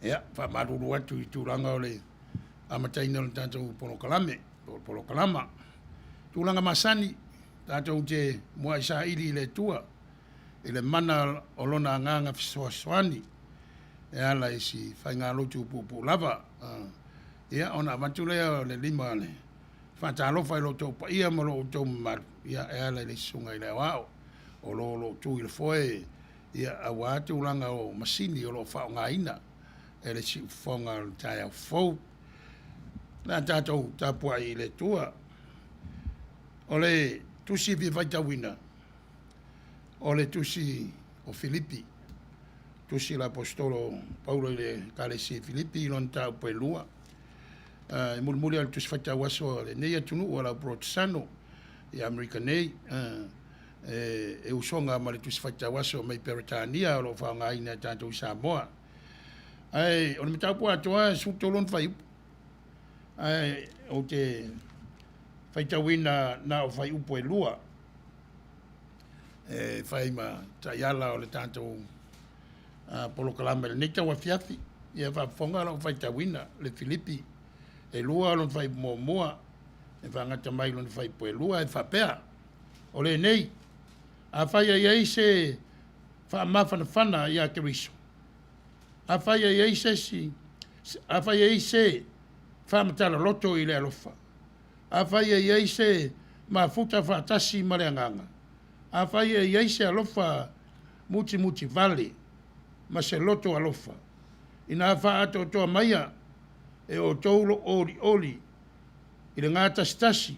Ia, faamalulu atu i tulaga o le amataina o le tatou polokalame, po o le polokalama. Tulaga masani, tatou te muai saili i le Atua i le mana o Lona Agaga fesoasoani e ala i si faigalotu puupuu lava. Ia, ona avatu lea o le lima o le faatalofa i lo outou paia ma lo outou mamalu, ia, e ala i le Susuga i le Aoao o lo o tu i le foe, ia, aua tulaga o masini o lo o faaaogaina e le siufofoga o le taeao fou. O le a tatou tapuai i le Atua. O le tusi e fia faitauina, o le tusi o Filipi, tusi a le Aposetolo Paulo i le Ekalesia i Filipi, lona mataupu e 2. E mulimuli lava o le tusi faitau aso a lenei atunuu a le au Polotesano i Amerika nei, e usoga ma le tusi faitau aso mai Peretania o lo o faaaogaina e tatou i Samoa. Ae o le mataupu atoa e 13 ona fuaiupu, ae ou te faitauina na o fuaiupu e 2 e fai ma taiala o le tatou polokalame i lenei tauafiafi. Ia faafofoga lau faitauina le Filipi e 2 lona fuaiupu muamua e faagata mai lona fuaiupu e 2 e faapea, O lenei, afai e i ai se faamafanafana ia Keriso, afai e i ai se isi, afai e i ai se faamatala loto i le alofa, afai e i ai se mafuta faatasi ma le agaga, afai e i ai se alofa mutimutivale ma se loto alofa, ina faaatoatoa maia e outou lou olioli i le gatasitasi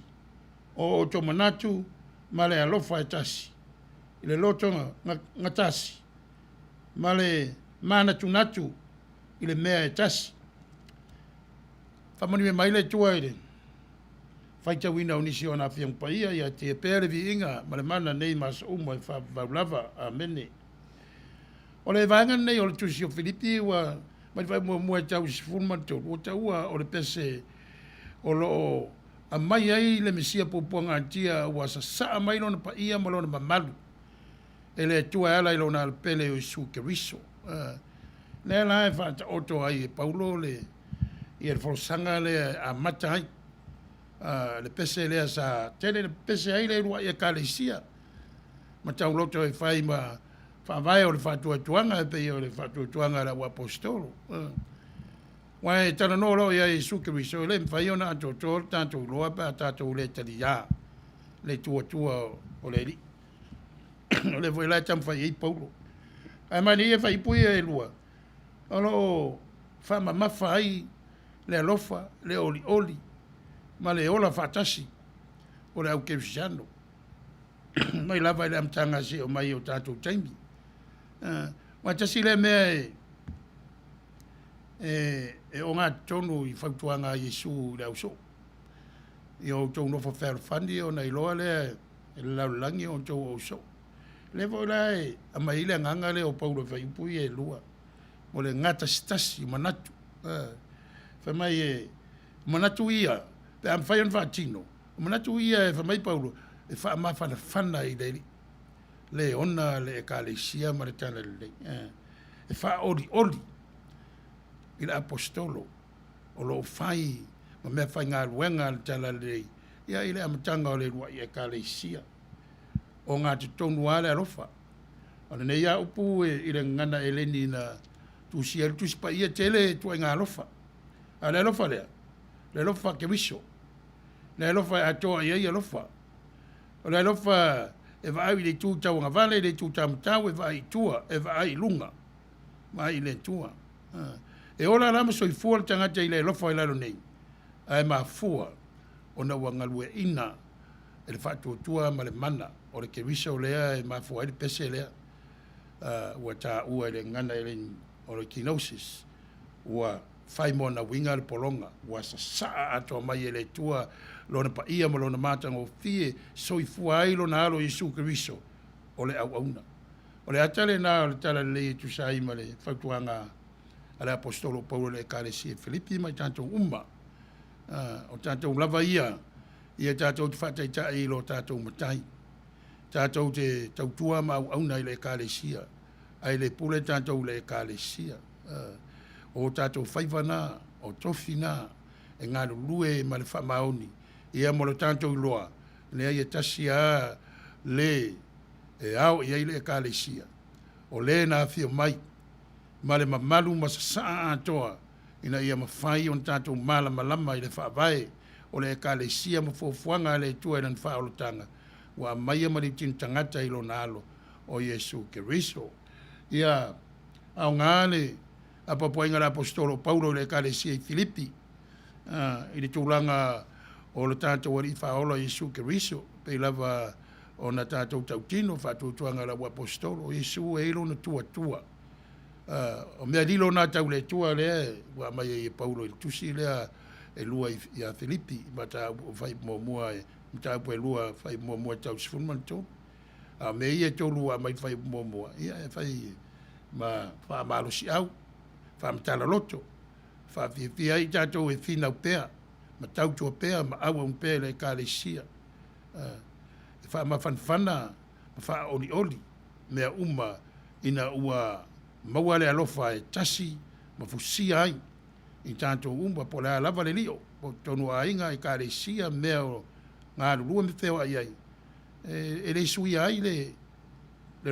o outou manatu ma le alofa e tasi, i le loto gatasi ma le manatunatu i le mea e tasi. Faamanuia mai le Atua i le faitauina o nisi o ana Afioga Paia, ia atia pea le viiga ma le mana nei ma aso uma e faavavau lava. Amene. O le vaega lenei o le Tusi o Filipi ua mai le fuaiupu muamua e tau i le 13, ua taua o le pese o lo o aumai ai le Mesia puapuagatia ua sasaa mai lona paia ma lona mamalu e le Atua e ala i lona Alo pele o Iesu Keriso. Lea la e faataoto ai e Paulo le ia le folasaga lea e amata ai le pese lea sa tele na pepese ai le uluai Ekalesia ma tauloto e fai ma faavae o le faatuatuaga e pei o le faatuatuaga a le auaposeitolo. Aua e talanoa loa ia Iesu Keriso, e le mafai ona atoatoa le tatou iloa pe a tatou le taliā le tuatua o le Alii. O lea foi la e taumafai i ai Paulo. Ae manaia ia faaiupu ia e 2, o lo o faamamafa ai le alofa, le olioli ma le ola faatasi o le au kerisiano mai lava i le amataga seia oo mai i o tatou taimi. Aua tasi lea mea e ogatotonu i fautuaga a Iesu i le ausoo, ia outou nofo fealofani ona iloa lea e le lalolagi o outou o ausoo. O lea foi la e aumai ai le agaga lea o Paulo i fuaiupu ia e 2, o le gatasitasi o manatu. Fai mai e manatu ia, pe a mafai ona faatino, o manatu ia e fai mai Paulo, e faamafanafana i le Alii, le ona le Ekalesia ma le Talalelei. E faaolioli i le Aposetolo o lo o fai ma mea faigaluega a le Talalelei ia i le amataga o le uluai Ekalesia. Ogatotonu lava le alofa. O lenei lava upu i le gagana Eleni na tusia ai le Tusi Paia, e tele ituaiga alofa. A o le alofa lea, o le alofa Keriso, le alofa e atoa i ai alofa. O le alofa e vaai i le itu tauagavale, le itu taumatau, e vaai i tua, e vaai i luga, vaai i le Atua. E ola la ma soifua le tagata i le alofa i lalo nei, ae mafua ona ua galueaiina e le faatuatua ma le mana o le Keriso lea e mafua ai le pese lea ua taua i le gagana eleni o le kenosis, ua fai mo ana uiga le pologa, ua sasaa atoa mai e le Atua Lona paia ma Lona matagofie, soifua ai Lona Alo Iesu Keriso o le auauna. O le ata lena o le Talalelei e tusa ai ma le fautuaga a le Aposetolo o Paulo i le Ekalesia i Filipi ma i tatou uma. O tatou lava ia, ia tatou te faataitai i lo tatou Matai. Tatou te tautua ma auauna i le Ekalesia, ae le pule tatou i le Ekalesia. O o tatou faiva na, o tofi na e galulue ma le faamaoni, ia mo lo tatou iloa, leai e tasi lava le e ao i ai le Ekalesia, o le na afio mai ma le mamalu ma sasaa atoa ina ia mafai ona tatou malamalama i le faavae o le Ekalesia ma fuafuaga a le Atua i Lana faaolataga ua aumaia ma le tino tagata i Lona Alo o Iesu Keriso. Ia aoga le apoapoaiga a le Aposetolo o Paulo i le Ekalesia i Filipi i le tulaga o le tatou Alii Faaola Iesu Keriso, pei lava ona tatou tautino faatuatuaga e lau Aposetolo, o Iesu e i ai lona tuatua. O mea lilo na tau le Atua lea ua aumai ai e Paulo i le tusi lea e 2 ia Filipi, mataupu fai muamua mataupu e 2 fai muamua e tau 13. A o mea ia e 3 ua aumai fai muamua, ia e fai ma faamalosiau, faamatala loto, faafiafia ai tatou e finau pea ma tautua pea ma auauna pea i le Ekalesia. E faamafanafana ma faaolioli mea uma ina ua maua le alofa e tasi ma fusia ai i tatou uma po o le a lava le lio, po o totonu o aiga, ekalesia, mea o galulue ma feoai ai, e le suia ai le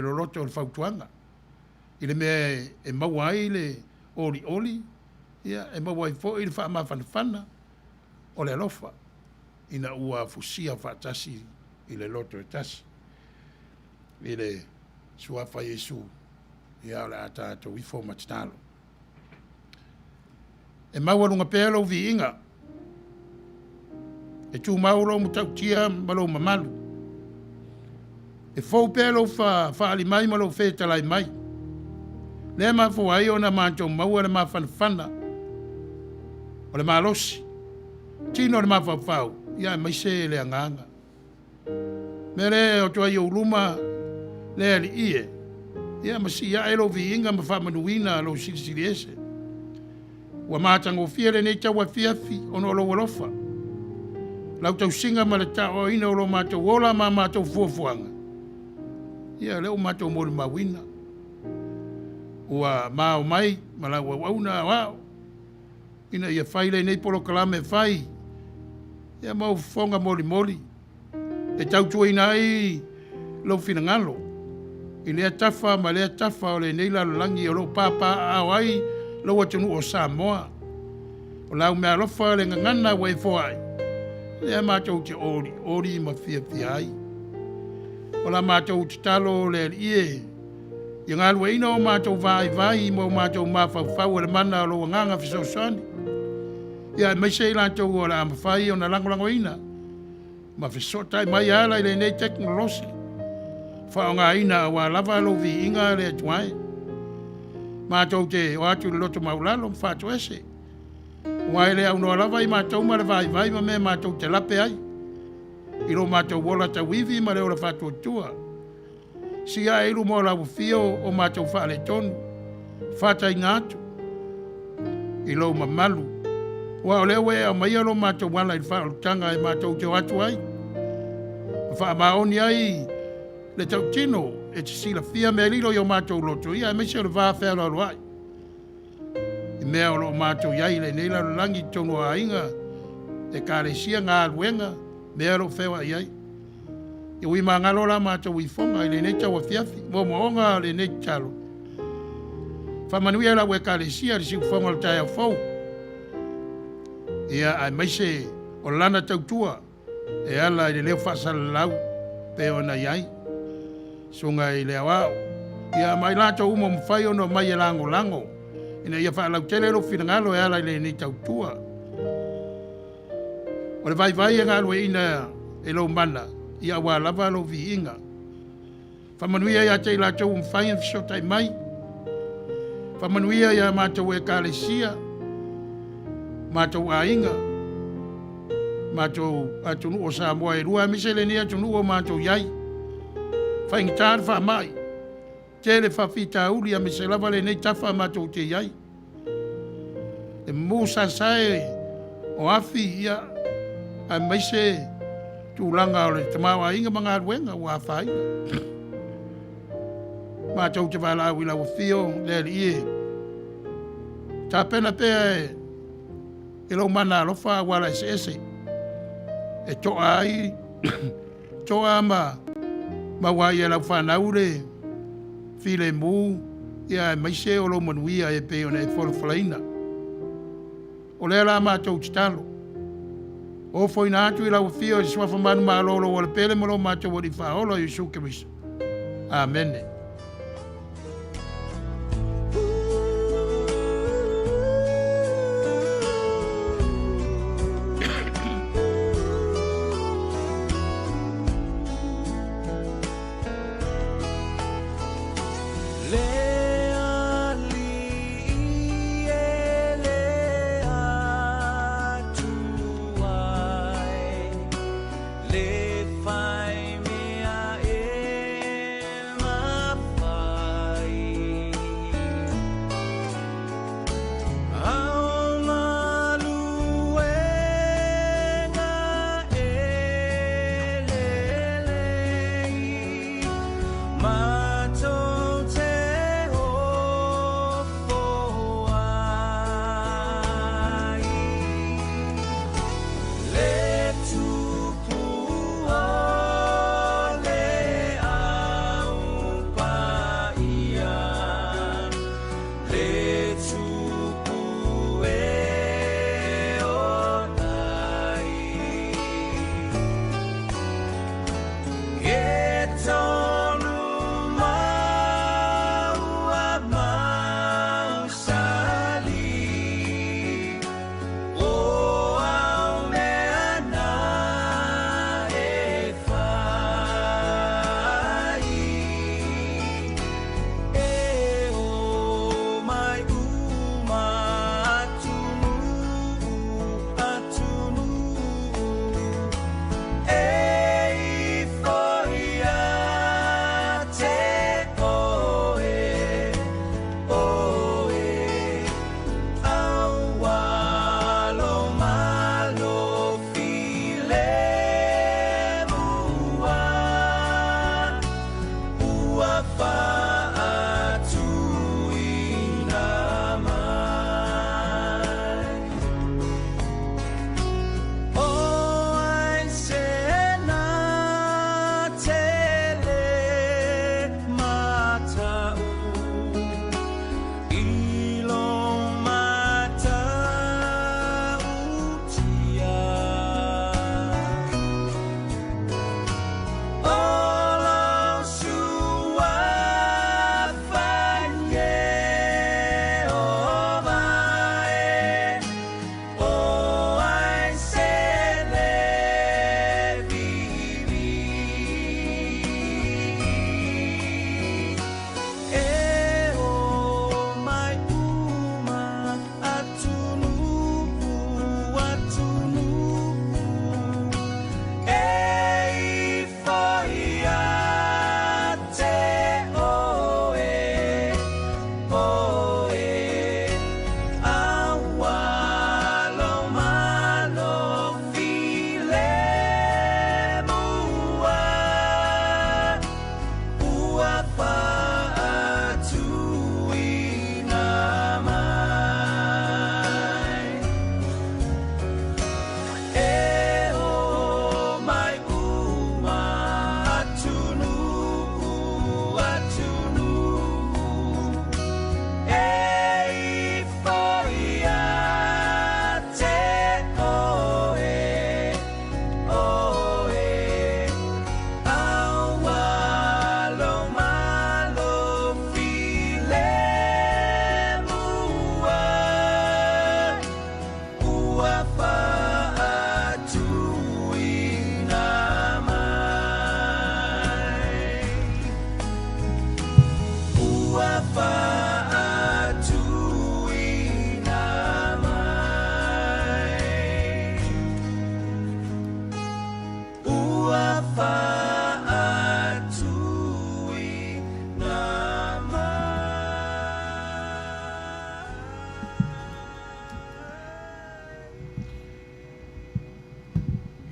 loloto o le fautuaga. I le mea e maua ai le olioli, ia, e maua ai foi le faamafanafana o le alofa ina ua fusia faatasi i le loto e tasi. I le Suafa Iesu, ia o le a tatou ifo ma tatalo. E maualuga pea lou viiga, e tumau lou matautia ma lou mamalu. E fou pea lou faaali mai ma lou fetalai mai. Lea e mafua ai ona matou maua le mafanafana o le malosi, tino o le mafaufau, ia aemaise le agaga. Mea lea e oto ai i ou luma le Alii e, ia ma sii ae lou viiga ma faamanuina lou Silisili Ese. Ua matagofie lenei tauafiafi ona o lou alofa, lau tausiga ma le taoaoina o lo matou ola ma matou fuafuaga. Ia, lea ua matou molimauina, ua mao mai ma lau auauna aoao ina ia fai lenei polokalame e fai, ia ma ou fofoga molimoli e tautuaina ai lou finagalo i lea tafa ma lea tafa o lenei lalolagi o lo o papaaao ai lou atunuu o Samoa. O lau meaalofa le gagana ua e foai, lea matou te olioli ma fiafia ai. O la matou tatalo le Alii e, ia galueaiina o matou vaivai ma o matou mafaufau e le mana o lou Agaga fesoasoani, ia aemaise i latou o le a mafai ona lagolagoina ma fesootai mai e ala i lenei tekonolosi faaaogaina aua lava lou viiga le Atua e. Matou te o atu i le loto maualalo ma faatoese, aua e le aunoa lava i matou ma le vaivai ma mea matou te lape ai i lo matou ola tauivi ma le ola faatuatua. Sia ae i luma o lau afio o matou faaletonu, fataina atu i lou mamalu, aua o lea ua e aumaia lo matou ala i le faaolataga e matou te o atu ai, ma faamaoni ai le tautino e te silafia mea lilo i o matou loto, ia aemaise o le va fealoaloai i mea o lo o matou i ai i lenei lalolagi i totonu o aiga, ekalesia, galuega, mea o lo o feoai ai. Ia ui magalo la matou ifoga i lenei tauafiafi, moomooga o lenei tatalo. Faamanuia lau ekalesia i le siufofoga o le taeao fou. Ia aemaise o lana tautua e ala i le leo faasalalau pei ona i ai susuga i le aoao. Ia ma i latou uma ua mafai ona omai e lagolago ina ia faalautele lou finagalo e ala i lenei tautua. O le vaivai e galueaiina e lou mana, ia aua lava lou viiga. Faamanuia ia te i latou ua mafai ona fesootai mai. Faamanuia ia matou ekalesia, matou aiga, matou atunuu o Samoa e lua, aemaise lenei atunuu o matou i ai. Faigata le faamai, tele faafitauli, aemaise lava lenei tafa matou te i ai. E mu sasae o afi, ia, aemaise tulaga o le tamaoaiga ma galuega ua afaina. Matou te valaau i lau afio le Alii e. Tapena pea e i lou mana alofa auala eseese e toa ai toa ma maua ai e lau fanau le filemu ia aemaise o lou manuia e pei ona e folafolaina. O lea la matou tatalo, ofoina atu i lau afio i le suafa manumalo o lou Alapele ma lo matou Alii Faaola Iesu Keriso. Amene.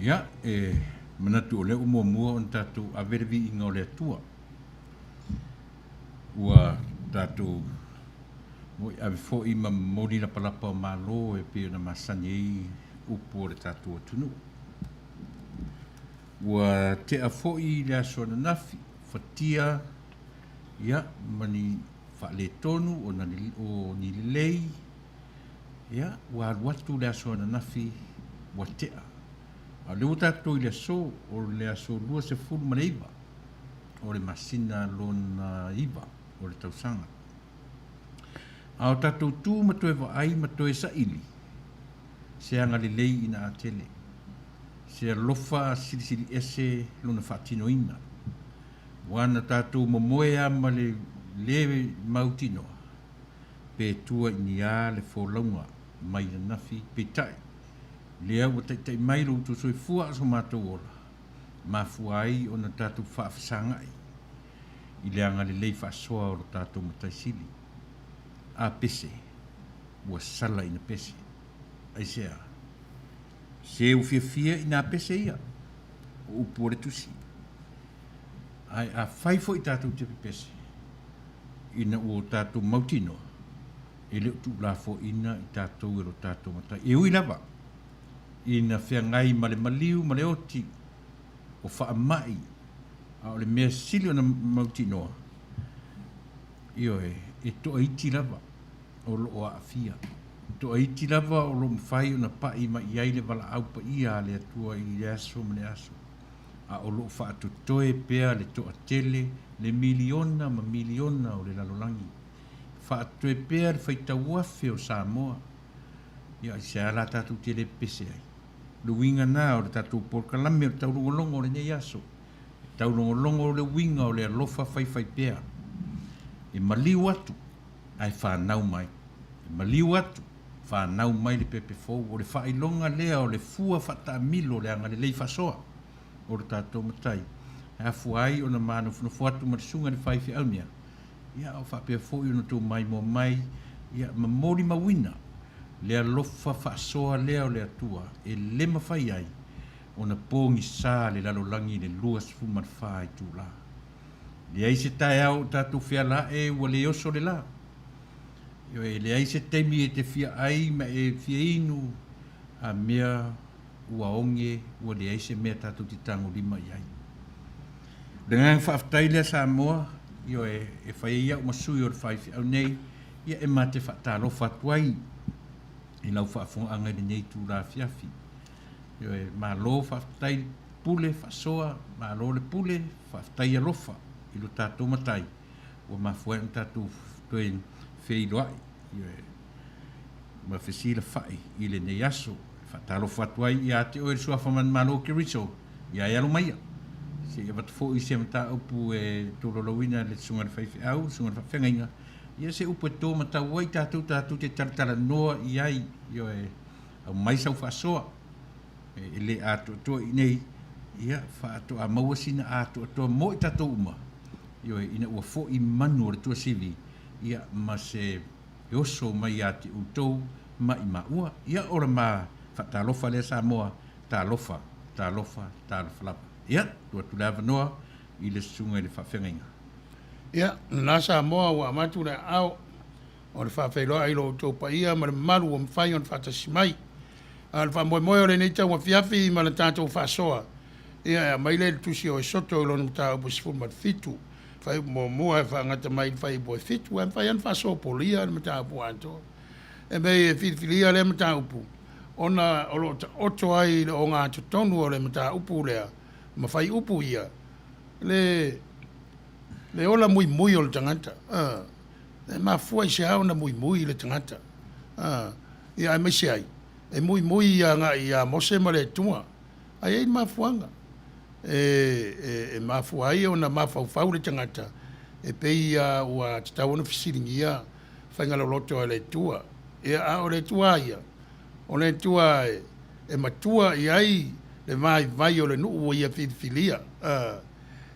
Ia, e manatu o lea ua muamua ona tatou ave le viiga o le Atua. Ua tatou Mo'i ave foi ma momoli lapalapa o malo e pei ona masani ai upu o le tatou atunuu. Ua tea foi le aso ananafi, fatia ia ma ni faaletonu ona o ni lelei, ia ua alu atu le aso ananafi ua tea. A o lea ua tatou i le aso, o le aso 29 o le masina lona 9 o le tausaga. A o tatou tu ma toe vaai ma toe saili, se agalelei ina atele, se alofa silisili ese lona faatinoina. Ua na tatou momoe lava ma le lē mautinoa, pe tua i ni a le folauga mai ananafi, peitai, lea ua taitai mai lo outou soifua a o so matou ola, mafua ai ona tatou faafesagai i le agalelei faasoa o lo tatou Matai Sili. A pese, ua sala ina pese. Aisea? Se ua fiafia ina pese ia, o upu o le Tusi. Ae afai foi tatou te pepese, ina ua o tatou mautinoa, e le o tuulafoaiina i tatou e lo tatou Matai. E ui lava ina feagai ma le maliu ma le oti, o faamai, a o le mea sili ona mautinoa, ioe, e toaiti lava o lo o aafia. E toaiti lava o lo o mafai ona pai mai i ai le valaau paia a le Atua i le aso ma le aso, a o lo o faatotoe pea le toatele, le miliona ma miliona o le lalolagi. Faatotoe pea le faitauafe o Samoa. Ia, aisea la tatou te le pepese ai? O le uiga na o le tatou polokalame o le taulogologo o lenei aso. E taulogologo le uiga o le alofa faifaipea. E maliu atu ae fanau mai. E maliu atu, fanau mai le pepe fou. O le faailoga lea o le fua faataamilo o le agalelei faasoa o lo tatou Matai. E afua ai ona manofonofo atu ma le susuga i le faifeau nea, ia a o faapea foi ona tou maimoa mai, ia ma molimauina le alofa faasoa lea o le Atua e le mafai ai ona pogisa le lalolagi i le 24 itula. Leai se taeao o tatou feala ae ua le oso le la. Ioe, e leai se taimi e te fia ai ma e fia inu a mea ua oge ua leai se mea tatou te tagolima i ai. O le agaga faafetai lea Samoa, ioe, e fai ai au ma sui o le faifeau nei, ia e ma te faatalofa atu ai i lau faafogaaga i lenei itula afiafi. Ioe, malo faafetai pule faasoa, malo le pule, faafetai alofa i lo tatou Matai ua mafua ai ona tatou toe feiloai, ioe, ma fesilafai i lenei aso. E faatalofa atu ai ia te oe le Suafa Manumalo o Keriso, ia e alo maia, se i avatu foi se mataupu e tolaulauina e le Susuga i le Faifeau, le Susuga i le Faafeagaiga, ia se upu e to matau ai tatou tatou te talatalanoa i ai, ioe, aumai sau faasoa, e le atoatoa i inei, ia, faatoa maua sina atoatoa mo i tatou uma, ioe, ina ua foi manu o le tuasivi, ia, ma se oso mai ia te outou ma i maua. Ia, o le ma faatalofa lea Samoa, talofa, talofa, talofa lava. Ia, tuu atu le avanoa i le susuga i le faafeagaiga. Ia, lena Samoa ua avatu le aao o le faafeiloai i lo outou paia ma le mamalu ua mafai ona faatasi mai. A o le faamoemoe o lenei tauafiafi ma le tatou faasoa, ia e aumai lea i le tusi o Esoto i lona mataupu e 17, fuaiupu muamua e faagata mai i le fuaiupu e 7, ae mafai lava ona faasopolia le mataupu atoa. E mei e filifilia lea mataupu ona o lo o taoto ai i le ogatotonu o le mataupu lea ma fuaiupu ia le le ola muimui o le tagata. E mafua i se a ona muimui le tagata? Ia aemaise ai e muimui agai ia Mose ma le Atua. Ae i ai le mafuaaga e mafua ai ona mafaufau le tagata e pei lava ua tatau ona fesiligia faiga loloto a le Atua. Ia, a o le Atua lava ia, o le Atua e matua i ai le vaivai o le nuu ua Ia filifilia,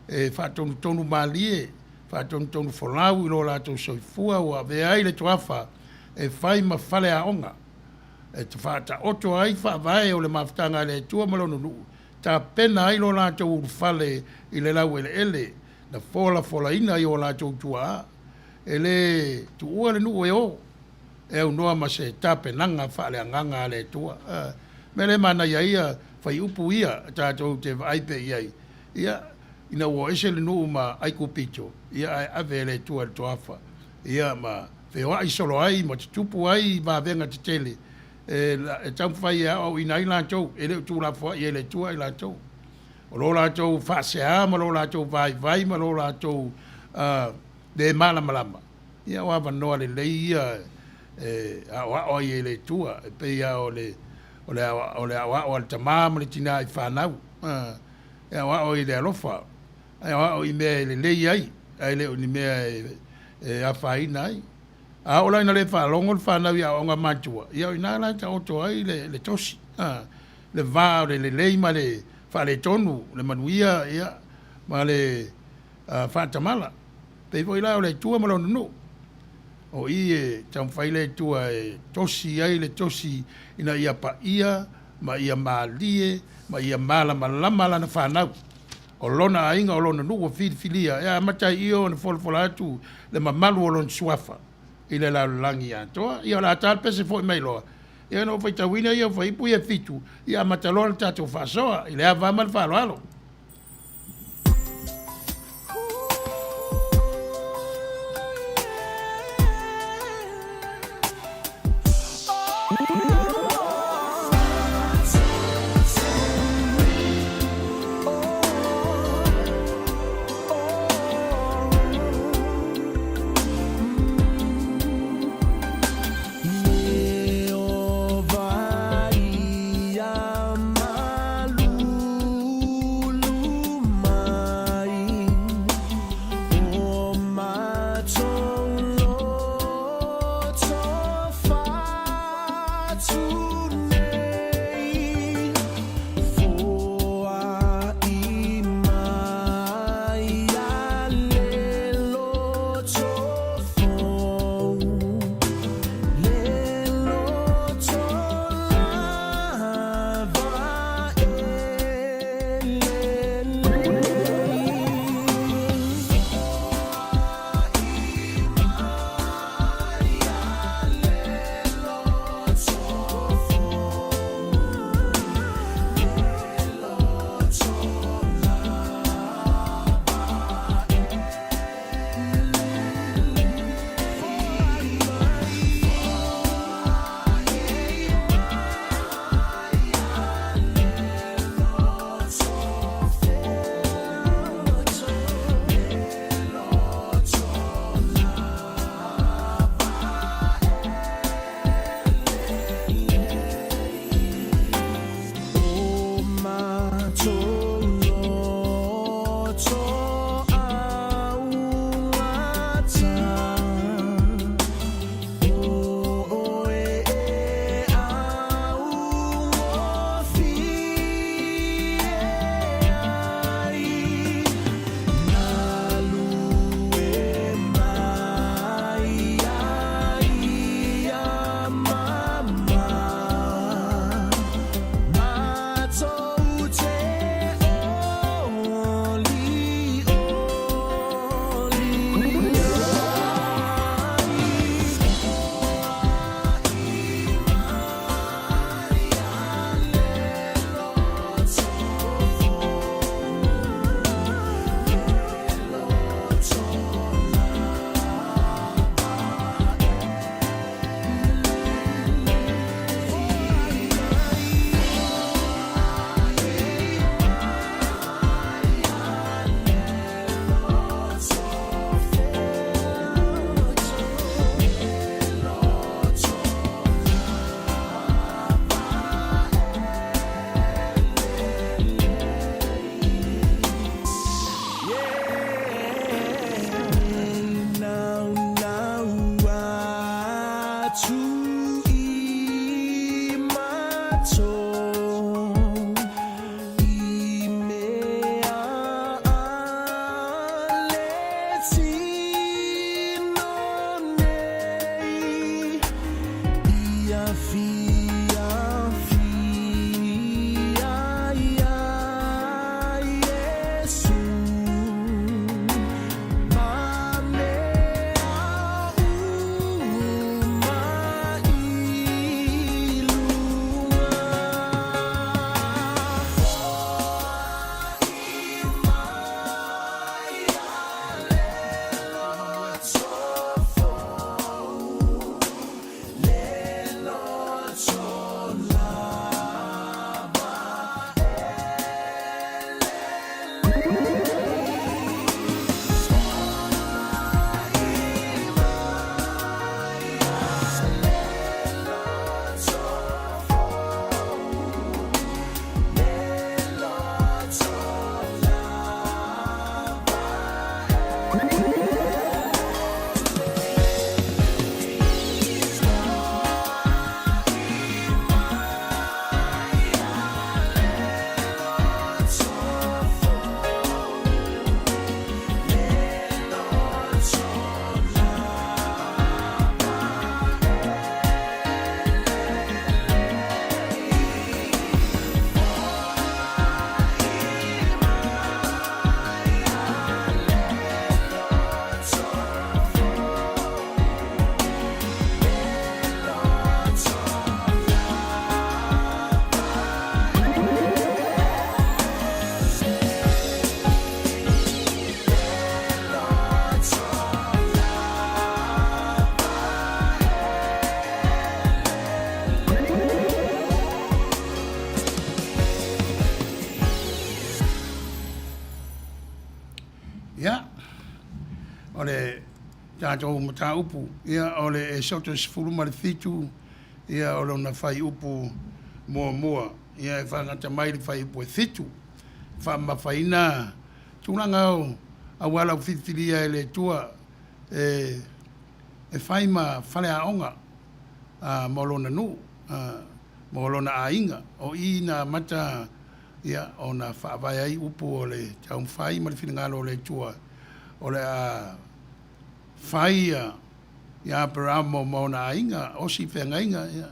e faatonutonu malie, faatonutonu folau i lo latou soifua ua avea ai le toafa e fai ma faleaoga e faataoto ai faavae o le mafutaga a le Atua ma Lona nuu, tapena ai lo latou ulufale i le laueleele na folafolaina i o latou tuaa. E le tuua le nuu e o. e aunoa ma se tapenaga faaleagaga a le Atua. O le mea lea e manaia ai fuaiupu ia tatou te vaai pea i ai, ia, ina ua o ese le nuu ma Aikupito, ia ae ave e le Atua i le toafa, ia ma feoai solo ai ma tutupu ai vavega tetele e taumafai e aoaoina ai latou, e le o tuulafoai e le Atua i latou. O lo latou faasea ma lo latou vaivai ma lo latou le malamalama, ia o avanoa lelei ia e aoao ai e le Atua, e pei lava o le o le aoao a le tama ma le tina i fanau, e aoao i le alofa, e aoao i mea e lelei ai, ae le o ni mea e afaina ai. A oo la ina le faalogo le fanau i aoaoga a matua, ia o i ina la e taoto ai le tosi, le va o le lelei ma le faaletonu, le manuia ma le faatamala. E pei foi la o le Atua ma Lona nuu, o i e taumafai le Atua e tosi ai le tosi ina ia paia ma ia malie ma ia malamalama lana fanau. O lona aiga, o lona nuu ua filifilia e amata ai i i ona folafola atu le mamalu o lona suafa i le lalolagi atoa. Ia o le a ta le pese foi mai loa, ia ona ou faitauina lea o fuaiupu ia e fitu, ia amata loa le tatou faasoa i le ava ma le faaaloalo. Ia, o le tatou mataupu, ia, o le Esoto 17, ia, o lona fuaiupu muamua, ia, e faagata mai i le fuaiupu e 7, e faamamafaina tulaga o auala ua filifilia e le Atua e e fai ma faleaoga mo lona nuu, mo lona aiga. O i na amata ia ona faavae ai upu o le taumafai ma le finagalo o le Atua o le a fai ia Aperamo ma ona aiga, osi feagaiga ia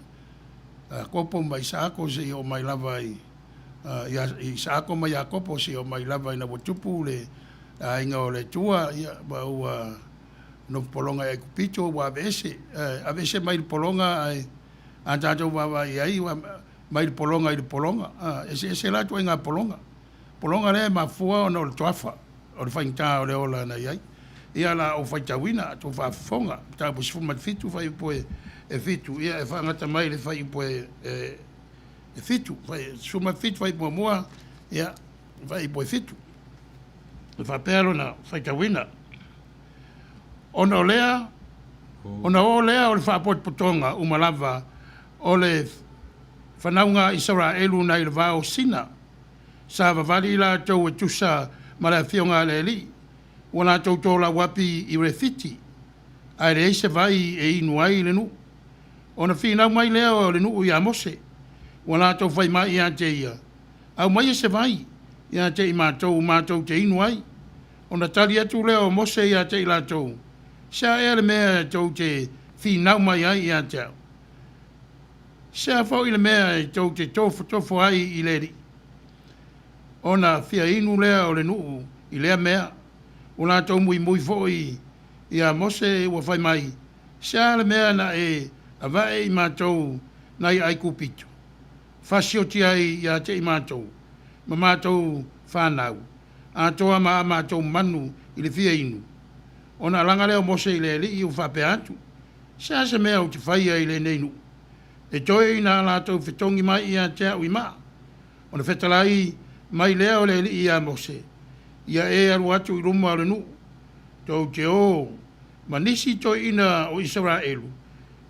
Iakopo ma Isaako seia oo mai lava i Isaako ma Iakopo seia oo mai lava ina ua tupu le aiga o le Atua ia ma ua nofo pologa i Aikupito ua aveese, aveese mai le pologa ae a tatou vaavaai i ai ua mai le pologa i le pologa, a, eseese la ituaiga pologa. Pologa lea e mafua ona o le toafa, o le faigata o le ola na i ai. Ia o le a ou faitauina a outou faafofoga, Mataupu 17 fuaiupu e 7, ia e faagata mai i le fuaiupu e 7, 17 fuaiupu muamua, ia, fuaiupu e 7. E faapea lona faitauina. Ona o lea, ona oo lea o le faapotopotoga uma lava o le fanauga a Isaraelu nai le vao o Sina, savavali i latou e tusa ma le afioga a le Alii, ua latou tolauapi i Refiti, ae leai se vai e inu ai le nuu. Ona finau mai lea o le nuu ia Mose, ua latou fai mai ia te ia, Aumaia se vai ia te i matou matou te inu ai. Ona tali atu lea o Mose ia te i latou, Se a ea le mea tou te finau mai ai ia te au? Se a foi le mea e tou te tofotofo ai i le Alii? Ona fia inu lea o le nuu i lea mea. Ua latou muimui foi ia Mose ua fai mai, Se a le mea na e avae i matou nai Aikupito, fasioti ai ia te i matou ma matou fanau, atoa ma a matou manu i le fia inu? Ona alaga lea o Mose i le Alii ua faapea atu, Se a se mea ou te faia i lenei nuu, e toe ina a latou fetogi mai ia te au i maa? Ona fetalai mai lea o le Alii ia Mose, Ia e alu atu i luma o le nuu, tou te o ma nisi toeaiina o Isaraelu,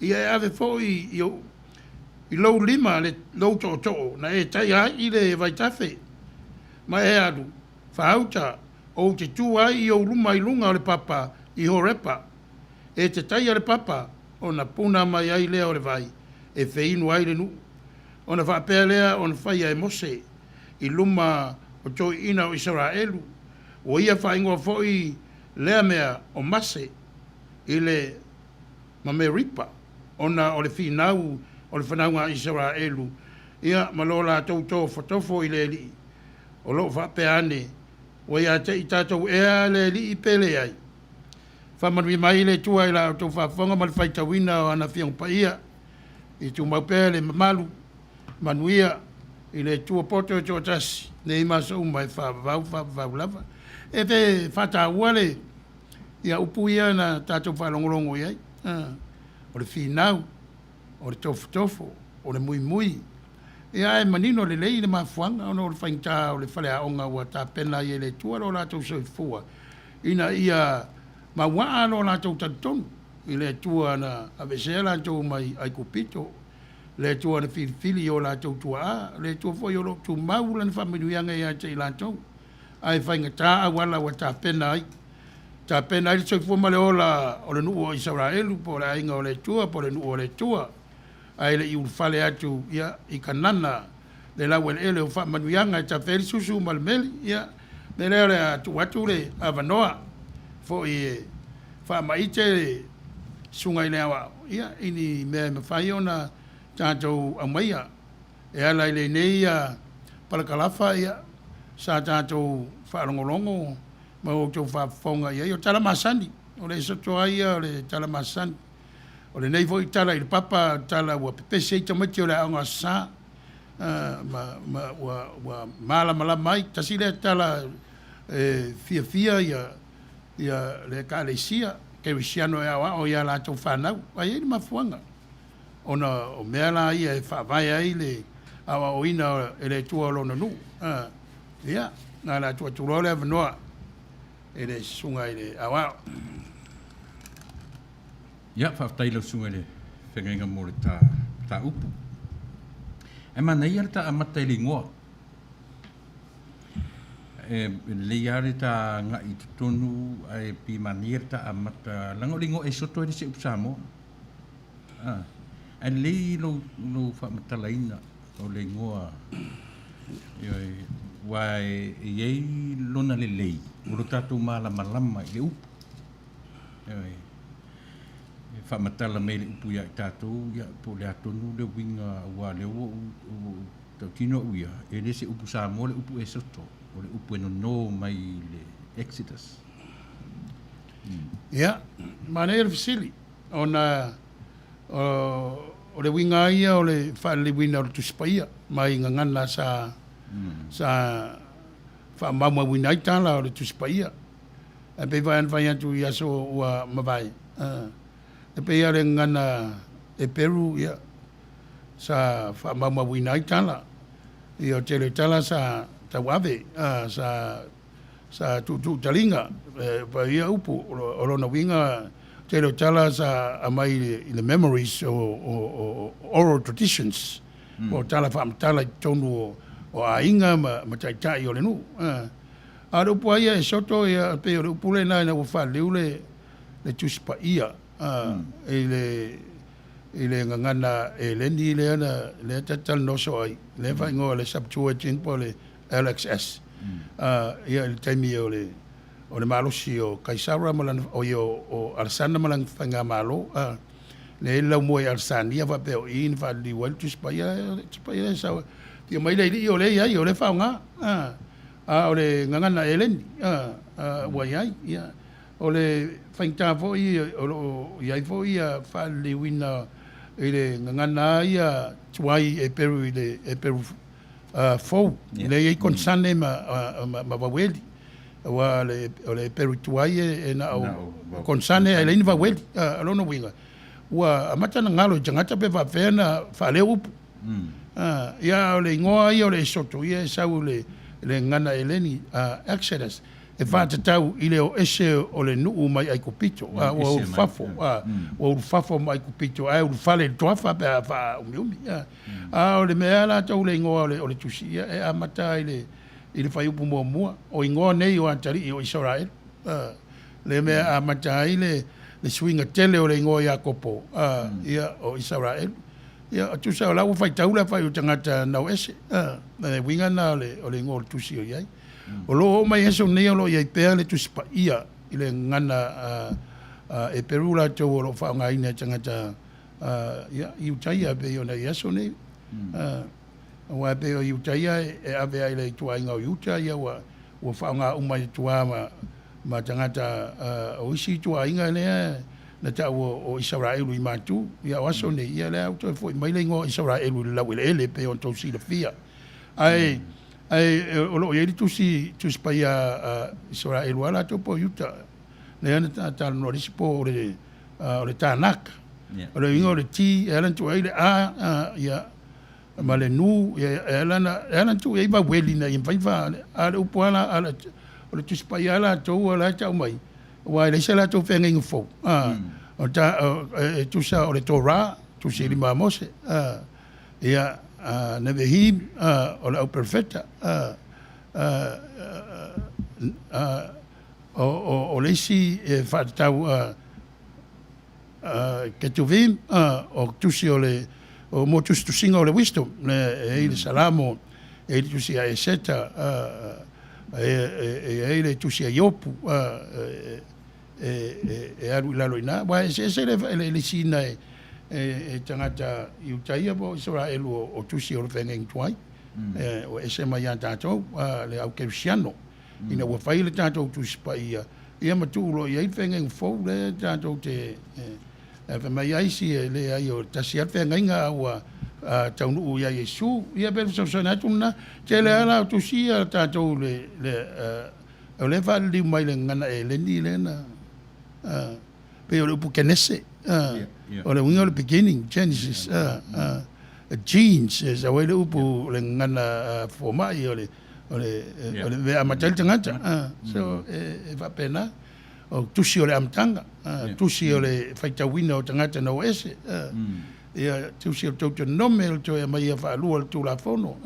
ia e ave foi i ou i lou lima le lou tootoo na e taia ai i le vaitafe, ma e alu faauta, ou te tu ai i ou luma i luga o le papa i Horepa, e te taia le papa, ona puna mai ai lea o le vai, e feinu ai le nuu. Ona faapea lea ona faia e Mose i luma o toeaiina o Isaraelu, ua ia faaigoa foi lea mea o Mase i le ma Meripa, ona o le finau o le fanauga a Isaraelu, ia ma lo latou tofotofo i le Alii, o lo o faapea ane, Ua ia te i tatou ea le Alii pe leai? Faamanuia mai le Atua i la outou faafofoga ma le faitauina o ana Afioga Paia. Ia tumau pea le mamalu manuia i le Atua poto e toatasi nei ma aso uma e faavavau faavavau lava. E te faataua le ia upu ia na tatou faalogologo i ai, o le finau, o le tofotofo, o le muimui. Ia ae manino lelei le mafuaaga ona o le faigata o le faleaoga ua tapena ai e le Atua lo latou soifua ina ia mauaa lo latou talitonu i le Atua na aveesea latou mai Aikupito, le Atua na filifili i o latou tuaa, le Atua foi o lo o tumau Lana faamanuiaga ia te i latou. Ae faigata auala ua tapena ai, tapena ai le soifua ma le ola o le nuu o Isaraelu po o le aiga o le Atua po o le nuu o le Atua, ae le i ulufale atu ia i Kanana le laueleele o faamanuiaga e tafe ai le susu ma le meli. Ia, mea lea o le a tuu atu le avanoa foi e faamaite le Susuga i le Aoao ia i ni mea e mafai ona tatou aumaia e ala i lenei palakalafa ia sa tatou faalogologo ma outou faafofoga i ai. O tala masani, o le soto lava ia o le tala masani. O lenei foi tala i le papa, o le tala ua pepesi ai tamaiti o le Aoga Aso Sa, ma, ma ua, ua malamalama ai. Tasi lea tala e fiafia ia, ia le Ekalesia Kerisiano e aoao i a latou fanau. Ae i ai le mafuaaga, ona o mea la ia e faavae ai le aoaoina e le Atua o Lona nuu. Ia, na o le a tuu atu loa le avanoa. e le susuga i le aoao. Ia, faafetai i lau susuga i le Feagaiga mo le ta mataupu. Ae manaia le ta amata i le igoa. E lelei lava le ta agai i totonu ae pei e manaia le ta amata, leaga o le igoa Esoto e le se upu Samoa. A, ae lelei lou, lou faamatalaina o le igoa, ioe, aua e i ai lona lelei o lo tatou malamalama i le upu. Ioe. E faamatala mai le upu ia i tatou, ia, po o le a tonu le uiga, aua o lea ua ou, ua ou tautino au ia, e le se upu Samoa le upu Esoto, o le upu e nono mai i le Exodus. Ia, manaia le fesili, ona o le uiga lava ia o le faaliliuina o le Tusi Paia mai gagana sa sa faamaumauina ai tala o le Tusi Paia. Ae pei foi ona fai atu i aso ua mavae, e pei lava o le gagana Eperu ia sa faamaumauina ai tala. Ia o le tele o tala sa tauave, sa sa tuutuu taliga pa ia upu. O lona uiga, tele o tala sa aumai i le memories o oral traditions, po o tala faamatala i totonu o aiga ma taitai o le nuu. A o le upu lava ia e soto, ia, pei o le upu lena ina ua faaliliu le Tusi Paia i le i le gagana Eleni lea na lea ta te talanoa soo ai, lea faaigoa o le Septuagint po o le LXS. Ia i le taimi o le o le malosi o Kaisara ma lana o ia o Alesana ma lana faigamalo, lea e i ai le laumua i Alesania faapea o i na faaliliu ai le Tusi Paia, le Tusi Paia e sau afio mai le alii o lea e i ai, o lea e faaaoga, a o le gagana Eleni ua i ai. Ia, o le faigata foi o lo o i ai foi ia faaliliuina i le gagana lava ia tuai Eperu i le Eperu fou, lea e i ai konsane ma vaueli, aua o le Eperu tuai e na o konsane ae leai ni vaueli. O lona uiga, ua amata ona galo i tagata pe faapefea ona faaleo upu. Ia, a o le igoa ia o le Esoto, ia e sau i le gagana Eleni, Exodus, e faatatau i le o ese o le nuu mai Aikupito, ua ulufafo, ua ulufafo mai Aikupito ae ulufale i le toafa pe a faaumiumi. A o le mea lava latou le igoa o le tusi, ia e amata i le i le fuaiupu muamua, o igoa nei o atalii o Isaraelu. Le mea e amata ai le suiga tele o le igoa o Iakopo, ia o Isaraelu. Ia, tusa o la ua faitau le aofai o tagata nao ese, le uiga lena o le igoa o le tusi o i ai. O lo o oo mai i aso nei o lo o i ai pea le Tusi Paia i le gagana Eperu latou o lo o faaaogaina e tagata ia, Iutaia e pei ona i aso nei. Aua e pei o Iutaia e ave ai i le ituaiga o Iuta, ia ua faaaoga uma i tua ma tagata o isi ituaiga lea na taua o Isaraelu i Matu. Ia o aso nei, ia lea ua toe foi mai le igoa o Isaraelu i le laueleele e pei ona tou silafia. Ae ae o lo o i ai le tusi, Tusi Paia a Isaraelu lava latou po o Iuta, lea na talanoa i le isi po o le o le Tanakh. O le uiga o le T e ala ona tuu ai le A ia ma le Nu, e ala ona tuu i ai vaueli ina ia mafai ona a o le upu lava la, o le Tusi Paia lava latou o la e tau mai, aua e leai se latou feagaiga fou, e tusa o le Torah, Tusi e lima a Mose, ia, Nevi'im, o le Auperofeta, o le isi e faatatau Ketuvim, o tusi o le o mo tusitusiga o le Wisdom, le e i ai le Salamo, e i ai le tusi a Eseta, e i ai le tusi a Iopu, e alu i lalo i ina. Aua e eseese le lisiina e tagata Iutaia po o Isaraelu o tusi o le feagaiga tuai, ua ese mai ia tatou le au kerisiano. Ina ua fai le tatou Tusi Paia, ia ma tuu loa i ai le feagaiga fou lea tatou te fai mai ai isi, e leai o le tasi lava le feagaiga a ua taunuu ia Iesu. Ia pei o le fesoasoani atu lena. Tele lava la o tusi ia tatou le o lea e faaliliu mai le gagana Eleni lea na pei o le upu Kenese, o le uiga o le beginning, Genesis, genes, e sau ai le upu o le gagana fomai o le. o le o le mea e amata ai le tagata. So e faapena, o tusi o le amataga, tusi o le faitauina o tagata na o ese, ia tusi o le Teutonome o le toe aumaia faalua o le Tulafono,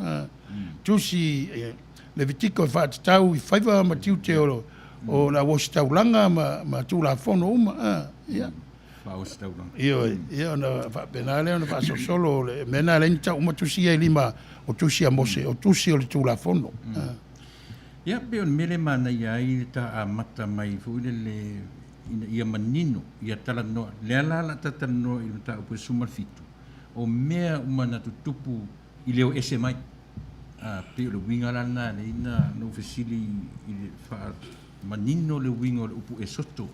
tusi Levitiko e faatatau i faiva ma tiute o o le auositaulaga ma Tulafono uma. Ia. Faaositaulaga. Ioe, ia ona faapena lea ona faasolosolo o le mea lena e ala ai ona tau uma tusi ia e lima o tusi a Mose, o tusi o le Tulafono. Ia, pei o le mea lea e manaia ai le ta amata mai foi lele ina ia manino, ia talanoa. Lea la o le a ta talanoa i le mataupu e 17, o mea uma na tutupu i le o ese mai. A, pei o le uiga la lena e ala ai ona ou fesili i le faamanino le uiga o le upu Esoto,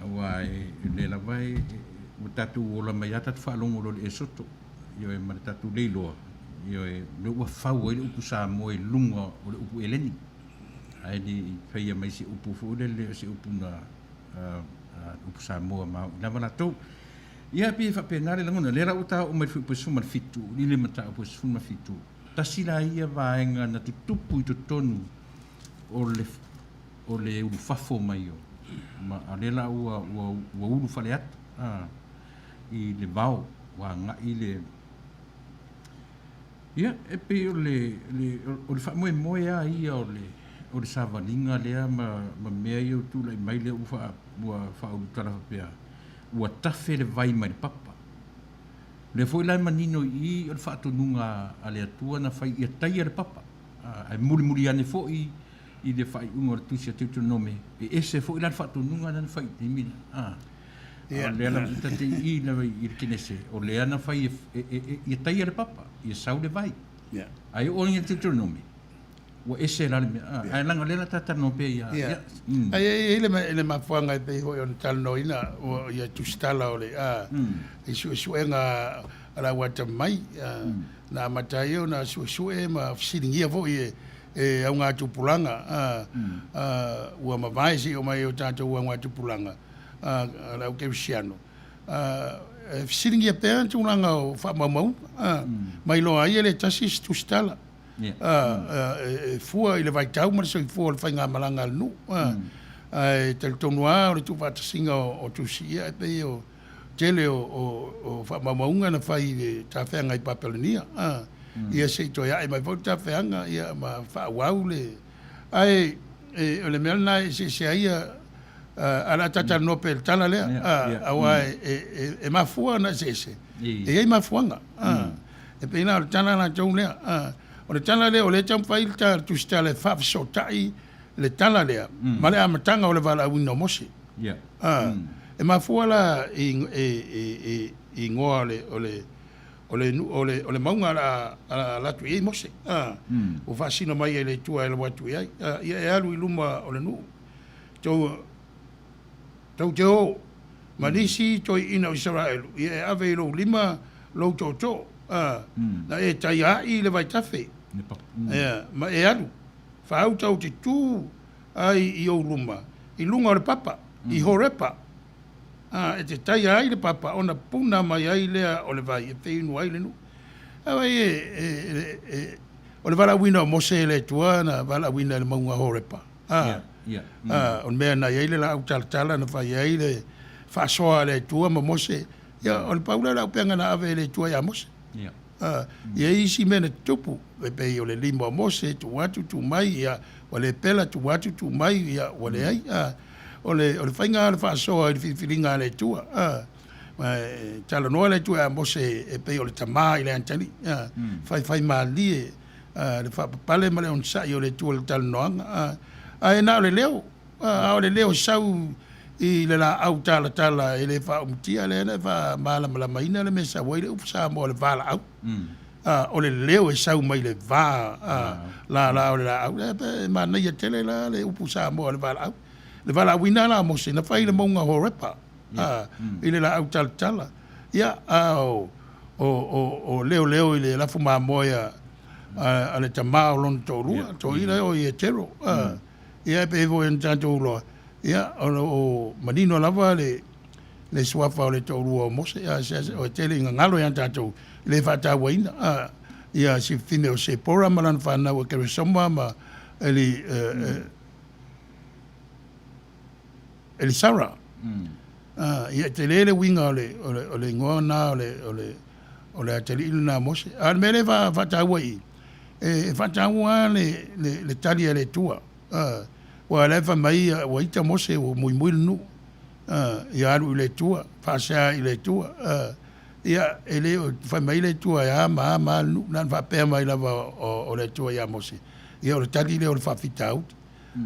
aua e lea lava e, ua tatou ola mai lava tatou faalogo loa i le Esoto, ioe, ma le tatou leiloa, ioe, lea ua fau ai le upu Samoa i luga o le upu Eleni, ae le i faia mai se upu foi lele o se upu na upu Samoa maoli lava latou. Ia, e pei e faapena le lagona. O lea la ua ta oo mai i le fuaiupu e 17, i le mataupu e 17, tasi la ia vaega na tutupu i totonu o le, o le ulufafo mai o, ma, a o lea la ua, ua, ua ulufale atu, a, i le vao, ua agai le, ia, e pei o le, le, o le faamoemoe lava ia o le, o le savaliga lea ma, ma mea ia ua tulai mai lea ua faa, ua faaulutala faapea, ua tafe le vai mai le papa. O lea foi la e manino i i o le faatonuga a le Atua na fai ia taia le papa, ae mulimuli ane foi i le faaiuga o le Tusi a Teutonome, e ese foi la le faatonuga lea na fai i le taimi lea. A o lea lava ta te i i lava i le Kenese, o lea na fai ia taia le papa, ia sau le vai. Ae oo ane i le Teutonome, Ua ese la le mea, ae leaga o lea la ta talanoa pea ia, ia. Ae e i ai le mafuaaga e pei foi ona talanoaina ia tusitala o le i suesuega a le au atamamai na amata ai ona suesue ma fesiligia foi e augatupulaga ua mavae seia oo mai i o tatou augatupulaga a le au kerisiano e fesiligia pea tulaga o faamaumauga ma iloa ai e le tasi se tusitala. E fua i le vaitau ma le soifua o le faigamalaga a le nuu. Ae talitonu lava o le tuufaatasiga o tusi, ia e pei o tele o faamaumauga na fai i le tafeaga i Papelonia. Ia se i toe ae mai foi le tafeaga ia ma faaauau le... Ae o le mea lena e eseese ai ae o le a ta talanoa pea i le tala lea, aua e mafua ona eseese, e i ai mafuaaga. E pei la o le tala latou lea. O le tala lea o lea e taumafai le Tusitala e faafesootai le tala lea ma le amataga o le valaauina o Mose. E mafua la i igoa o le o le o le o le mauga o le a alu atu i ai Mose. Ua faasino mai e le Atua e alu atu i ai. Ia e alu i luma o le nuu. Tou te o ma nisi toeaiina o Isaraelu, ia e ave i lou lima lou tootoo, a, na e taia ai le vaitafe, ia, ma e alu, faauta ou te tu ai i ou luma, i luga o le papa, i Horepa, a, e te taia ai le papa, ona puna mai ai lea o le vai e feinu ai le nuu. A vai e, e, e, o le valaauina o Mose e le Atua na valaauina i le mauga Horepa. A, a, o le mea na i ai le laau talatala na fai ai le faasoa a le Atua ma Mose, ia, o le pau lea o le auupega na ave e le Atua ia Mose. A, e i ai isi mea na tutupu, e pei o le lima o Mose, tuu atu, tuu mai, ia, ua le pela, tuu atu, tuu mai, ia, ua leai. A, o le, o le faiga lava o le faasoa i le filifiliga a le Atua. A, ma e talanoa le Atua ia Mose e pei o le tama i le atalii, a, faifaimalie le faapapale ma le onosai o le Atua i le talanoaga, ae na o le leo, a o le leo sau i le laau talatala e le faaumutia, lea na e faamalamalamaina le mea e sau ai le upu Samoa o le valaau. O le leo e sau mai le va lala o le laau, e manaia tele la le upu Samoa o le valaau. Le valaauina la o Mose na fai i le mauga o Horepa, i le laau talatala. Ia, a o o leoleo i le lafu mamoe a le tama o lona toalua, toeaina o Ietero. Ia e pei foi ona tatou iloa, ia o lo o manino lava le suafa o le toalua o Mose, o e tele ina galo ia tatou i le faatauaina. Ia, si fafine o Sepora ma lana fanau a Keresoma ma Eli, Elisara. Ia, e tele le uiga o le, o le, o le igoa lena o le, o le, o le atalii lena a Mose. A o le mea lea e faataua i i, e faataua lava le, le, le tali a le Atua. Aua o la e fai mai ua ita Mose ua muimui le nuu. Ia alu i le Atua, faasea i le Atua. Ia, e le o fai mai le Atua e a ma a ma a le nuu, na ona faapea mai lava o le Atua ia Mose, ia o le tali lea o le faafitauli.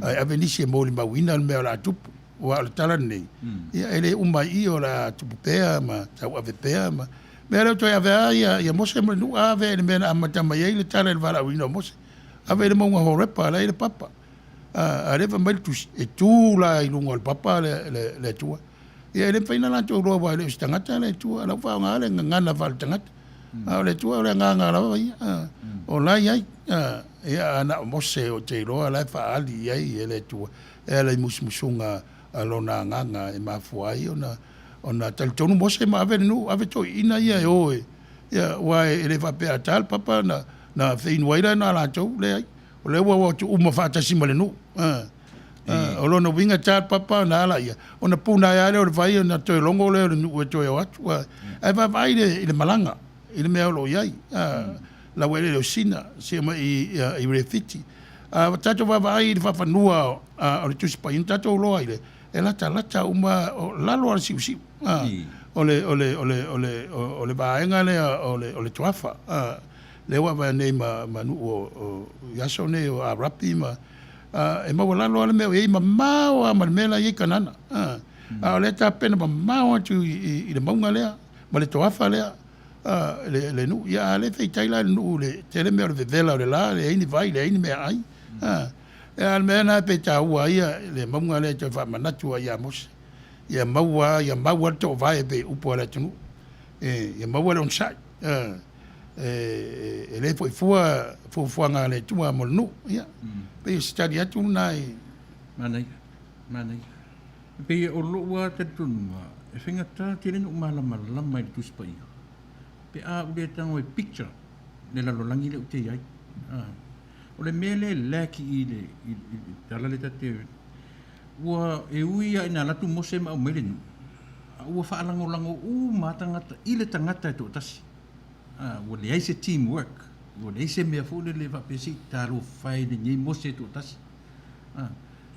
Ae ave nisi e molimauina le mea o le a tupu. Aua o le tala lenei, ia e le uma ai i i o le a tupu pea ma tauave pea ma mea lea ua toe ave lava ia, ia Mose ma le nuu, ave i le mea na amata mai ai le tala i le valaauina o Mose. Ave i le mauga Horepa la e i ai le papa. A o lea e fai mai le tusi, e tu la i luga o le papa le, le, le Atua. Ia e le mafai ona latou iloa aua e le o se tagata le Atua, o la ua faaaoga le gagana faale-tagata. A o le Atua o le agaga lava ia, o la e i ai. Ia a na o Mose ou te iloa la e faaali i ai e le Atua e ala i musumusuga a lona agaga e mafua ai ona ona talitonu Mose ma ave le nuu, ave toeaiina ia e o e, ia aua e le faapea a ta le papa na na feinu ai lea na latou, leai. O lea ua o atu uma faatasi ma le nuu. O lona uiga ta le papa ona a laia, ona puna ai lava lea o le vai ona toe logo lea o le nuu e toe o atu. Ae vaavaai i le malaga, i le mea o lo o i ai, laueleele o Sina, seia mai i Refiti. A tatou vaavaai i le faafanua o le Tusi Paia, ona tatou iloa ai lea, e latalata uma, o lalo lava o le siusiu o le vaega lea o le Toafa. Lea ua avea nei ma nuu o i aso nei o Arapi ma e maualalo lava le mea o i ai, mamao lava ma le mea la e i ai Kanana. A o lea e tapena mamao atu i le mauga lea ma le toafa lea le nuu. Ia a le faifetai la i le nuu i le tele mea o le vevela o le la, leai ni vai, leai ni meaai. A o le mea lena e pei e taua ai le mauga lea e toe faamanatu ai ia Mose, ia maua ia mau ai le toovae e pei o upu a le atunuu, ia maua le onosai. E le foi fua fuafuaga a le Atua mo le nuu. Ia, pei o se tali atu lena i... Manaia, manaia. E pei o lou lava talitonuga, e faigata tele ona ou malamalama i le Tusi Paia, pe a ou le tago e picture le lalolagi lea ou te i ai. O le mea lea e lack i le tala lea ta te... Ua, e ui lava ina alu atu Mose ma aumai le nuu, a ua faalagolago uma lava tagata i le tagata e toatasi. Ua leai se team work, ua leai se mea foi lele faapea se i talofa e lenei Mose e toatasi.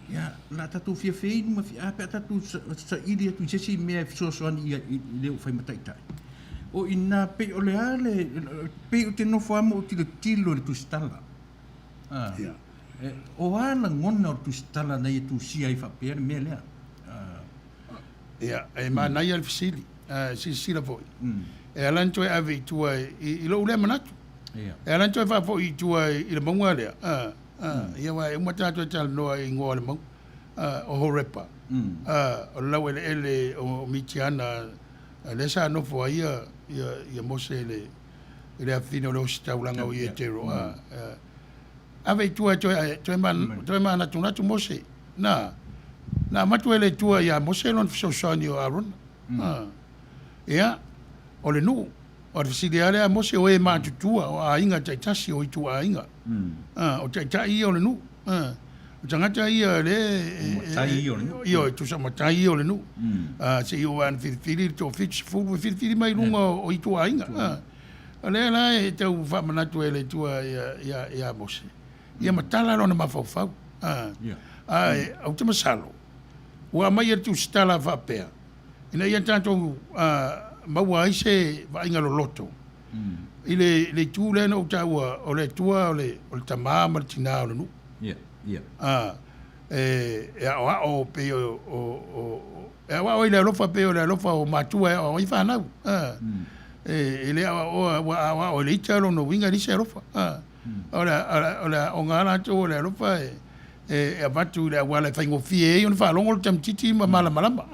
Ia, o le a tatou fia feinu ma fia a pe a tatou saili atu i se isi mea e fesoasoani i le ua fai ma taitai. O i ina pei o le a le, pei ou te nofo lava ma ou tilotilo i le tusitala. O a lagona o le tusitala na ia tusia ai faapea le mea lea? Ia, e manaia le fesili. Ae silasila foi, e ala ona toe ave i tua i lou lea manatu. E ala ona toe faafoi i tua i le mauga lea, ia aua e uma tatou e talanoa i igoa o le mauga, o Horepa, o le laueleele o Mitiana, lea sa nofo ai ia Mose i le afafine o le ositaulaga o Ietero. Ave i tua e toe manatunatu Mose. Na, na avatu e le Atua ia Mose lona fesoasoani o Arona. Ia, o le nuu, o le fesili lava lea a Mose, o e matutua, o aiga taitasi, o ituaiga. O taitai ia o le nuu. O tagata ia lea e... O matai ia o le nuu. Ioe, tusa o matai ia o le nuu. Se i oo lava ina filifili le toafitusefulu, e filifili mai luga o ituaiga. O lea la e tau faamanatu e le Atua ia Mose, ia matala lona mafaufau. Ae ou te masalo, ua aumai e le tusitala faapea, ina ia tatou maua ai se vaaiga loloto i le itu lea na ou taua, o le Atua o le tama ma le tina o le nuu. E aoao pei o e aoao i le alofa pei o le alofa o matua e aoao ai fanau. E le aoaoa, aua a aoao e le ita lona uiga e leai se alofa. O le aoga a latou o le alofa e avatu i le auala e faigofie ai ona faalogo le tamaitiiti ma malamalama.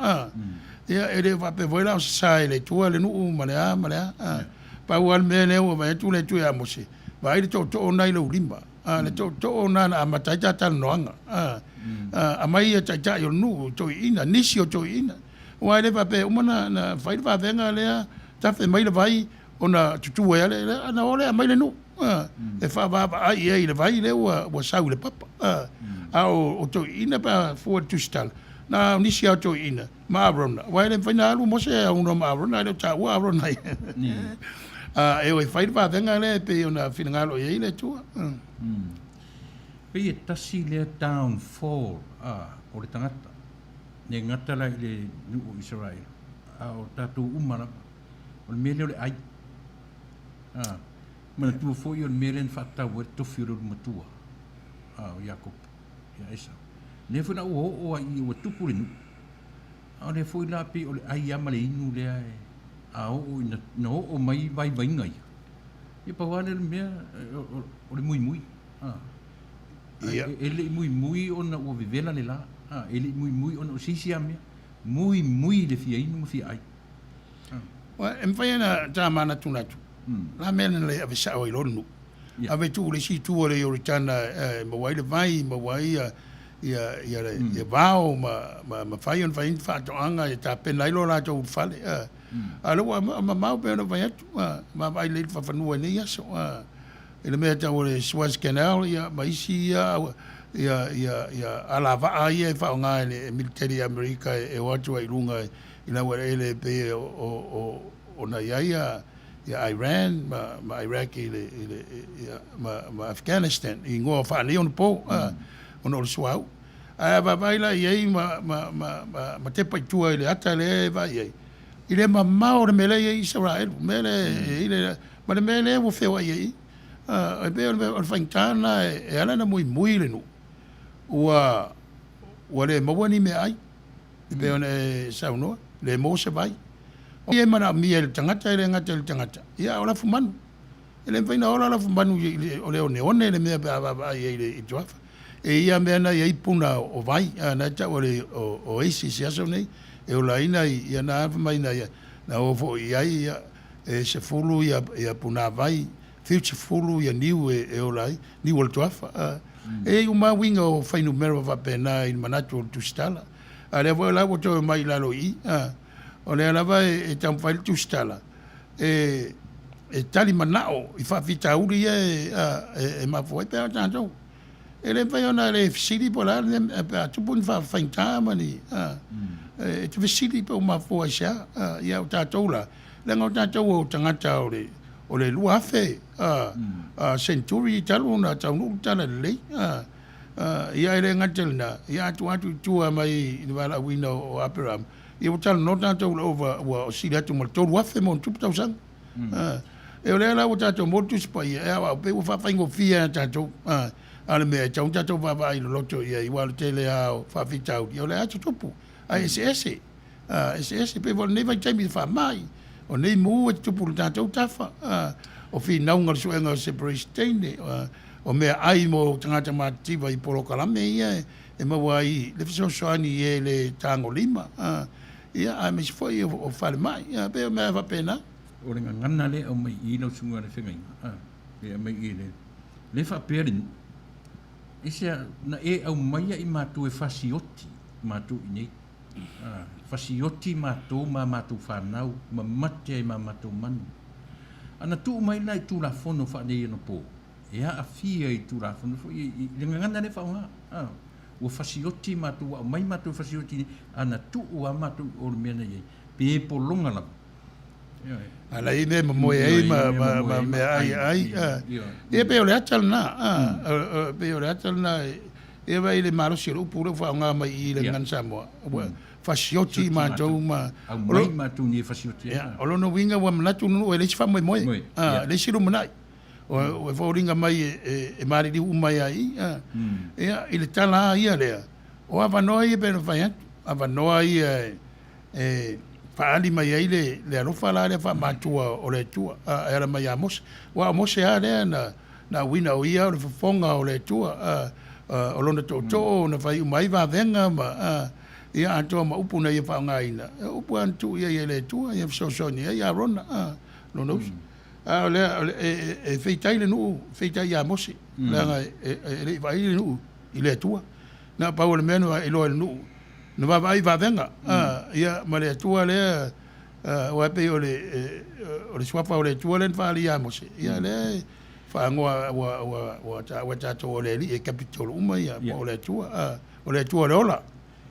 Ia, e le faapea foi la o sasa e le Atua le nuu ma le a ma le a. Pau lava le mea lea ua vaai atu le Atua ia Mose, vaai le tootoo lena i lou lima, le tootoo lena na amata ai ta talanoaga. Aumai ia taitai o le nuu, toeaiina, nisi o toeaiina. Aua e le faapea e uma ona fai le vavega lea, tafe mai le vai ona tutu ai lava lea, ona o lea aumai le nuu. E faavaavaai i ai i le vai lea ua sau i le papa. A o toeaiina pe a fua i le tusitala, na o nisi lava o toeaiina ma Arona, aua e le mafai ona alu Mose e aunoa ma Arona, e le o taua Arona ia. E o e fai le vavega lea e pei ona finagalo i ai le Atua. Pei e tasi lea downfall o le tagata, le gata la i le nuu o Isaraelu, a o tatou uma lava, o le mea lea o le ai. A, manatua foi o le mea lea na faatatau ai le tofi o le ulumatua, a, o Iakopo ia Esau. Lea foi la ua oo ai i ua tupu le nuu, a o lea foi la pei o le ai lava ma le inu lea e, a oo ina na oo mai vaivaiga ia, ia pau lava lea o le mea o le muimui. A, e le i muimui ona ua vevela le la, a, e le i muimui ona o se isi lava mea, muimui le fia inu ma fia ai. E mafai ona ta manatunatu, la mea na le ave sao ai loa le nuu. Ave tuu i le isi itu o le Ioritana e maua ai le vai, maua ai ia vao ma mafai ona fai ai ni faatoaga e tapena ai lo latou ulufale. A o lea ua mamao pei ona ou fai atu, vaavaai lelei i le faafanua i nei aso. I le mea e tau o le Suez Canal ma isi ia alavaa ia e faaaoga e le militeli a Amerika e o atu ai i luga i le laueleele e pei ona i ai ia Iran ma Iraq i le ma Afghanistan i igoa faaneionapo ona o le suauu. Ae a vaavaai la i ai ma tepa i tua i le ata lea e vaai i ai, i le mamao o le mea lea e i ai Isaraelu, mea lea e i ai ma le mea lea ua feoai ai i i. E pei o le faigata lena e ala ona muimui le nuu, ua le maua ni meaai. E pei ona e saunoa, le maua se vai. O ia e manaomia e le tagata, e le gata i le tagata, ia a o lafumanu. E le mafai ona ola lafumanu o le oneone le mea pe a vaavaai i ai i le tuafa. E i ai lava mea na e i ai puna o vai, na e tau o le oasis i aso nei, e olaina ai, ia na fai mai na o foi i ai, ia, e 10 ia punavai, 70 ia niu e ola ai, niu o le tuafa. E i ai uma lava uiga o fuainumera faapena i le manatu o le tusitala. A o lea foi la ua toe omai i lalo i i, o lea lava e taumafai le tusitala e tali manao i faafitauli ia e mafua ai pe a o tatou. E le mafai ona le fesili po o le a le mea pe a tupu ni faafaigata ma ni, e te fesili pe ua mafua i se a. Ia o tatou la, leaga o tatou o tagata o le o le 2000 century talu ona taunuu le talalelei. Ia e le gata i lena, ia a tuu atu i tua mai i le valaauina o Aperama, ia ua talanoa tatou i le ova ua sili atu ma le 3000 ma ona tupu tausaga. E o lea la ua tatou maua le Tusi Paia e aoao pei ua faafaigofie ia tatou. A o le mea e tatau ona tatou vaavaai loloto i ai, aua o le tele lava o faafitauli o lea lava e tutupu, ae eseese. Eseese pei foi o lenei vaitaimi i le faamai, o nei mu e tutupu i le tatou tafa, o finauga o le suega o se Peresetene, o meaai mo tagata matitiva i polokalame ia e maua ai le fesoasoani i e le tagolima, ia aemaise foi o falemai, ia pei o mea faapena. O le gagana lea e aumai i i lau susuga i le feagaiga, e aumai i i le, lea e faapea le nuu, aisea na e aumaia i matou e fasioti matou i inei. Fasioti matou ma matou fanau, mamate ai ma matou manu. A na tuu mai la i Tulafono faaneionapo, e aafia i Tulafono foi ia i le gagana lea e faaaoga. Ua fasioti matou, ua aumai matou e fasioti nei, a na tuu lava matou i o i le mea na i ai, pe pologa lava. Ioe. A na i ai mea e momoe ai ma meaai ai. Ia pei o le ata lena, pei o le ata lena. Ia vaai i le malosi o le upu lea ua faaaoga mai i i le Gagana Samoa, ua fasioti matou ma... Aumai matou nei e fasioti ai. O lona uiga ua manatu le nuu e leai se faamoemoe, e leai se lumanai. Ua foliga mai e maliliu uma ai lava i i. Ia, i le tala lava ia lea, o avanoa ia pei ona fai atu, avanoa ia e faaali mai ai le alofa la lea faamatua o le Atua e ala mai ia Mose. Aua o Mose lava lea na na auina o ia o le fofoga o le Atua, o lona tootoo na fai uma ai vavega ma ia atoa ma upu na ia faaaogaina, o upu lava na tuu i ai e le Atua ia fesoasoani ai Arona, lona uso. A o lea e feitai le nuu, feitai ia Mose, leaga e le i vaai le nuu i le Atua. Na pau o le mea na iloa e le nuu, na vaavaai i vavega, ia ma le Atua lea aua e pei o le suafa o le Atua lea na faaali ia Mose, ia lea e. Fagoa ua ua ua taua e tatou o le Alii e Capitol uma ia po o le Atua a o le Atua o le ola.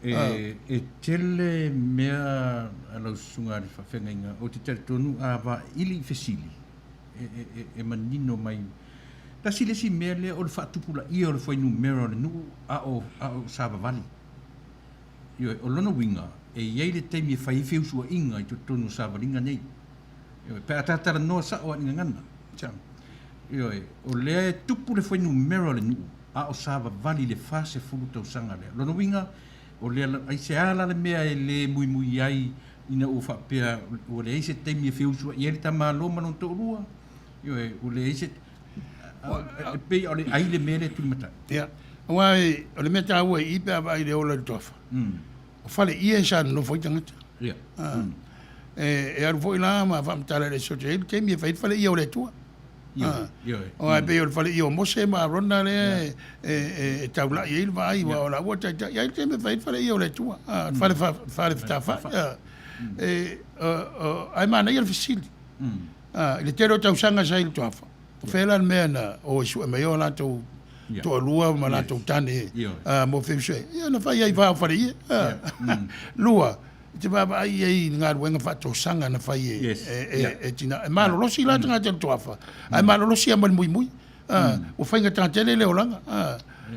E e tele mea a lau susuga i le faafeagaiga ou te talitonu a vaili i fesili e e e manino mai. Tasi le isi mea lea o le faatupulaia o le fuainumera o le nuu a o a o savavali. Ioe, o lona uiga e i ai le taimi e fai ai feusuaiga i totonu o savaliga nei. Ioe, pe a ta talanoa sao lava i le gagana. Ioe, o lea e tupu le fuainumera o le nuu, a o savavali i le 40 tausaga lea. O lona uiga, o lea, aisea la le mea e le muimui ai ina ua faapea ua leai se taimi e feusuai ai le tamālo ma lona toalua? Ioe, ua leai se... E pei o le ai le mea lea e tulimatai. Ia, aua o le mea taua i i pe a vaai i le ola i le Toafa, o fale ie sa nonofo ai tagata. Ia. E, e alu foi la ma faamatala i le aso e i ai le taimi e fai ai le fale ie o le Atua. Ioe. Aua e pei o le fale ie o Mose ma Arona lea e, e, e taulai ai le vaai, aua o laua taitai. E i ai le taimi e fai ai le fale ie o le Atua, le fale, fale fetafai. E, ae manaia le fesili. I le tele o tausaga sa i le Toafa, o fea la le mea na o e sue mai ai o latou toalua ma latou tane mo feusuaiga? Ia na fai ai i va o Faleie. Lua, e te vaavaai i ai i le galuega faatosaga na fai e, e, e tina. E malolosi la tagata i le Toafa, ae malolosi lava ma le muimui. Ua faigata tele le olaga.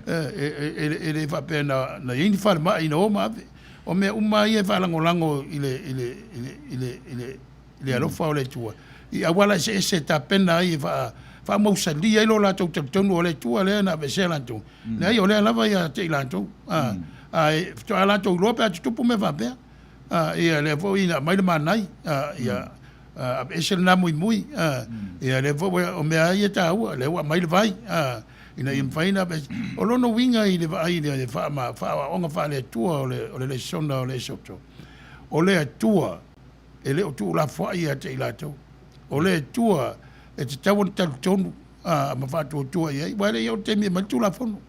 E le faapea na i ai ni falemai na o ma ave. O mea uma lava ia e faalagolago i le, i le, i le, i le, i le i le alofa o le Atua, i auala eseese e tapena ai e faamausalia ai lo latou talitonu o le Atua lea na aveesea latou. Leai, o lea lava ia te i latou. Ae faatoa latou iloa pe a tutupu mea faapea. Ia lea foi na aumai le manai, ia aveese lena muimui. Ia lea foi o mea ia e taua, lea ua aumai le vai, ina ia mafai ona aveese. O lona uiga i le vaai i le faaaoaoga faale-Atua o le lesona o le Esoto, o le Atua e le o tuulafoai ia te i latou. O le Atua e tatau ona talitonu ma faatuatua i ai, aua e le i oo le taimi e aumai le Tulafono.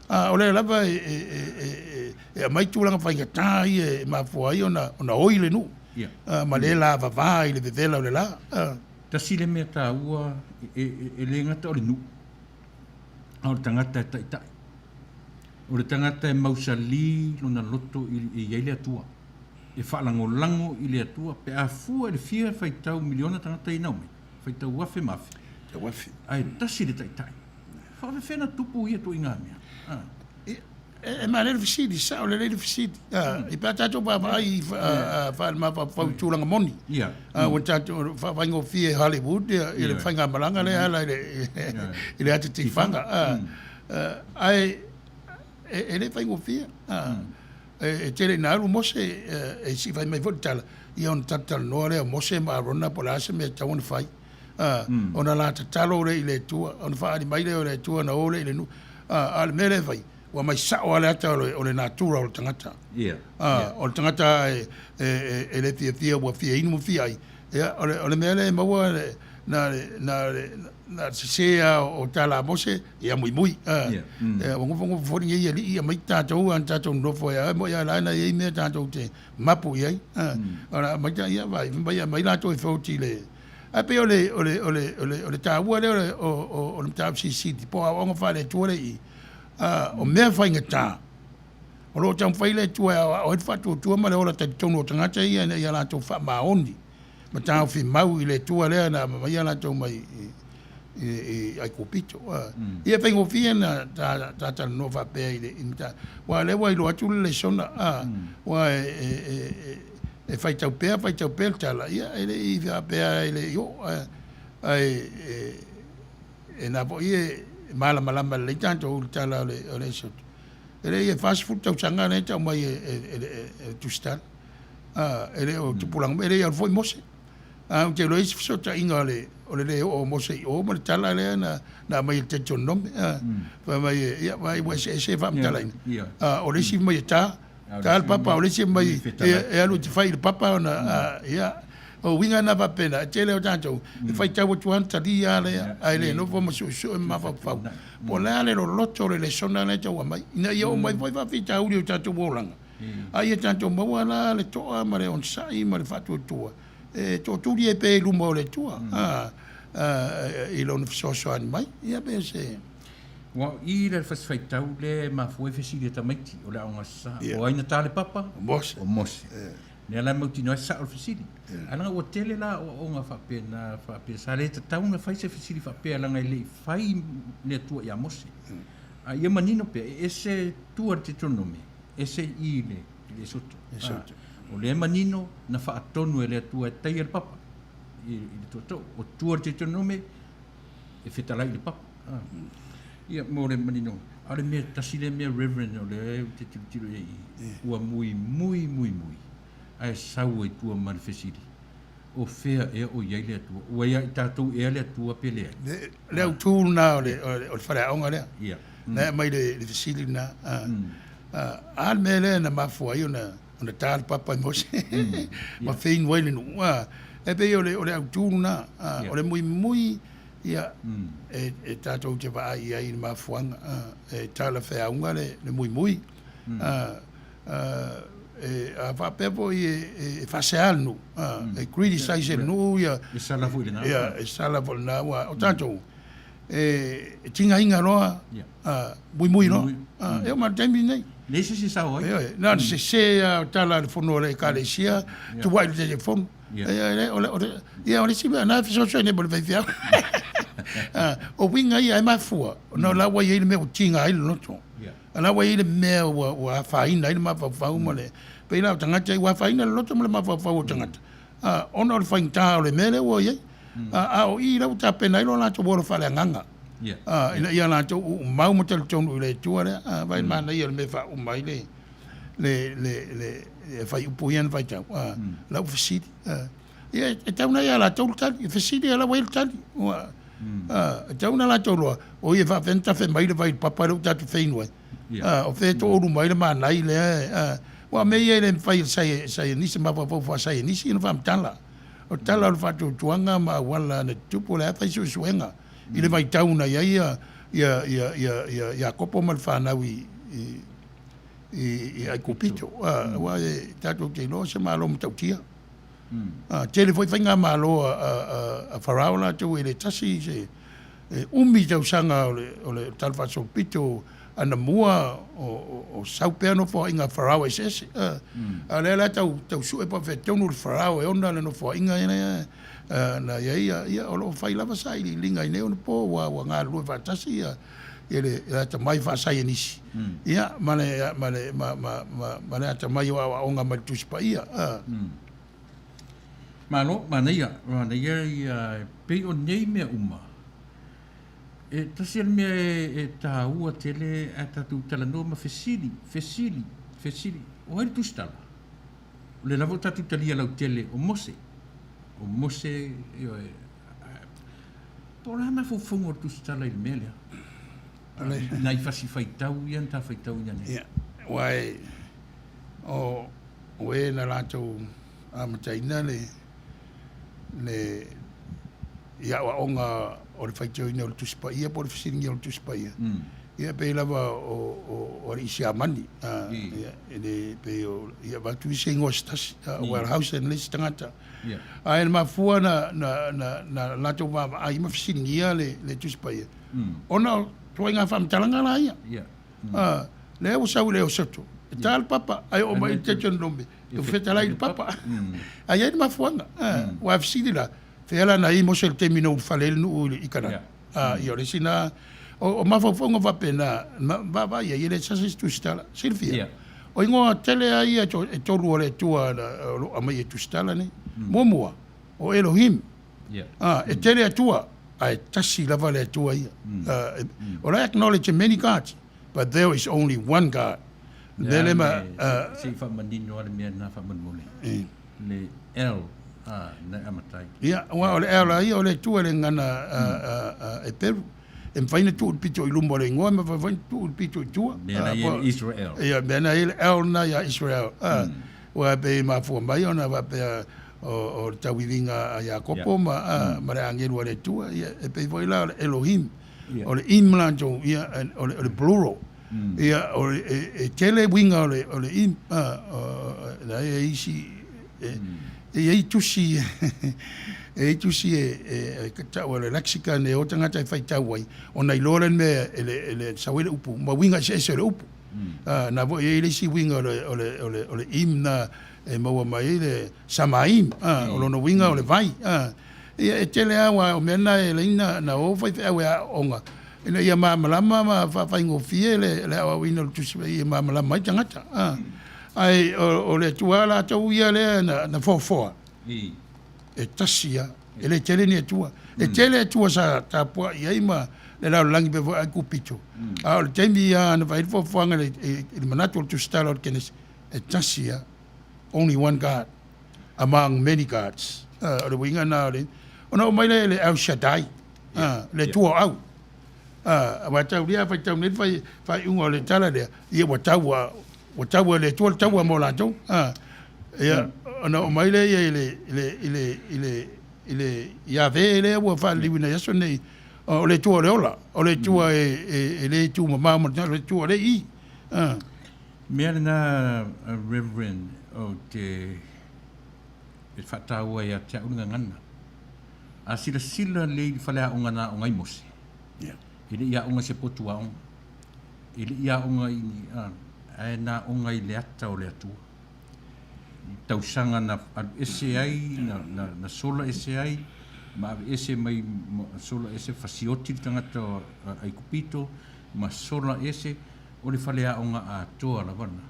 A o lea lava e aumai tulaga faigata ia e mafua ai ona oi le nuu ma le lavava i le vevela o le la. Tasi le mea taua, e le gata o le nuu, a o le tagata e taitai. O le tagata e mausali lona loto e i ai le Atua. E faalagolago i le Atua pe a fua i le fia faitau miliona tagata ia na omai, faitau afe ma afe. Faitau afe. Ae tasi le Taitai. Faafefea na tupu ia ituaiga mea? A. E manaia le fesili, sao lelei le fesili. I pe a tatou vaavaai faale-mafaufau i tulaga moni, ua tatou faafaigofie e Hollywood i le faigamalaga lea e ala i le ata tifaga. Ae e le faigofie. E tele ina alu Mose, e si'i fai mai foi le tala, ia ona talatalanoa lea o Mose ma Arona po o le a se mea e tatau ona fai. Ona la tatalo lea i le Atua, ona faaali mai lea o le Atua ona o lea i le nuu. A o le mea lea e fai, ua aumai sao lava le ata o le natura o le tagata. O le tagata e le fiafia ua fia inu ma fia ai. Ia, o le mea lea e maua na le sese lava o tala a Mose, ia muimui. Ia, ua nofonofo foi lenei alii aumai tatou a na tatou nonofo ai lava, e moni lava o la e na i ai mea tatou te mapu i ai. Aumai, ia vaai, fai mai aumai latou e feoti i le... Ae pei o le, o le, o le, o le, o le taua lea o, o, o le mataupu silisili po o aoaoga faale-Atua lea i i, o mea faigata o lo o taumafai le Atua e aoao ai le faatuatua ma le ola talitonu o tagata ia ina ia latou faamaoni ma taofi mau i le Atua lea na aumaia latou mai i Aikupito. Ia e faigofie na ta talanoa faapea i le mataupu, aua o lea ua iloa atu le lesona, aua e faitau pea faitau pea le tala, ia e le i faapea e le i oo, ae e na foi e malamalama lelei tatou i le tala o le Esoto. E le i e 40 tausaga lea e tau mai e le Tusitala. E le o tupulaga mai, e le i alu foi Mose. Ae ou te iloa e i ai se fesootaiga o le o le le oo o Mose i o ma le tala lea na aumai e le Deuteronome. Fai mai, ia vaai ua eseese faamatalaina. O le isi fai mai e ta, ta le papa, o le isi fai mai e alu e te fai i le papa ona, ia, o uiga na faapena, e tele o tatou e faitau atu lava ona talia lava lea, ae le nofo ma suesue ma mafaufau po o le a le loloto o le lesona lea e tau aumai, ina ia oo mai foi faafitauli i o tatou olaga, a ia tatou maua la le toa ma le onosai ma le faatuatua e tootuli ai pea i luma o le Atua. i lona fesoasoani mai. Ia pe se... Ua o i le Fasi Faitau lea e mafua ai fesili a tamaiti o le Aoga Aso Sa. O ai na ta le papa? O Mose. O Mose. Lea la e mautinoa ai sao le fesili. Ae leaga ua tele la aoaoga faapena faapea sa le tatau ona fai se fesili faapea leaga e le i fai le Atua ia Mose. A ia manino pea e ese tua le Deuteronome, ese i i le Esoto. O lea e manino na faatonu e le Atua e taia le papa i le tootoo. O tua le Deuteronome e fetalai i le papa. Ia, mo le manino, a o le mea tasi lea mea Reverend o lea ou te tilotilo i ai i, ua muimui muimui ae sau ai tua ma le fesili, o fea ea o i ai le Atua? Ua ia i tatou ea le Atua pe leai? Le, le autu lena o le, o le, o le faleaoga lea. Ia. Na e aumai le, le fesili lena. A le mea lea na mafua ai ona, ona ta le papa i Mose ma feinu ai le nuu. E pei o le, o le autu lena. O le muimui Ia, e tatou te vaai i ai i le mafuaaga, e talafeauga le muimui. A faapea foi e faasea le nuu, e criticize e le nuu ia. E sala foi lena. Ia, e sala foi lena, aua o tatou, e tigaina loa, muimui loa. E oo mai i le taimi lenei. Leai se isi e sao ai. Ioe, na ona sese lava o tala a le fono a le Ekalesia, tuuai i le telefoni. Ia, o le isi mea, na e fesoasoani ai ma le faifeau. O uiga ia e mafua, ona o la ua i ai le mea ua tiga ai le loto. O la ua i ai le mea ua afaina ai le mafaufau ma le... Pei la o tagata ua afaina le loto ma le mafaufau o tagata, ona o le faigata o le mea lea ua i ai. A o i la ua tapena ai lo latou ola faaleagaga, ina ia latou uumau ma talitonu i le Atua lea. Vaai i le manaia o le mea e faauma ai le le, le, le, le fuaiupu ia na faitau, a, lau fesili, a, ia, e tau na ia latou le tali, e fesili a la ua i ai le tali, ua, a, e tau na latou loa, o ia faapea na tafe mai le vai i le papa lea ua tatou feinu ai, a, o fea e toulu mai le manai lea, a, aua o mea ia e le mafai e saienisi, mafaufau faasaienisi ona faamatala. O tala o le faatuatuaga ma auala na tutupu, o lea fai suesuega i le vaitau na i ai ia, ia, ia, ia, ia Iakopo ma le fanau i, i, i Aikupito, aua e tatou te iloa o se Malo matautia. Tele foi faigamalo a Farao latou e le tasi se umi tausaga o le talafaasolopito anamua o sau pea nofoaiga a Farao eseese. A o lea la tau sue po o fea tonu le Farao e ona le nofoaiga lea na i ai, ia o lo o fai lava sailiiliga i nei ona po ua galulue faatasi ia le atamai faasaienisi, ia, ma le, ma le, ma, ma, ma, ma le atamai o aoaoga mai le Tusi Paia. Malo, manaia, manaia ia, e pei o nei mea uma, e tasi le mea e taua tele ae tatou talanoa ma fesili, fesili, fesili, o ai le tusitala? O lea lava ua tatou talia lautele o Mose, o Mose, ioe, Po o le a mafaufauga o le tusitala i le mea lea? Nai fasi faitau ia na ta faitauina nei. Ia, aua e, o, o e na latou amataina le, le, i aoaoga o le faitauina o le Tusi Paia po o le fesiligia o le Tusi Paia. Ia, e pei lava o, o, o alii Siamani, a, ia, e le, pei o, ia, avatu i se igoa se tasi, a, o Wellhausen le isi tagata. Ae na mafua na, na, na, na latou vaavaai ma fesiligia le, le Tusi Paia, ona o ituaiga faamatalaga la ia. Ah, lea ua sau i le Eosoto, e ta le papa, ae oo mai i le Deuteronome, e fetalai i le papa. Ae i ai le mafuaaga. Ah, aua e fesili la, fea la na i ai Mose i le taimi na ulufale ai le nuu i Kanana? Ah, ia o le isi na, o mafaufauga faapena, na vaavaai i ai, e le sasa se tusitala. Silafia, o igoa tele lava ia e tolu o le Atua o lo o aumai e tusitala nei. Muamua, o Elohim. Ah, e tele Atua, ae tasi lava le Atua ia. Ah, o la e acknowledge many gods, but there is only one God. Le mea lea ma, ah, Se i faamanino lava le mea lena faamolemole. Le El, a, na e amata ai. Ia, aua o le El a ia o le Atua i le gagana Eperu. E mafai ona tuu i le pito i luma o le igoa, e mafai foi ona tuu i le pito i tua. Mea na i ai le Israel. Ia, mea na i ai le El na ia Israel. Aua e pei e mafua mai ona faapea o le tauiviga a Iakopo ma le agelu a le Atua. Ia, e pei foi la o le Elohim, o le im latou, ia, o le plural. Ia, o le, e tele uiga o le, o le im, a, o, la e i ai isi, e, E i ai tusi, e i ai tusi e, e, e tau o le lexicon e o tagata e faitau ai, ona iloa lea le mea e le, e le sau ai le upu, ma uiga eseese o le upu. Mm. Na foi e i ai le isi uiga o le, o le, o le, o le im na e maua mai ai le samaim, o lona uiga o le vai. Ia e tele lava aua o mea na e ala ai na, na o faifeau e aooga ina ia malamalama ma faafaigofie le, le aoaoina o le Tusi ia malamalama ai tagata. Ae o, o le Atua latou ia lea na, na foafoa. E tasi lava. E le tele ni Atua. E tele Atua sa tapuai ai ma le lalolagi pei foi Aikupito. A o le taimi lava na fai ai le foafoaga i le, i le manatu o le Tusitala o le Kenesi, e tasi lava. Only one God among many gods. O le uiga lena o le... Ona oo mai lea i le El Shaddai, le Atua o Au. Aua e taulia a faitau nei le faaiuga o le tala lea, ia ua tau a, ua tau e le Atua le taua mo latou. Ia, ona oo mai lea i le, i le, i le, i le, i le Iave lea ua faaliliuina i aso nei, o le Atua o le ola, o le Atua e le tumamao ma le Atua o le i. Mea lena Reverend ou te e faataua ia te au le gagana. A silasila lelei i le faleaoga na aoga ai Mose, e le i aoga i se potu aoga, e le i aoga i ni, ae na aoga i le ata o le Atua. I tausaga na alu ese ai, na, na, na sola ese ai, ma ave ese mai, ma sola ese, fasioti le tagata o Aikupito, ma sola ese, o le faleaoga atoa lava lena.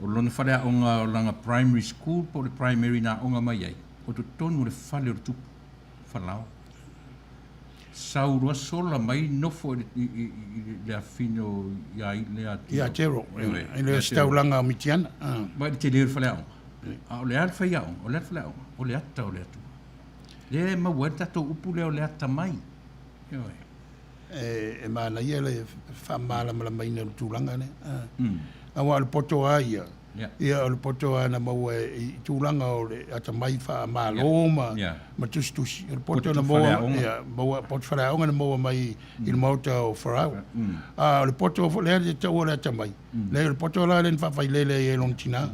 O lona faleaoga o lana primary school po o le primary na aoga mai ai, o totonu o le fale o le tupu, Falao. Sau loa sola mai nofo i le, i le afafine o ia ia Ia Tero, i le ositaulaga o Mitiana. Vaai i le tele o le faleaoga. A o le a le faiaoga? O le a le faleaoga? O le ata o le Atua. Lea e maua ai le tatou upu lea o le atamai. Ioe. E manaia le faamalamalamaina o le tulaga lea. Aua o le poto lava ia, ia o le poto lava na maua i tulaga o le atamai faamalo ma, ma tusitusi. O le poto na maua, ia, maua, poto faleaoga na maua mai i le maota o Farao. A o le poto foi lea e taua o le atamai, leai o le poto la lea na faafailele ai e lona tina.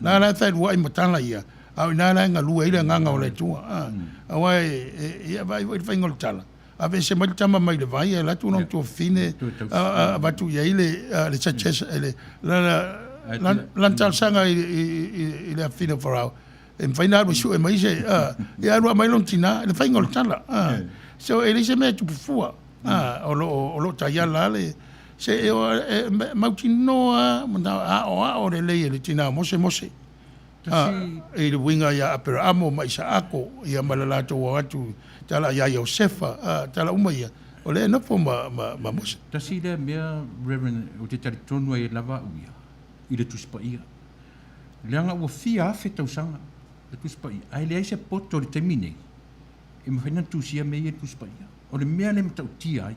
La la e fealuai ma tala ia, a o ina la e galue ai le agaga o le Atua. Aua e, ia vaai foi i le faiga o le tala, Aveese mai le tama mai le vai, ae alu atu lona tuafafine avatu i ai le suggest, lana talosaga i le afafine o Farao, e mafai ona alu e sue mai se, ia alu aumai lona tina, le faiga o le tala. So e leai se mea e tupu fua, o lo o taiala lava le, se e mautinoa lava aoao lelei e le tina o Mose Mose. I le uiga ia Aperaamo ma Isaako, ia ma le latou o atu tala ia Iosefa, a, tala uma ia, o lea e nofo ma, ma, ma Mose. Tasi lea mea, Reverend, ou te talitonu ai e lava au ia i le Tusi Paia, leaga ua fia afe tausaga le Tusi Paia, ae leai se poto i le taimi nei e mafai ona tusia mea ia i le Tusi Paia. O le mea lea e matautia ai.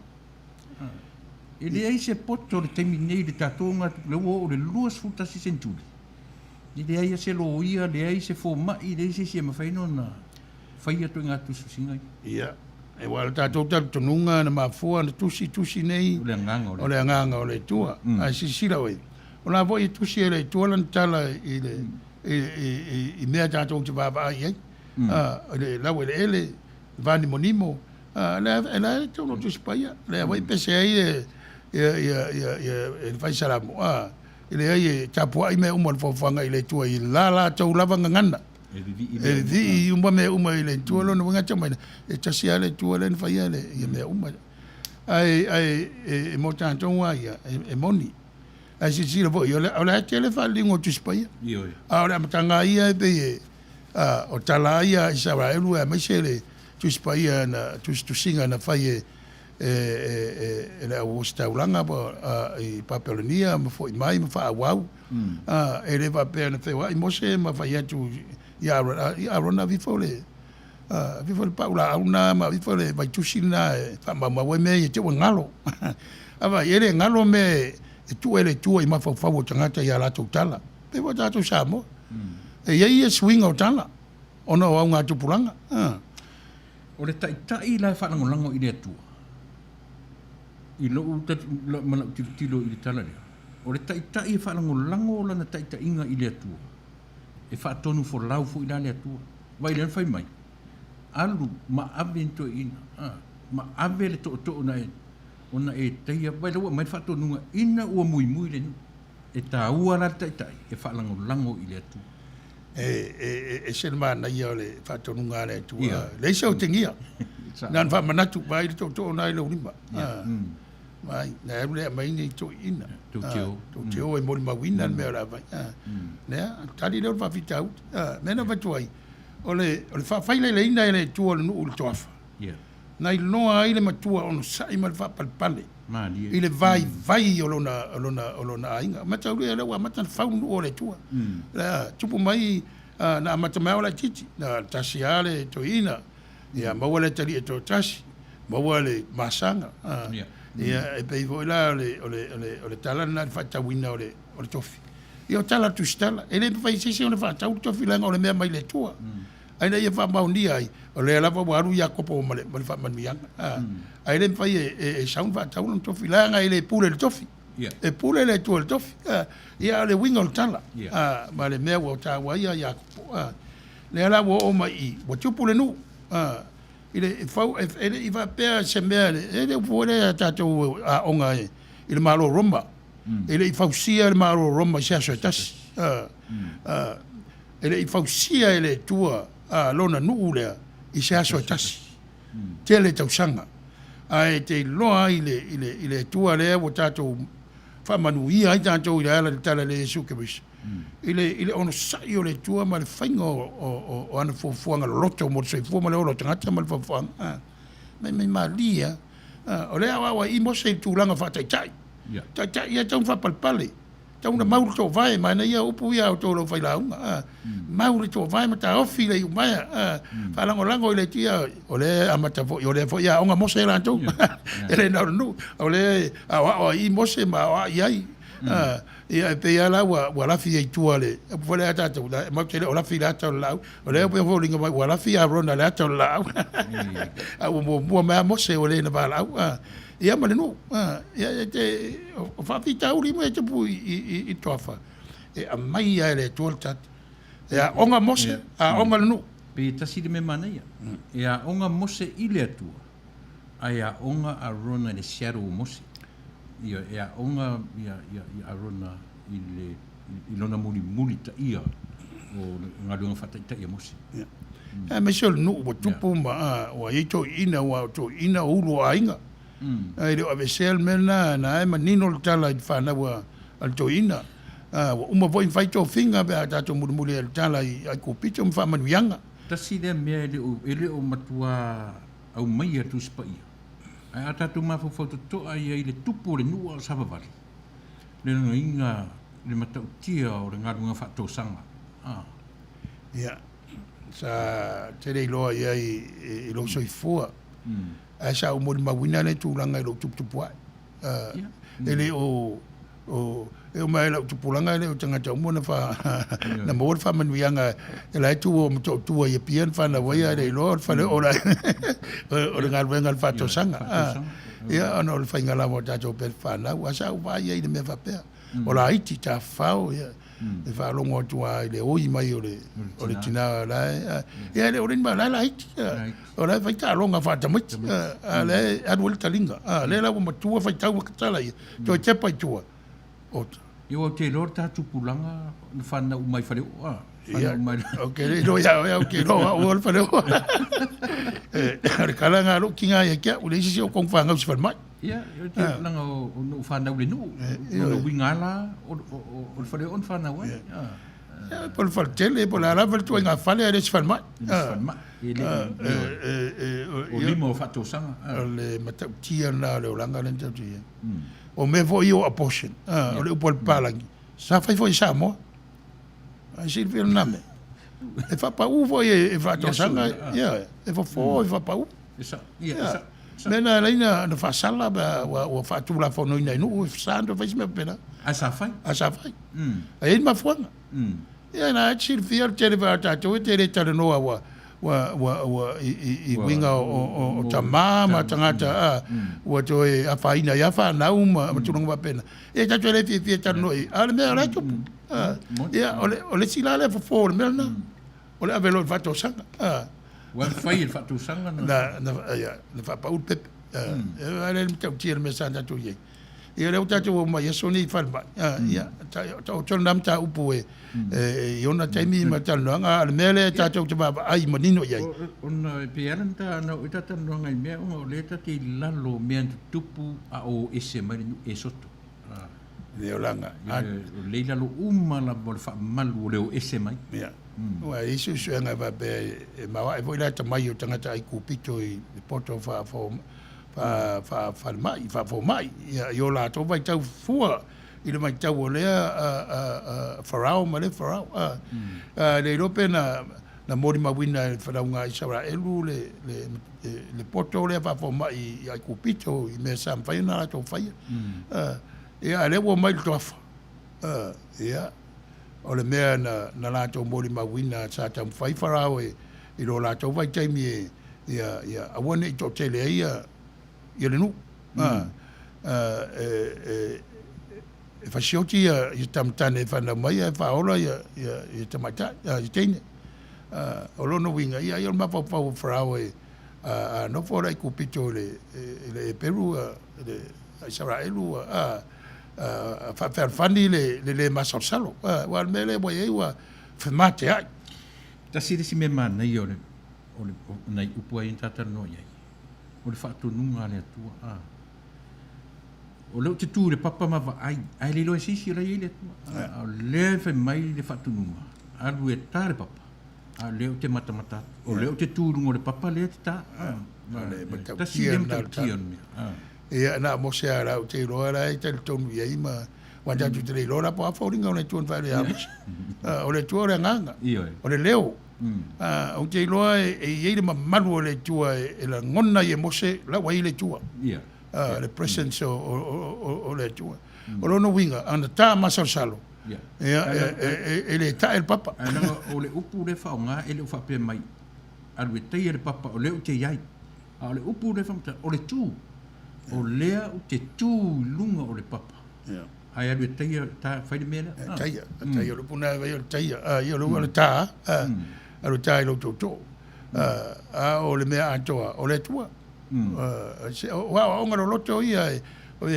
E leai se poto i le taimi nei i le tatou lea ua oo i le 21 seneturi, E leai se loia, leai se fomai, leai se isi e mafai ona faia ituaiga tusitusiga ia. Ia, aua o le tatou talitonuga na mafua ona tusi tusi nei, o le agaga o le, o le agaga o le Atua. Ae silasila oe, o la foi e tusi e le Atua lana tala i le i mea tatou te vaavaai i ai. I le laueleele, le vanimonimo, lea e tatau ona tusi paia. Lea foi e pese ai le fai Salamo, E leai, e tapuai mea uma o le foafoaga i le Atua i la latou lava gagana. E vivii uma mea uma i le Atua, lona uiga tau mai, e tasi lava le Atua lea na faia le, ia mea uma. Ae, ae e, e mo tatou lava ia, e, e moni. Ae silasila foi, o le, o le a tele faaliliuga o Tusi Paia. A o le amataga lava ia e pei e, a, o tala lava ia a Isaraelu aemaise le Tusi Paia na, tusitusiga na fai e, e le au ositaulaga i Papelonia ma foi mai ma faaauau. E le faapea na feoai Mose ma fai atu ia Arona, ave ifo le ave ifo le pau laau lena ma ave ifo le vaitusi lena e faamaumau ai mea ia te ua galo. Vaai, e le galo mea e tuu e le Atua i mafaufau o tagata i a latou tala. Pei foi o tatou Samoa. E i ai ia suiga o tala ona o augatupulaga. O le taitai la e faalagolago i le Atua, i lou ma lau tilotilo i le tala lea, o le taitai e faalagolago lana taitaiga i le Atua, e faatonufolau foi la le Atua. Vaai lea na fai mai, alu ma ave ni toeaiina, a, ma ave le tootoo na e, ona e taia, vaai la ua aumai le faatonuga ina ua muimui le nuu. E taua la le taitai e faalagolago i le Atua. E, e, e ese le manaia o le faatonuga a le Atua. Yeah. Leai se otegia. Na ona faamanatu, vaai le tootoo na i lou lima. Yeah. Vaai, na alu lea aumai ni toeaiina. Touteo. Touteo e molimauina le mea o le a fai. Lea, tali lea o le faafitauli. Mea na avatu ai, o le, o le faafaileleiina e le Atua o le nuu i le toafa. Yeah. Na iloa ai le matua onosai ma le faapalepale Malie. i le vaivai o lona, o lona, o lona aiga. Mataulia lea ua amata ona fau le nuu o le Atua. Lea, tupu mai, na amata mai lava o laitiiti, na tasi lava le toeaina, ia maua le atalii e toatasi, maua le masaga. Ia, e pei foi la o le, o le, o le, o le tala lena i le faatauina o le, o le tofi. Ia o tala a le Tusitala, e le mafai e se isi ona faatau le tofi leaga o le mea mai le Atua. A ina ia faamaonia ai, o lea lava ua alu Iakopo ma le, ma le faamanuiaga. Ae le mafai e, e, e sau ona faatau lona tofi, leaga e le pule i le tofi. E pule le Atua i le tofi. Ia, o le uiga o le tala, ma le mea ua taua ai ia Iakopo. Lea la ua oo mai i i, ua tupu le nuu. I le fau, e le i faapea se mea, e le upu foi lea a tatou aoga i le Malo o Roma. E le i fausia le Malo o Roma i se aso e tasi. E le i fausia e le Atua lona nuu lea i se aso e tasi. Tele tausaga. Ae te iloa ai i le Atua lea ua tatou faamanuia ai tatou i le ala i le tala i le Iesu Keriso, i le, i le onosai o le Atua ma le faiga o ana fuafuaga loloto mo le soifua ma le ola o tagata ma le faofaoaga. Mai mai malie lava. O lea e aoao ai i Mose i le tulaga faataitai. Taitai ia e tatau ona faapalepale. Tatau ona mau le toovae, manaia upu ia a outou le aufailauga. Mau le toovae ma taofi le iumaea. Faalagolago i le Atua. O lea e amata foi, o lea foi e aoga Mose latou. E le na o le nuu. O lea e aoao ai i Mose ma aoao i ai. Ia e pei lava la ua, ua lafi ai i tua le upu foi lea a tatou, matou te le o lafi i le ata o le laau. O lea e pei e foliga mai ua lafi Arona i le ata o le laau. A ua muamua mai lava Mose ua le na valaau. Ia ma le nuu. Ia e te, o faafitauli uma ia e tupu i Toafa, e aumai lava e le Atua le tali. E aoga Mose, aoga le nuu. Pei e tasi le mea manaia. E aoga Mose i le Atua, ae aoga Arona i le shadow o Mose. Ia, e aoga ia, ia, ia Arona i le, i lona mulimulitaia o le galuega faataitai a Mose. Ia. Aemaise o le nuu ua tupu ma ua i ai toeaiina, aua o toeaiina o ulu o aiga. E le o aveesea le mea lena, na e manino le tala i le fanau a le toeaina. Ua uma foi ona fai tofiga pe a tatou mulimuli ai i le tala i Aikupito ma faamanuiaga. Tasi lea mea e le o, e le o matua aumaia e le Tusi Paia, ae a tatou mafaufau totoa i ai i le tupu o le nuu a o savavali, le logoina le matautia o le galuega faatosaga. A. Ia, sa tele iloa i ai i lou soifua, ae sa ou molimauina lea tulaga i lou tuputupu ae. E le o, o, e oo mai lava i lau tupulaga e le o tagata uma na fa, na maua le faamanuiaga e la e tu o Motootua i Apia na fanau ai ae le iloa o le fale o la o le galuega a le faatosaga. Ia ona o le faiga lava o tatou pea fanau, ae sa ou vaai ai i le mea faapea. O laiti tafafao ia e faalogo atu lava i le oi mai o le o le tina la e ia e le o le ni mea o la e laiti o la e fai taaloga faatamaiti a o la e alu ai le taliga a lea la ua matua faitau ma tala ia toe tepa i tua o Ia ua ou te iloa le ta tupulaga na fanau uma i Faleoo a fanau uma i Ou te le iloa ia oe, ou te iloa o au o le Faleoo. O le tala lena a lou tina ia te au, e leai se isi o kou fanau i se falemai. Ia, ou te leaga o na ou fanau i le nuu. O le uiga lava la, o le Faleoo na fanau ai. Ia, po o le faletele, po o le a lava le ituaiga fale, ae le o se falemai. E le o se falemai. E le o, o lima o faatosaga. O le matautia lena o le olaga lea na tatou i ai. O mea foi ia o abortion, o le upu a le papalagi, sa fai foi i Samoa. Ae silafia lena mea. E faapau foi e faatosaga, ia, e fofo e faapau. Ia, mea na ala ai na faasala pe a ua faatulafonoina i nuu e sa ona toe fai se mea faapena. Ae sa fai. Ae sa fai. Ae i ai le mafuaaga. Ia na e silafia le tele foi o tatou e te le talanoa ua ua ua ua i uiga o tama ma tagata ua toe afaina ai lava fanau ma tulaga faapena. Ia tatou e le fiafia e talanoa i ai, a o le mea o la e tupu. Ia o le isi la lea fofo o le mea lena. O le ave loa i le faatausaga. Ua mafai e le faatausaga na. Na, ia, na faapau le pepe. E le le matautia le mea sa tatou i ai. Ia lea ua tatou omai i aso nei i falemai. Ia, taoto lena mataupu e i ona taimi ma talanoaga, a o le mea lea tatou te vaavaai manino i ai. Ona e pei lava ona oo i ta talanoaga i mea ona o lea ta te i lalo o mea na tutupu a o ese mai le nuu Esoto. Le olaga. O lea i lalo uma lava o le faamalu o le o ese mai. Ia. Ua i ai suesuega e faapea e maoae foi le atamai o tagata Aikupito i le poto faa-falemai, faa-fomai, ia, i o latou vaitau fua i le vaitau o lea Farao ma lea Farao. E le iloa pe na molimauina e le fanauga a Isaraelu le poto lea faafomai i Aikupito i mea sa mafai ona latou faia. Ia, a o lea ua omai i le toafa. Ia, o le mea na latou molimauina sa taumafai Farao i lo latou vaitaimi e ia aua ne i toatele ai le nuu. E fasioti ia tamatane e fanau mai ae faaola ia tamaitai, ia teine. O lona uiga, ia ai o le mafaufau o Farao e a nofo le Aikupito i le Eperu, le Isaraelu, faafealofani le le masalosalo. Aua o le mea lea ua i ai ua femateai. Tasi le isi mea manaia o le o nai upu ai na ta talanoa i ai, o le faatonuga a le Atua. A. O lea ou te tu i le papa ma vaai, ae le iloa e se isi o la e i ai le Atua. A o lea e fai mai le faatonuga, alu e ta le papa, a o lea ou te matamata atu. O lea ou te tu i luga o le papa lea e te ta. Tasi lea matautia o le mea. Ia, na o Mose lava la ou te iloa la e talitonu i ai ma aua tatou te le iloa la po o a foliga o le Atua na fai ia Mose. O le Atua o le agaga, o le leo. Ou te iloa e i ai le mamalu o le Atua e lagona ai e Mose la ua i ai le Atua. Le presence o le Atua. O lona uiga, ana ta masalosalo, ia, e le tae le papa. Ae leaga o le upu lea e faaaoga e le o faapea mai, alu e taia le papa o lea ou te i ai. A o le upu lea e faamatala, o le tu. O lea ou te tu i luga o le papa. Ae alu e taia, ta, fai le mea lea. Taia, taia, o le upu lena e fai o le taia. Ia, o le upu o le ta, alu e ta i lou tootoo. A o le mea atoa, o le Atua. O aoaoga loloto ia e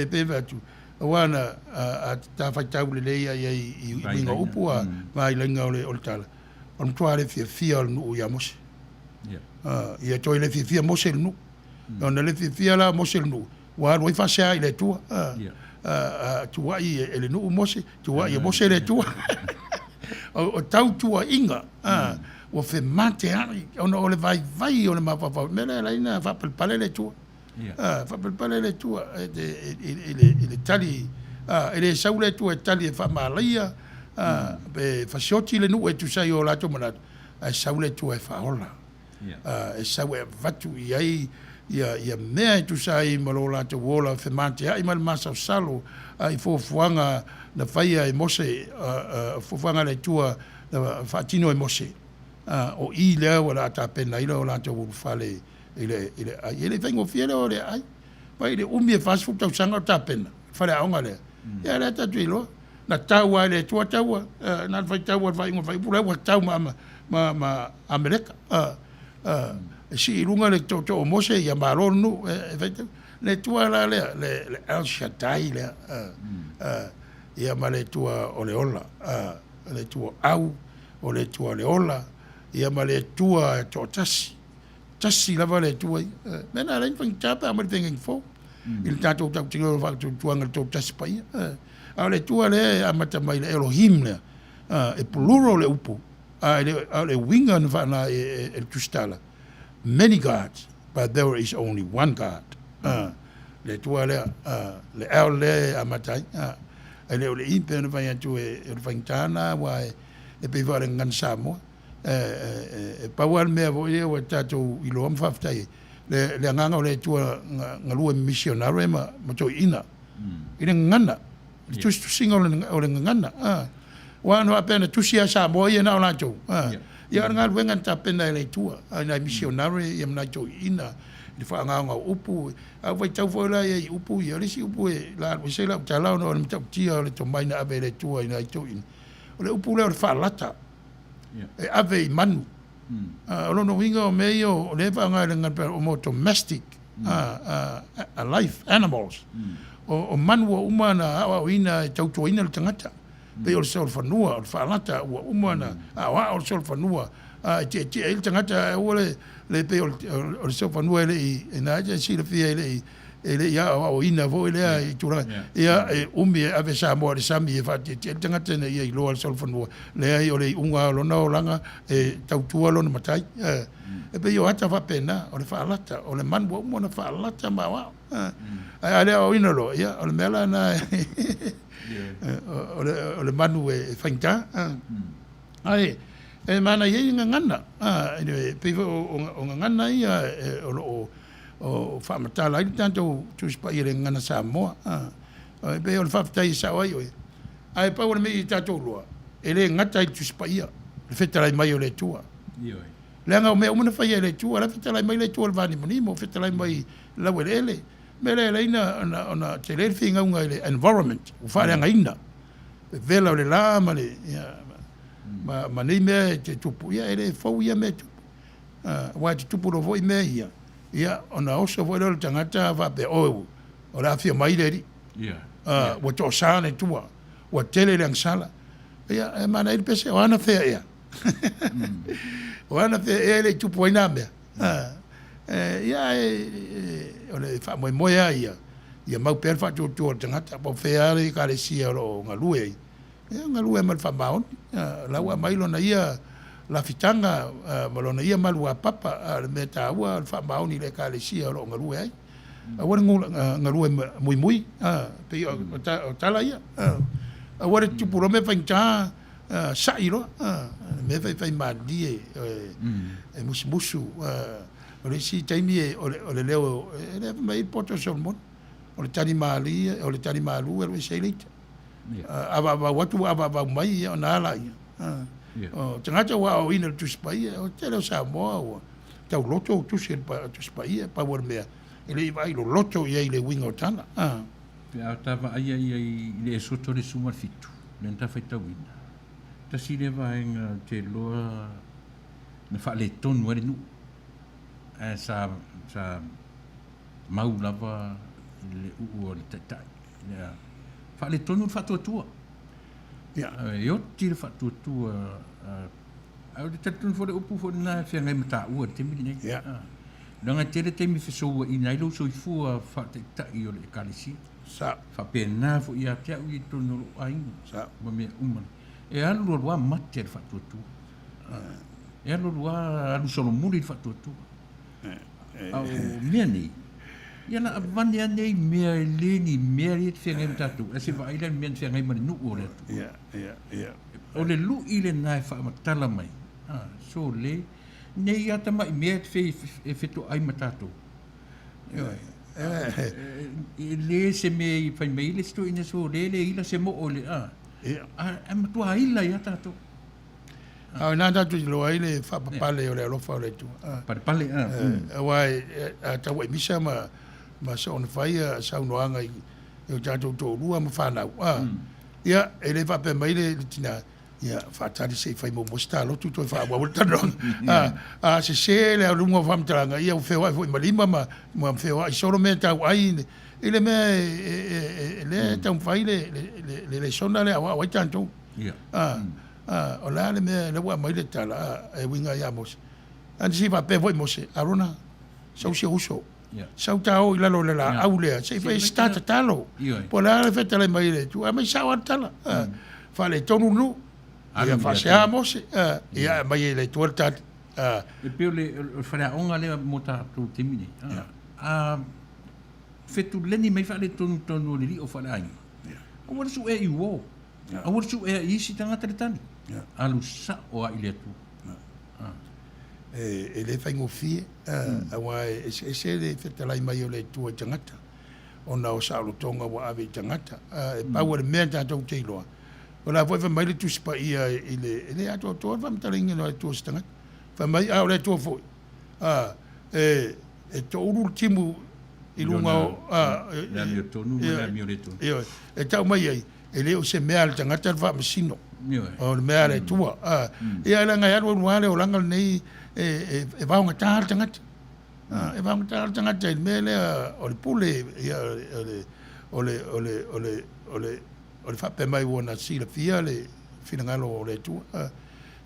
pei ona fai atu, aua na a ta faitau lelei lava i ai i uiga o upu, vailaiga o le tala, o le matua le fiafia o le nuu ia Mose. Ia toe le fiafia Mose i le nuu. Ona le fiafia la o Mose i le nuu, ua alu ai faasea i le Atua. Tuuai e le nuu Mose, tuuai e Mose le Atua. O tautuuaiga ua femateai ona o le vaivai o le mafaufau. O le mea lea e ala ai ona faapalepale le Atua. Faapalepale le Atua i le tali, e le sau le Atua e tali e faamalaia pe fasioti le nuu e tusa ai o latou manatu, ae sau le Atua e faaola. E sau e avatu i ai ia mea e tusa ai ma lo latou ola femateai ma le masalosalo i fuafuaga na faia e Mose, fuafuaga a le Atua na faatino e Mose. O i lea ua le a tapena ai lo latou ulufale i le aai. E le i faigofie le o i le aai. Mai le umi e 40 tausaga o tapena le faleaoga lea. Ia lea tatou te iloa. Na tau lava e le Atua taua, na ona faitau lava i le faaiuga o le faaiupu, la ua tau ma Ameleka. E sii i luga le tootoo o Mose, ia malo le nuu. E faitau. Le Atua la lea, le El Shaddai lea, ia ma le Atua o le ola, le Atua o au, o le Atua o le ola, ia ma le Atua e toatasi. Tasi lava le Atua ia. O le mea lena e ala ai ona faigata pe a aumai le feagaiga fou i le tatou tautinoga o le faatuatuaga i le Toatasi Paia. A o le Atua lea e amata mai i le Elohim lea, e plural le upu, a o le uiga na faana e le Tusitala, many gods, but there is only one God. Le Atua lea, le El lea e amata ai. E le o le I pei ona fai atu o le faigata lena aua e pei foi o le gagana Samoa. E pau lava le mea foi lea ua tatou iloa ma faafetai ai, le agaga o le Atua galue missionare ma toeaiina i le gagana, le tusitusiga o le gagana. Aua ana faapea na tusi lava Samoa ia na o latou, ia o le galuega na tapena e le Atua i nai missionare ia ma nai toeaiina i le faagaoga o upu. A ou faitau foi la i upu ia, o le isi upu e la alu ese lau tala ona o le matautia o le tomai na ave e le Atua i nai toeaiina, o le upu lea o le faalata. E ave i manu. O lona uiga o mea ia o lea e faaaoga e le gagana o mo domestic life animals. O manu ua uma ona aoaoina e tautuaina le tagata. Pei o le solofanua, o le faalata ua uma ona aoao le solofanua e tietie ai le tagata ae aua le pei o le solofanua e le i, lena e te silafia e le i e le i aoaoina foi lea i tulaga ia e umi e ave Samoa i le sami e faatietie ai le tagata ina ia iloa le solofanua. Leai, o le iuga o lona olaga e tautua lona matai. E pei o ata faapena, o le faalata, o le manu ua uma ona faalata ma aoao. Ae a le aoaoina loa, ia o le mea la lena o le manu e faigata. Ae e manaia ai gagana, e pei foi o gagana ia o lo o o faamatala ai le tatou Tusi Paia i le Gagana Samoa. E pei o le faafetai e sao ai oe. Ae pau o le mea ia tatou iloa, e le gata ai le Tusi Paia le fetalai mai o le Atua. Leaga o mea uma na faia e le Atua, o la e fetalai mai le Atua i le vanimonimo, fetalai mai i le laueleele. O le mea lea e ala ai ona tele le finauga i le environment ua faaleagaina, vevela o le la ma le, ma nei mea e tupu, ia e le fou ia mea e tupu. Aua e tutupu loa foi mea ia, ia ona oso foi lea o le tagata faapea, oh, o le a afio mai le Alii. Ua toasa le Atua, ua tele le agasala. Ia, e manaia le pese, o ana fea ea? O ana fea ea e le i tupu ai na mea? Ia, o le faamoemoe lava ia, ia mau pea le faatuatua o le tagata, po o fea lava le Ekalesia o lo o galue ai, Ia galue ma le faamaoni, o la ua aumai lona ia lafitaga ma lona ia maluapapa, a o le mea taua o le faamaoni i le Ekalesia o lo o galue ai. Aua le galue muimui, pei o tala ia. Aua le tutupu loa mea faigata, sa'i loa, le mea faifai malie, e musumusu. O le isi taimi o le leo, e le fai mai ai le poto o Solomona, o le tali malie, o le tali malu e alu ese ai le ita. Avaavau atu ua avaavau mai, ia ona a laia. O tagata ua aoaoina i le Tusi Paia, o le tele o Samoa ua tauloto o tusi o le Tusi Paia, pau o le mea, e le i vaai loloto i ai i le uiga o tala. Pe a ta vaaia ia i le Esoto 17, lea na ta faitauina, tasi lea vaega ou te iloa na faaletonu ai le nuu, ae sa, sa mau lava le uu o le taitai. Ia, faaletonu le faatuatua. Ia. E oti le faatuatua. Ae ou te talitonu foi o le upu foi lena e feagai ma taua i le taimi lenei. Ia. Leaga e tele taimi e fesouaina ai lou soifua faataitai o le Ekalesia. Sa. Faapena foi ia te au ia i totonu o lou aiga. Sa. Ma mea uma. E alu alu lava mate le faatuatua. E alu alu lava alu solomuli le faatuatua. A o mea nei, ia la avane lava nei mea e le ni mea ia e feagai ma tatou, ae se vaai la i le mea na feagai ma le nuu o le atunuu. Ia, ia, ia. O le lui lena e faamatala mai, a, sole, nei lava tamai mea e fetoai ma tatou. Ioe. E le se mea i fai mai ai le isi toeaina, sole, le ila se moo i le, a, a matua ila ai lava tatou. A o ina tatou iloa ai le faapapale o le alofa o le Atua. Palepale, a. Aua a tau ai misa ma ma soona fai saunoaga i o tatou toalua ma fanau, a, ia, e le faapea mai le tina, ia, faatali se i fai muamua se talotu toe faaauau le talanoaga. A, a sese le aluga o faamatalaga, ia ua feoai foi ma lima ma ma feoai solo mea tau ai i le mea e lea e taumafai le le lesona lea e aoao ai tatou. A, a, o le a le mea lea ua aumai le tala a, e uiga ia Mose? A na faapea foi Mose, Arona, sau si ou uso, sau ta o i lalo o le laau lea, se i fai se ta tatalo. Po o le a le fetalai mai e le Atua, aumai sao lava le tala. A, faaletonu le nuu. Ia faasea Mose, a, ia aumai e le Atua le tali. A. E pei o le faleaoga lea mo tatou i le taimi nei. A fetuleni mai faaletonu i totonu o le lio faaleaiga, aua le suea i uo. Aua le suea i isi tagata le tali. Alu sao lava i le Atua. E le faigofie, aua e eseese le fetalai mai o le Atua i tagata, ona o saolotoga ua ave i tagata. E pau o le mea tatou te iloa, o la foi e fai mai le Tusi Paia i le, e le atoatoa le faamatalaina o le Atua o se tagata. Fai mai, a o le Atua foi, e toulu le timu i luga o, le amiotonu ma le amioletonu. Ioe, e tau mai ai, e le o se mea a le tagata le faamasino. O le mea a le Atua. Ia, leaga e alualu lava le olaga lenei e vaogata le tagata. E vaogata le tagata i le mea lea o le pule, ia, o le, o le, o le, o le, o le faapea mai ua na silafia le finagalo o le Atua.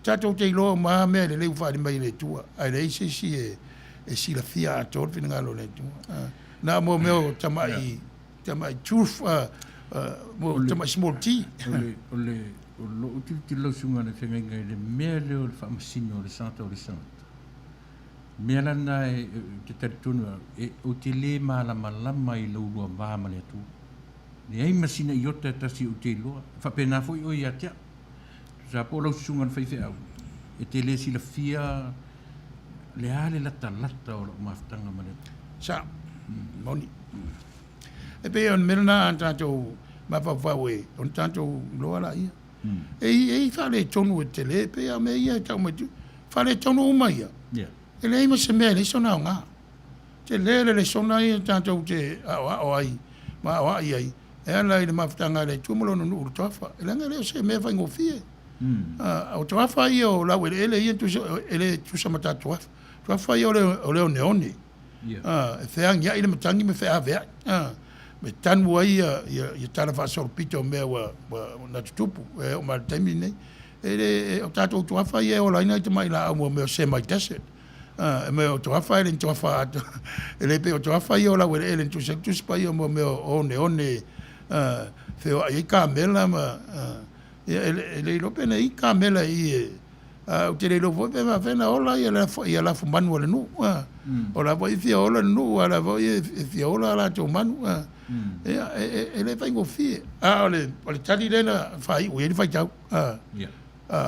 Tatou te iloa uma lava mea lelei ua faaali mai e le Atua, ae leai se isi e silafia atoa le finagalo o le Atua. Na o mea o tamai, tamai truth, mo tamai small t. O le, o lou tilotilo lau susuga i le feagaiga i le mea lea o le faamasino o le Santa o le Santa, mea la lena e, ou te talitonu au, e, ou te le malamalama i lou lua va ma le Atua. Leai ma sina iota e tasi ou te iloa. E faapena foi oe ia te au. Tusa po o lau susuga i le faifeau, e te le silafia le a le latalata o lau mafutaga ma le Atua. Sa, moni. E pei o le mea lena a tatou mafaufau e, ona tatou iloa laia. E i ai faaletonu e tele, pei lava o mea ia e tau mai, faaletonu uma ia. E leai ma se mea e leai sona aoga. Tele le lesona ia tatou te aoao ai ma aoai ai e ala i le mafutaga a le Atua ma Lona nuu i le toafa. Leaga e le o se mea faigofie. O toafa ia o laueleele ia e le tutusa ma tatou toafa. Toafa ia o le oneone. E feagiai le matagi ma feaveai. E tanu ai ia tala faasolopito o mea ua na tutupu e oo mai i le taimi lenei. E le, o tatou toafa ia e ola ai nai tamai laau mo mea o semi desert. E mea o toafa e le ni toafa atoa, e le pei o toafa ia o laueleele na tusi ai le Tusi Paia mo mea o oneone feoai ai kamela ma, ia e le iloa pe na i ai kamela i i e, a ou te le iloa foi pe faapefea ona ola ia lafumanu a le nuu. O la foi e fia ola le nuu, a o la foi e fia ola a latou manu. Ia, e le faigofie. A o le tali lea na faaiu i ai le faitau.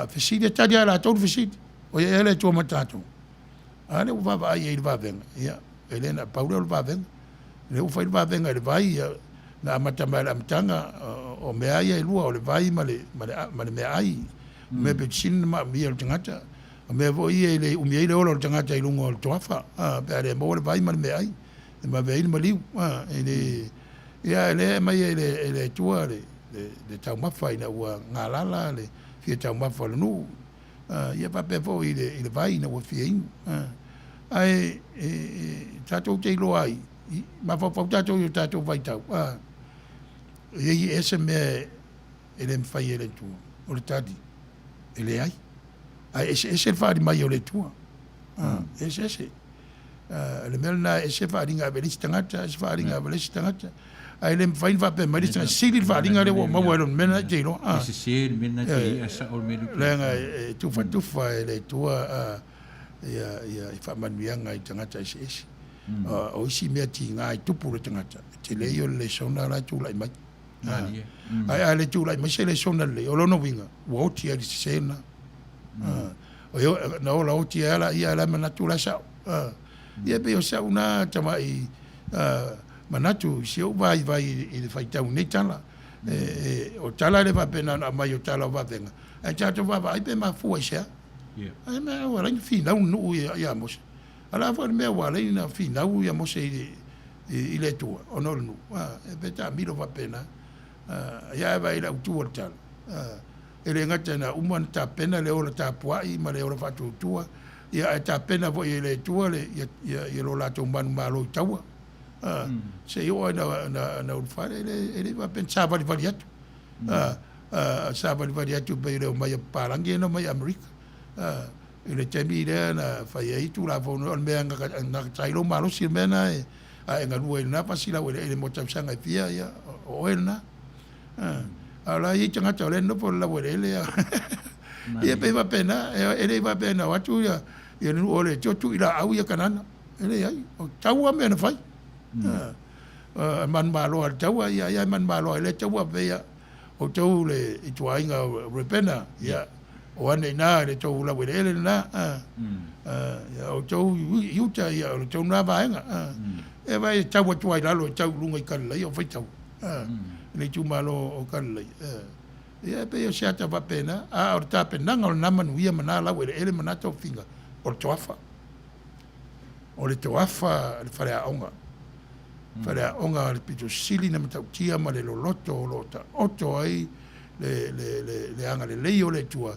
Fesili, e tali lava e latou le fesili. O i ai ea le Atua ma tatou? A lea ua vaavaai i ai i le vavega, ia, e le na pau lea o le vavega. O lea ua fai le vavega i le vai, ia, na amata mai i le amataga, o mea lava ia e lua, o le vai ma le, ma le, ma le meaai. O mea pito sili ona maomia e le tagata. O mea foi ia e le umi ai le ola o le tagata i luga o le toafa, pe a le maua le vai ma le meaai, e vave ai le maliu. E le, ia, e lea e aumai e le, e le Atua le, le, le taumafa ina ua galala le fia taumafa o le nuu. Ia faapea foi i le, i le vai ina ua fia inu. Ae e, e, tatou te iloa ai, mafaufau tatou i o tatou vaitau, e i ai ea se mea e le mafai e le Atua? O le tali, e leai. Ae eseese le faaali mai o le Atua. Eseese. O le mea lena, e ese faaaliga e ave i le isi tagata, ese faaaliga e ave i le isi tagata. Ae le mafai ona faapea mai le isi tagata, sili le faaaliga lea ua ou maua i lou mea lena e te iloa. E sese le mea lena e te i ai, ae sao le mea lea. Leaga e tufatufa e le Atua ia faamanuiaga i tagata eseese. O isi mea tiga e tupu i le tagata, e tele ia o le lesona la e tulai mai. Ae a le tulai mai se lesona lelei, o lona uiga, ua oti ai i le sese lena. Na ola oti ai lava laia, ae la e manatu la e sao. Ia pei o si au na tamai manatu i si ou vaivai i le faitau i nei tala. O tala e le faapea na ona aumai o tala o vavega, ae tatou vaavaai pe mafua i se a. Ae mea ua ala ai ona finau le nuu ia Mose. A o le a foi le mea ua ala ai ona finau ia Mose i le Atua ona o le nuu? E pei e taamilo faapena. Ia ae vaai i le autu o le tala, e le gata ina uma ona tapena le ola tapuai ma le ola faatuatua, ia ae tapena foi e le Atua le, ia, ia, ia lo latou manumalo i taua. Se i oo ina, ina, ina ulufale, e le, e le i faapea na savalivali atu. Savalivali atu pei o le omai a papalagi ia na omai i Amerika. I le taimi lea na fai ai Tulafono, o le mea na gatai lou malosi, o le mea lena e, a e galue i lena pasi laueleele mo tausaga e fia, ia, o oe lena. A o la e i ai tagata o lea e nofo i le laueleele, ia, e pei faapena, e le i faapea na o atu ia, ia le nuu o le Atua tuu i laau ia Kanana. E leai, o taua mea na fai. Manumalo lava i le taua, ia, ia e manumalo lava i lea taua, pei ia, outou le ituaiga o Rebena, ia, o ane i ina i le tou laueleele lena, ia, outou i uta, ia, o le tou lena vaega. E vaai e tau atu lava i lalo e tau i luga i Kalilaia o faitau, i le itumalo o Kalilaia. Ia, e pei o se ata faapena, a o le tapenaga o lena manuia ma na laueleele ma na tofiga, o le toafa. O le toafa le faleaoga. Faleaoga le pito sili na matautia ma le loloto o lo o taoto ai Le, le, le, le agalelei o le Atua,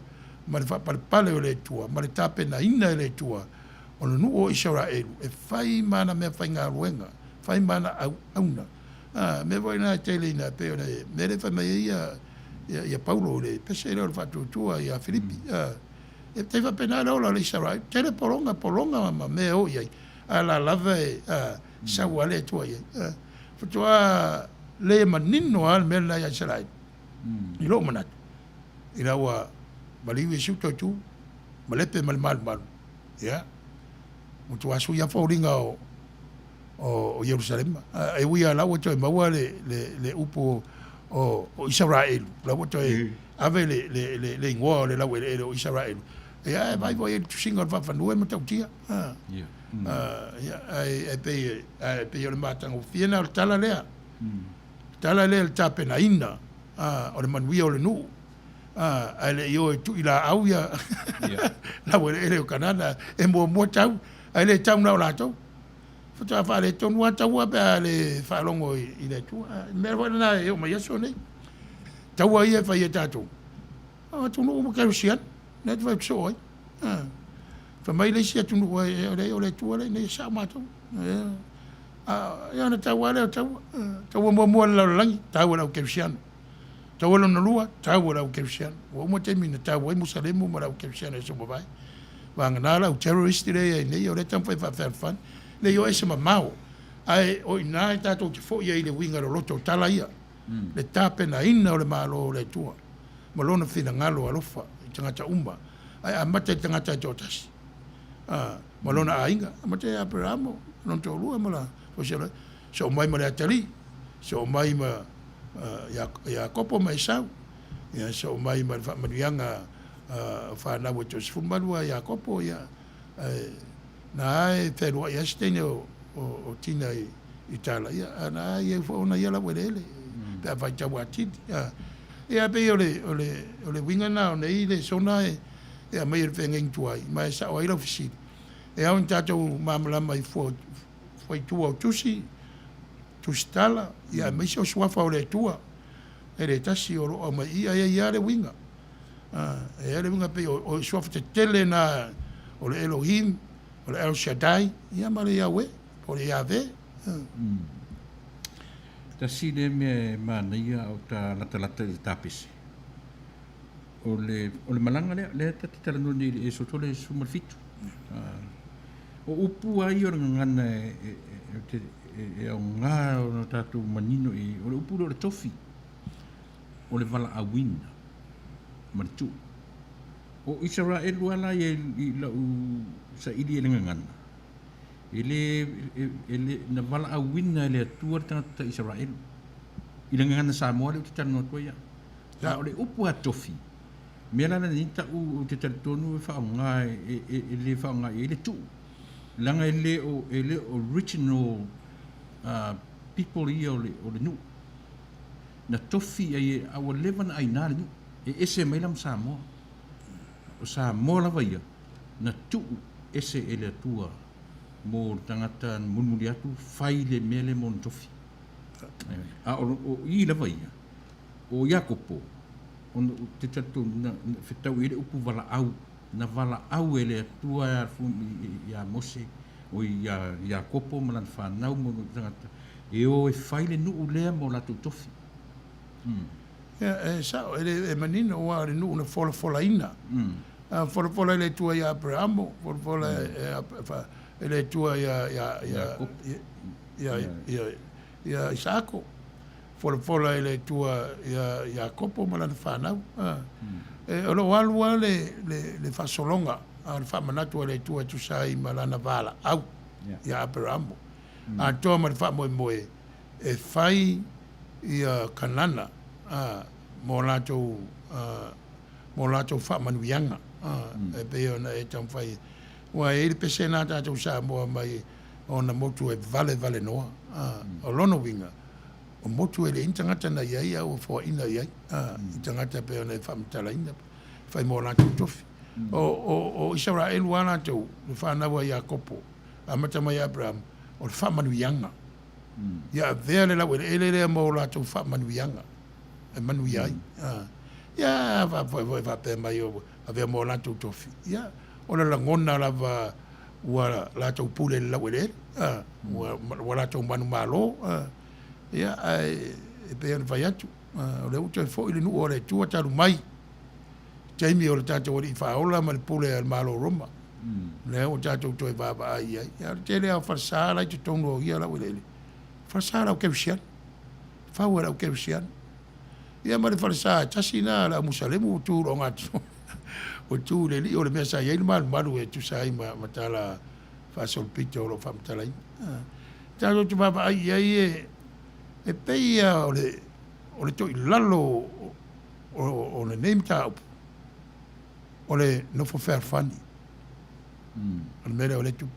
ma le faapalepale o le Atua, ma le tapenaina e le Atua o le nuu o Isaraelu e fai ma ana meafaigaluega, fai ma ana auauna. A, mea foi lena e tele ina pei o le mea lea e fai mai ai ia, ia, ia Paulo i le pese lea o le faatuatua ia Filipi. A, e tai faapena le ola o le Isaraelu, tele pologa, pologa ma mea e o i ai, a la lava e, a, sau lava le Atua i ai. A, faatoa le manino lava le mea lena ia Isaraelu, i lou manatu, ina ua maliu Iesu toe tu, malepe ma le malumalu, ia, matua sui lava foliga o, o, o Ierusalema. E ui lava la ua toe maua le, le, le upu o, o Isaraelu, la ua toe mm. ave le, le, le, le igoa o le laueleele o Isaraelu. Ia, e vai foi i le tusiga o le faafanua e matautia. Ah. Yeah. Mm. Uh, ia, ai, ai pei, ai pei o le matagofie na o le tala lea. Mm. Tala lea le tapenaina uh, o le manuia o le nuu. Ae le i o e tui laau ia laueleele o Kanana e muamua tau, ae le tau na o latou. Faatoa faaletonu lava taua pe a le faalogo i le Atua. Le mea foi lena e oo mai aso nei. Taua ia e fai e tatou. O atunuu uma kerisiano, lea e fai atu soo ai. Fai mai le isi atunuu e leai o le Atua lea ina ia sao matou. Ia ona tau lava lea o taua. Taua muamua a le lalolagi, tau e le au kerisiano. Taua lona lua, tau e le au kerisiano. Ua uma taimi na tau ai Musalemu ma le au kerisiano i aso ua mavae. Vagana le au terrorist lea e i ai nei, o lea e taumafai e faafealofani. Leai o ese mamao. Ae o i ina e tatou te foi ai i le uiga loloto o tala ia, le tapenaina o le Malo o le Atua ma Lona finagalo alofa i tagata uma, ae amata i le tagata e toatasi ma lona aiga. Amata ia Aperamo, lona toalua ma la soo mai ma le atalii, soo mai ma Iakopo ma Esau, ia soo mai ma le faamanuiaga o fanau e toasefulumalua a Iakopo, ia, ae na e fealuai lava se teine o, o, o Tina i, i tala, ia, a na e i ai foi ona ia laueleele, pe a faitau atili. Ia, ia pei o le, o le, o le uiga lena o nei lesona e, e aumai e le feagaiga tuai, ma e sao ai lau fesili. E ao ina tatou malamalama i fua, fuaitua o tusi, tusitala, ia aemaise o suafa o le Atua, e le tasi o lo o aumai i i, ae e i ai lava le uiga. E i ai le uiga pei o, o suafa tetele na o le Elohim, o le El Shaddai, ia ma le Yahweh, po o le Iahveh. Tasi lea mea e manaia a o ta latalata i le tapese, o le, o le malaga lea, lea ta te talanoa nei i le Esoto le 17. O upu lava ia o le gagana e aoga ona tatou manino i ai, o le upu lea o le tofi, o le valaauina ma le tuu. O Isaraelu lava la ia i lau saili i le gagana, e le, e le, na valaauina e le Atua le tagata Isaraelu. I le gagana Samoa lea ou te talanoa atu ai au. A o le upu lava tofi, mea la lenei ta'u ou te talitonu e faaaoga e le faaaoga i ai le tuu leaga e le o e le o original people ia o le o le nuu na tofi ai e a ua leva na aina le nuu e ese mai la ma Samoa. O Samoa lava ia na tuu ese e le Atua mo le tagata na mulimuli atu fai le mea lea mo na tofi. A o, o i lava ia o Iakopo ona ou te talitonu na fetau i ai le upu valaau, na valaau e le Atua ia Mose, o ia Iakopo ma lana fanau ma ona tagata, e o e fai le nuu lea mo latou tofi. Ia, e sao, e le e manino, aua o le nuu na folafolaina. A folafola e le Atua ia Aperamo, folafola e le Atua ia, ia, ia, ia, ia, ia Isaako. Folafola e le Atua ia Iakopo ma lana fanau. E, o lo o alu lava le, le, le faasologa, a o le faamanatu a le Atua e tusa ai ma lana valaau ia Aperamo. Atoa ma le faamoemoe e fai ia Kanana a, mo latou, a, mo latou faamanuiaga, a, e pei ona e taumafai. Ua e i ai le pese lena a tatou Samoa mai ona motu e valevale noa. A, o lona uiga, o motu e leai ni tagata na i ai a ua foaina i ai i tagata e pei ona e faamatalaina, fai mo latou tofi. O, o, o Isaraelu lava latou, le fanau a Iakopo, amata mai ia Aperamo, o le faamanuiaga. Ia avea le laueleele lea mo latou faamanuiaga e manuia ai. Ia, faafoefoe faapea mai ua avea ma o latou tofi. Ia, o le lagona lava ua latou pule i le laueleele, ua latou manumalo. Ia, ae e pei ona fai atu, o lea ua toe foi le nuu o le Atua talu mai taimi o le tatou Alii Faaola ma le pule a le Malo o Roma. Lea ua tatou toe vaavaai i ai. Ia, o le tele lava o falesa la e i totonu o ia laueleele, falesa o le au kerisiano, fau e le au kerisiano. Ia ma le falesa e tasi lena a le au Musalemu ua tu i le ogatotonu, ua tu i le alii o le mea sa i ai le malumalu e tusa ai ma tala faasolopito o lo o faamatalaina. Tatou te vaavaai i ai e pei lava o le o le toilalo o lenei mataupu o le nofo fealofani. O le mea lea o lea e tupu.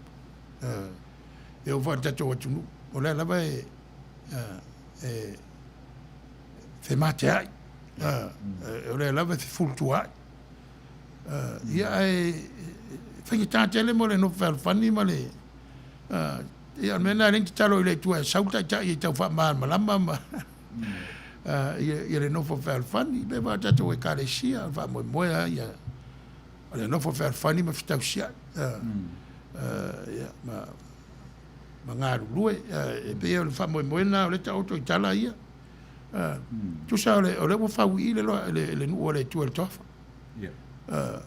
E oo foi i le tatou atunuu, o lea lava e femateai, o lea lava e fefulutuaai. Ia ae faigata tele mo le nofo fealofani ma le ia o le mea lena e ala ai ona tatalo i le Atua e sau le Taitai e tau faamalamalama ma ia le nofo fealofani. E pei foi o tatou Ekalesia, o le faamoemoe lava ia o le nofo fealofani ma fetausiai ia ma galulue. E pei o le faamoemoe lena o lea e taoto i tala ia. Tusa o lea ua fau i i le nuu a le Atua i le Toafa.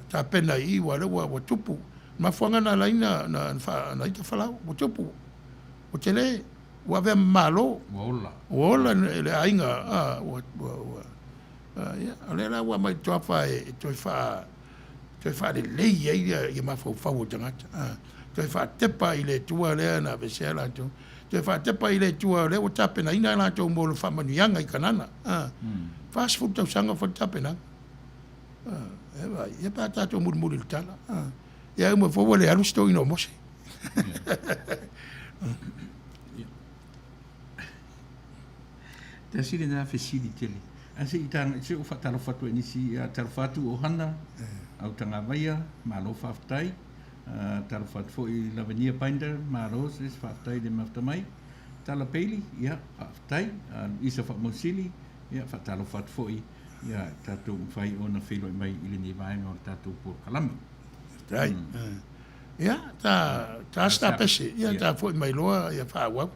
Tapena i i, aua o lea ua tupu. Mafuaaga na ala ai na ita Folau, ua tupu, ua tele, ua avea ma Malo. Ua ola. Ua ola le aiga, ua, ia, o lea la ua aumai i le Toafa e toe faa, toe faalelei ai ia mafaufau o tagata, toe faatepa i le Atua lea na aveesea latou, toe faatepa i le Atua o lea ua tapenaina latou mo le faamanuiaga i Kanana. 40 tausaga o fai le tapenaga. E vaai, ia pe a tatou mulimuli i le tala. Ia uma foi ua le alu si toeaina o Mose. Tasi lena fesili tele. Ae se i taga, se i ou faatalofa atu ai i nisi, ia talofa atu Ohana, Autagavaia, malo faafetai. Talofa atu foi i Lavenia Binder, malo sis, faafetai le mafuta mai. Tala Bailey, ia faafetai. Luisa Faamausili, ia faatalofa atu foi ia tatou mafai ona feiloai mai i lenei vaega o le tatou polokalame. Faafetai. Ia, ta ta se tapese, ia ta foi mai loa ia faaauau.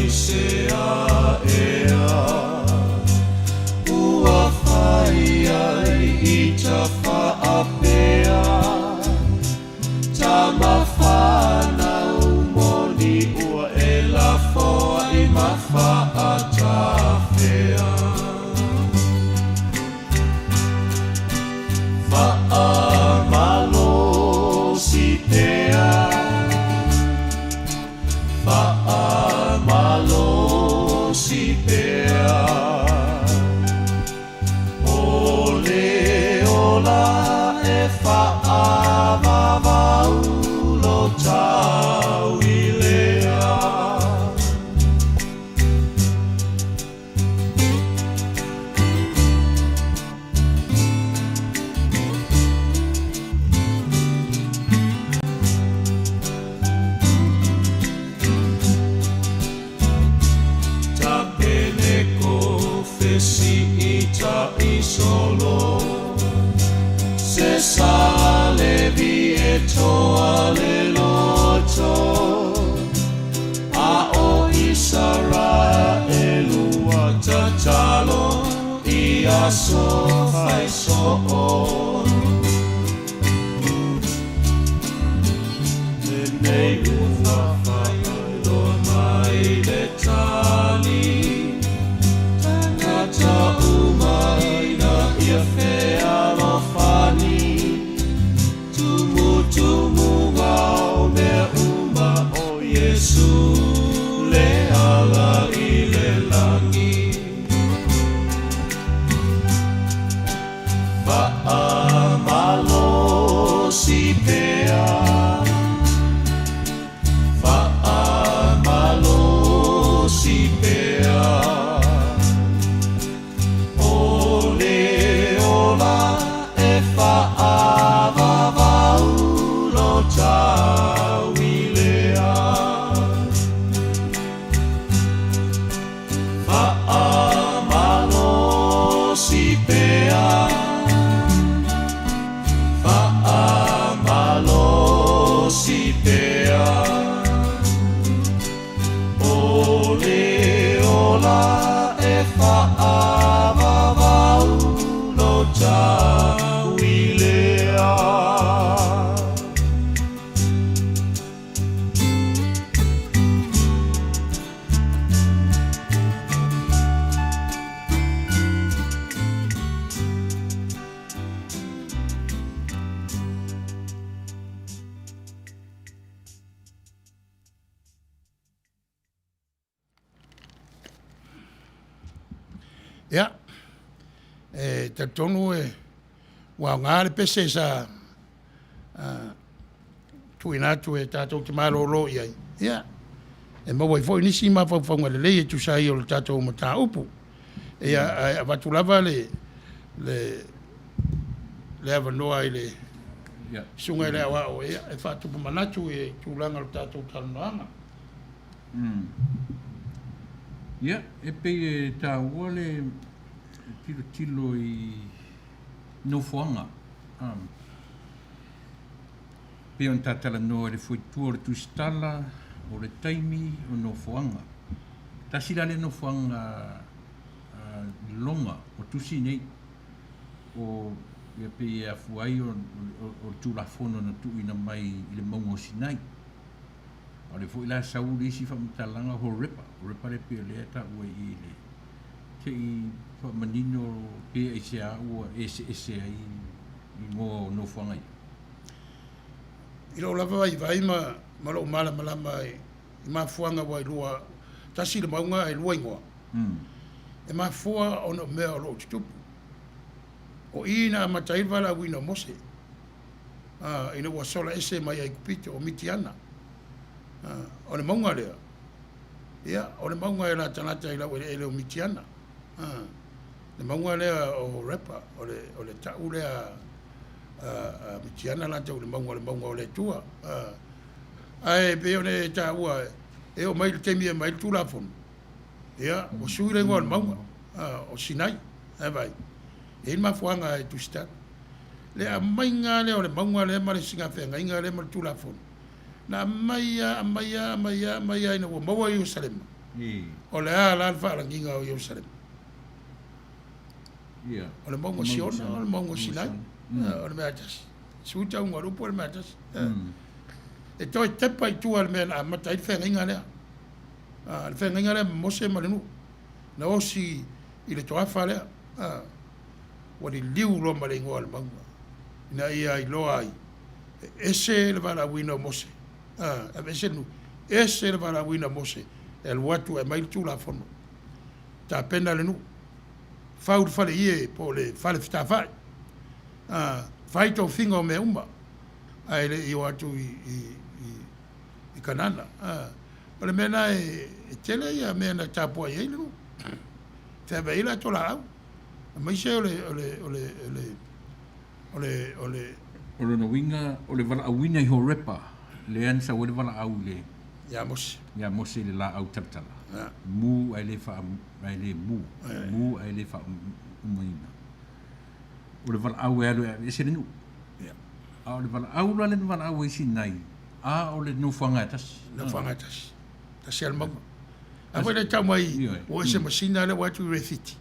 Aisea ea ua fai ai i Tafaapea Tama whanau moni ua e lafoai ma Faatafea. Faamalosi pea, faamalosi pea, O le ola e faavavau lo tauilea. Tapene ko fesi'i ta'i solo, Se sa Levi e toa le loto, A ʻo Isaraelu ua tatalo i aso fai soʻo. Lenei ua faailoa mai le tali, Tagata uma ina ia fealofani, Tumutumuga o mea uma ʻo Iesū le ala i le lagi. Faamalosi pea, faamalosi pea, O le ola e faavavau lo tauilea. Faamalosi pea, faamalosi pea, O le ola e faavavau lo tauilea. Ia, e talitonu e ua aoga le pese sa tuuina atu e tatou te malolo i ai. Ia, e maua ai foi nisi mafaufauga lelei e tusa ai o le tatou mataupu. Ia, ae avatu lava le, le, le avanoa i le susuga i le aoao ia, e faatupu manatu i tulaga o le tatou talanoaga. Ia, e pei e taua le tilotilo i nofoaga. Pei ona ta talanoa i le fuaitua o le Tusitala, o le taimi o nofoaga. Tasi la lea nofoaga lologa o tusi nei, o ia pei e afua ai o le Tulafono na tuuina mai i le mauga o Sinai. A o lea foi la e sau le isi faamatalaga o Horepa, Horepa lea pei o lea e taua i i le se i faamanino pe aisea ua eseese ai igoa o nofoaga ia. I lou lava vaivai ma, ma lou malamalama i, i mafuaaga ua ilua, tasi le mauga ae lua igoa. E mafua ona o mea o lo o tutupu. O i na amata ai le valaauina o Mose, a, ina ua sola ese mai Aikupito, o Mitiana. A, o le mauga lea, ia, o le mauga e latalata i laueleele o Mitiana. A, le mauga lea o Horepa, o le, o le ta'u lea a, a Mitiana latou i le mauga o le mauga o le Atua. A, ae pei ona e taua, e oo mai i le taimi e aumai ai le Tulafono, ia, ua sui le igoa o le mauga, a, o Sinai. Ae vaai, e i ai le mafuaaga e tusitala. Le aumaiga lea o le mauga lea ma le sigafeagaiga lea ma le Tulafono, na aumai lava, aumai lava, aumai lava, aumai lava ina ua maua Ierusalema. O le a la le faalagiga o Ierusalema? O le mauga o Siona, o le mauga o Sinai, o le mea lava e tasi. Sui tauga o le upu o le mea lava e tasi. E toe tepa i tua i le mea na amata ai le feagaiga lea. Le feagaiga lea ma Mose ma le nuu, na osi i le toafa lea, ua liliu loa ma le igoa o le mauga, ina ia iloa ai, e ese le valaauina o Mose, aveese le nuu, ese le valaauina o Mose e alu atu e aumai le Tulafono, tapena le nuu, fau le faleie po o le fale fetafai, fai tofiga o mea uma, ae le i o atu i Kanana. O le mea lena e tele ia mea na tapuai ai le nuu, feaveai ai le ato laau, aemaise o le, o le, o le, o le, o le, o le. O lona uiga, o le valaauina i Horepa, lea na sau ai le valaau i le. Ia Mose. Ia Mose i le laau talatala. Mu ae le faa, ae le mu. Mu ae le faaumaina. O le valaau e alu e aveese le nuu. A o le valaau la lea na valaau ai Sinai, a o le nofoaga e tasi. Nofoaga e tasi. Tasi lava le mauga. A foi lea tau mai ua ese ma Sina lea ua atu i Refiti.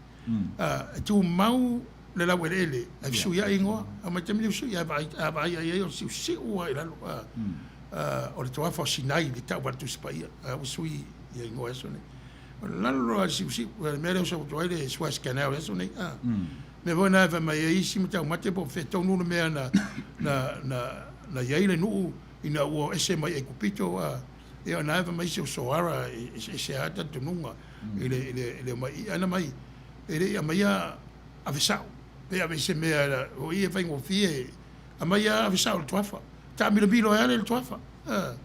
E tumau le laueleele ae fesuiai igoa. A mai taimi nei sui a vaai ai o siusiu lava i lalo. O le toafa o Sinai le tau a le Tusi Paia. A ua sui ia igoa i aso nei. O lalo lava i le siusiu. O le mea lea ua sau atu ai le Suez Canal i aso nei. Mea foi na e fai mai ai isi mataumate po o fea tonu le mea na, na, na, na i ai le nuu ina ua ese mai Aikupito, a, ia na e fai mai isi o Soara e eseese lava talitonuga i le, i le, i le omai i, ae na mai, e le i aumaia ave sao, pe ave i se mea o i e faigofie, aumai lava ave sao i le toafa, taamilomilo ai lava lea i le toafa, a,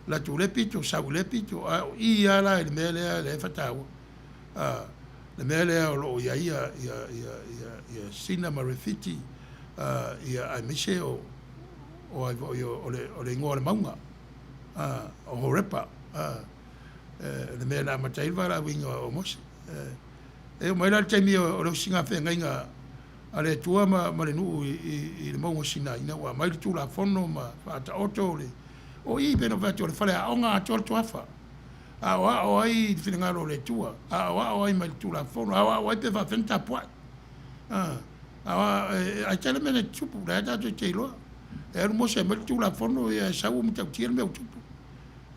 alu atu i lea pito, sau i lea pito, a o i lava la i le mea lea lea e faataua. A, le mea lea o lo o i ai ia, ia, ia, ia, ia Sina ma Refiti, a, ia, aemaise o, o ai foi, o, o le, o le igoa o le mauga, a, o Horepa, a, e, le mea na amata ai le valaauina o Mose. E, e oo mai la le taimi o, o le osiga feagaiga a le Atua ma, ma le nuu i, i, i le mauga o Sinai, ina ua aumai le Tulafono ma faataoto le, o i pei ona ou fai atu, o le faleaoga atoa le toafa. Aoao ai i le finagalo o le Atua, aoao ai mai le Tulafono, aoao ai pe faapefea ona tapuai. Ae tele mea na tutupu, o lea tatou te iloa. E alu Mose e aumai le Tulafono, ia e sau ua matautia le mea ua tupu.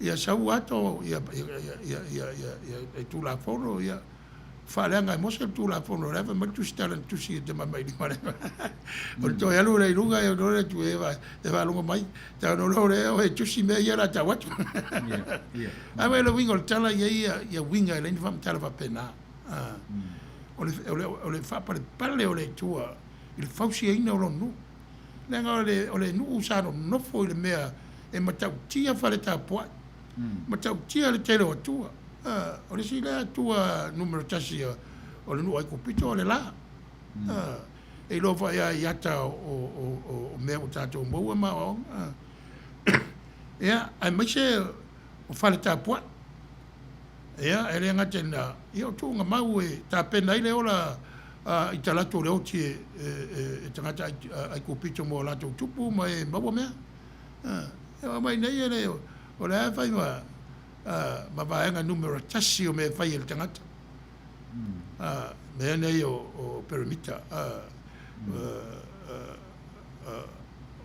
Ia sau ato ia, ia, ia, ia, ia, ia Tulafono, ia faaleaga e Mose le Tulafono, o lea fai mai le Tusitala na tusi e tamatamailima lea. O le toe alu lea i luga, e ono le atu e faalogo mai, tau ono lea o e tusi mea ia la tau atu. Ae le uiga o le tala ia ia ia uiga e leai ni faamatala faapena. O le, o le, o le faapalepale o le Atua i le fausiaina o lona nuu. Leaga o le, o le nuu sa nonofo i le mea e matautia fale tapuai, matautia le tele o atua. O le isi lea atua numera tasi o le nuu Aikupito o le la. E iloa foi lava i ata o mea ua tatou maua ma aoaoga. Ia, aemaise o fale tapuai. Ia, e le gata i lena, ia o tuuga mau e tapena ai le ola i talaatu o le oti e tagata Aikupito mo latou tupu ma e maua mea. E oo mai nei e le, o le a fai ma, ma vaega numera tasi o mea e fai e le tagata. Mea nei o perimita,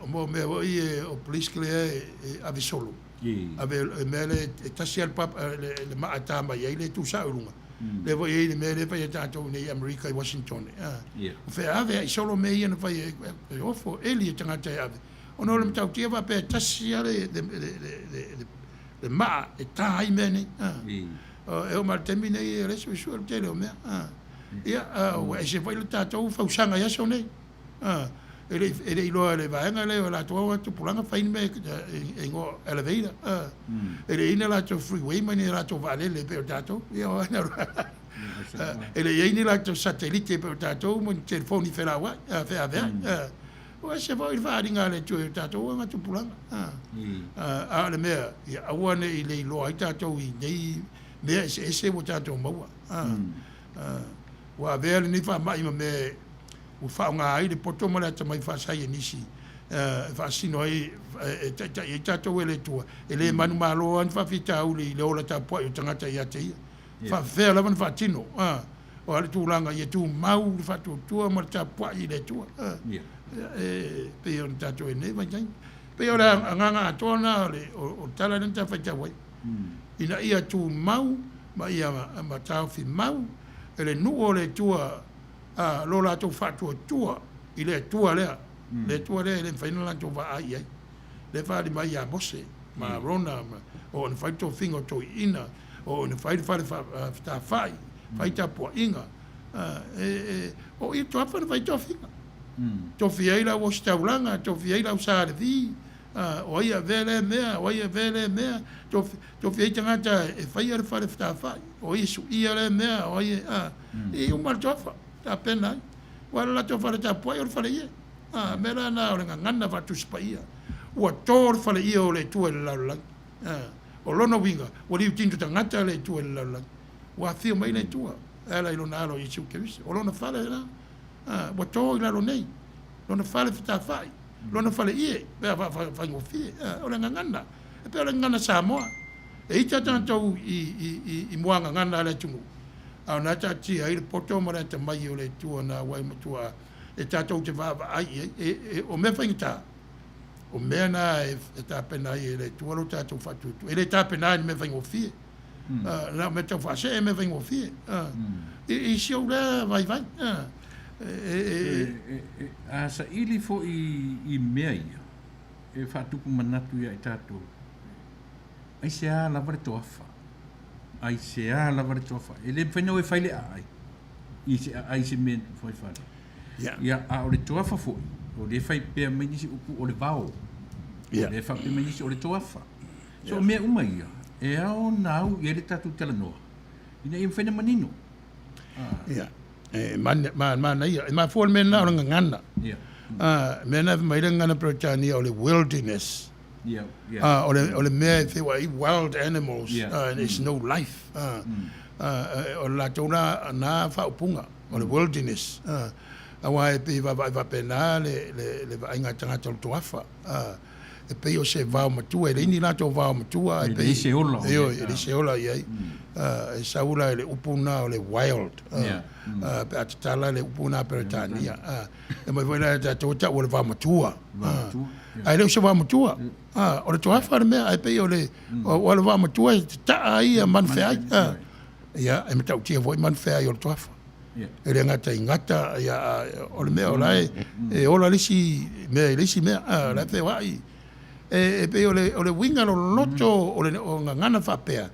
o mo mea foi e o police lea e ave solo. Ave e mea lea e tasi lava le, le maa e tā mai ai le tu sao i luga. Lea foi e i ai le mea lea e fai e tatou nei i Amerika i Washington. O fea ave ai solo mea ia na fai e ofo, eli e tagata e ave. Ona o le matautia faapea e tasi lava le, le, le, le, le, le maa e tā ai mea nei. E oo mai le taimi nei e le suesue le tele o mea. Ia, ua ese foi le tatou fausaga i aso nei. E le, e le iloa e le vaega lea o latou a tupulaga fai ni mea e igoa elevator. E le i ai ni latou freeway ma ni latou vaalele e pei o tatou. Ia, e le i ai ni latou satelite e pei o tatou ma ni telefoni felauai, feaveai. Ua ese foi le faaaliga a le Atua i o tatou aga tupulaga. A o le mea, ia aua ne i leiloa ai tatou i nei mea eseese ua tatou maua. Ua avea lenei faamai ma mea ua faaaoga ai le poto ma le atamai faasaienisi e faasino ai, e taitai ai tatou e le Atua. E le manumalo lava ni faafitauli i le ola tapuai o tagata ia te ia. Faafefea lava ona faatino, a, o a le tulaga ia tumau le faatuatua ma le tapuai i le Atua, a, e pei ona tatou i ai nei vaitaimi. E pei o le agaga atoa lena o le, o le tala lea na ta faitau ai, ina ia tumau ma ia ma taofi mau e le nuu o le Atua a, lo latou faatuatua i le Atua lea, le Atua lea e le mafai ona latou vaai i ai. Lea e faaali mai ia Mose ma Arona ma oo ina fai le tofiga o toeaiina, oo ina fai le fale fetafai, fai tapuaiga, o i toafa na fai tofiga. Tofia ai le au ositaulaga, tofia ai le au Sa Levi, o ai e avea lea mea, o ai e avea lea mea, tofia ai tagata e faia le fale fetafai, o ai e suia lea mea, o ai e, e uma le toafa, tapena ai. Aua o le latou fale tapuai o le fale ie. A, mea la na o le gagana faatusi paia. Ua to le fale ie o le Atua i le lalolagi. A, o lona uiga, ua liutino tagata le Atua i le lalolagi. Ua afio mai le Atua e ala i Lona Alo Iesu Keriso. O Lona fale lena, a, ua to i lalo nei, Lona fale fetafai, Lona fale ie, pe a faafaigofie. A, o le gagana, e pei o le gagana Samoa. E ita tatou i, i, i, i muagagana a le atunuu, a o na taatia ai le poto ma le atamai o le Atua na auai matua e tatou te vaavaai i ai. E, e, o mea faigata, o mea na e, e tapena ai e le Atua lo tatou faatuatua. E le tapena ai ni mea faigofie. Na o mea tau faasee mea faigofie. I si ou lea vaivai. A saili foi i mea ia, e faatupu manatu ia i tatou, aisea lava le toafa? Aisea lava le toafa? E le mafai ona o e fai le aai i se aai i se mea e fai fale. Ia, a o le toafa foi, o lea e faipea mai nisi upu o le vao. O lea e faapea mai nisi o le toafa. So, o mea uma ia, e ao ona au i ai le tatou talanoa, ina ia mafai ona manino. Ia, e manaia. E mafua le mea lena o le gagana. Mea lena e fai mai le gagana Peretania o le wilderness. O le mea e feoai ai wild animals, and it's no life. O le latou la na faaupuga, o le wilderness. Aua e pei e vaavaai faapena le vaaiga a tagata o le toafa. E pei o se vao matua, e leai ni latou vao matua, ae pei, e leai se ola, ioe, e leai se ola i ai. E sau la i le upu lena o le wild, pe a tatala le upu lena Peretania. E aumai foi la e tatou e tau o le vao matua, ae le o se vao matua, o le toafa le mea, ae pei o le, o le vao matua e tataa ai ia manufeai, ia, e matautia foi manufeai o le toafa. E le gata i gata, ia, o le mea o la e, e ola le isi mea i le isi mea, o la e feoai. E pei o le, o le uiga loloto o le o gagana faapea,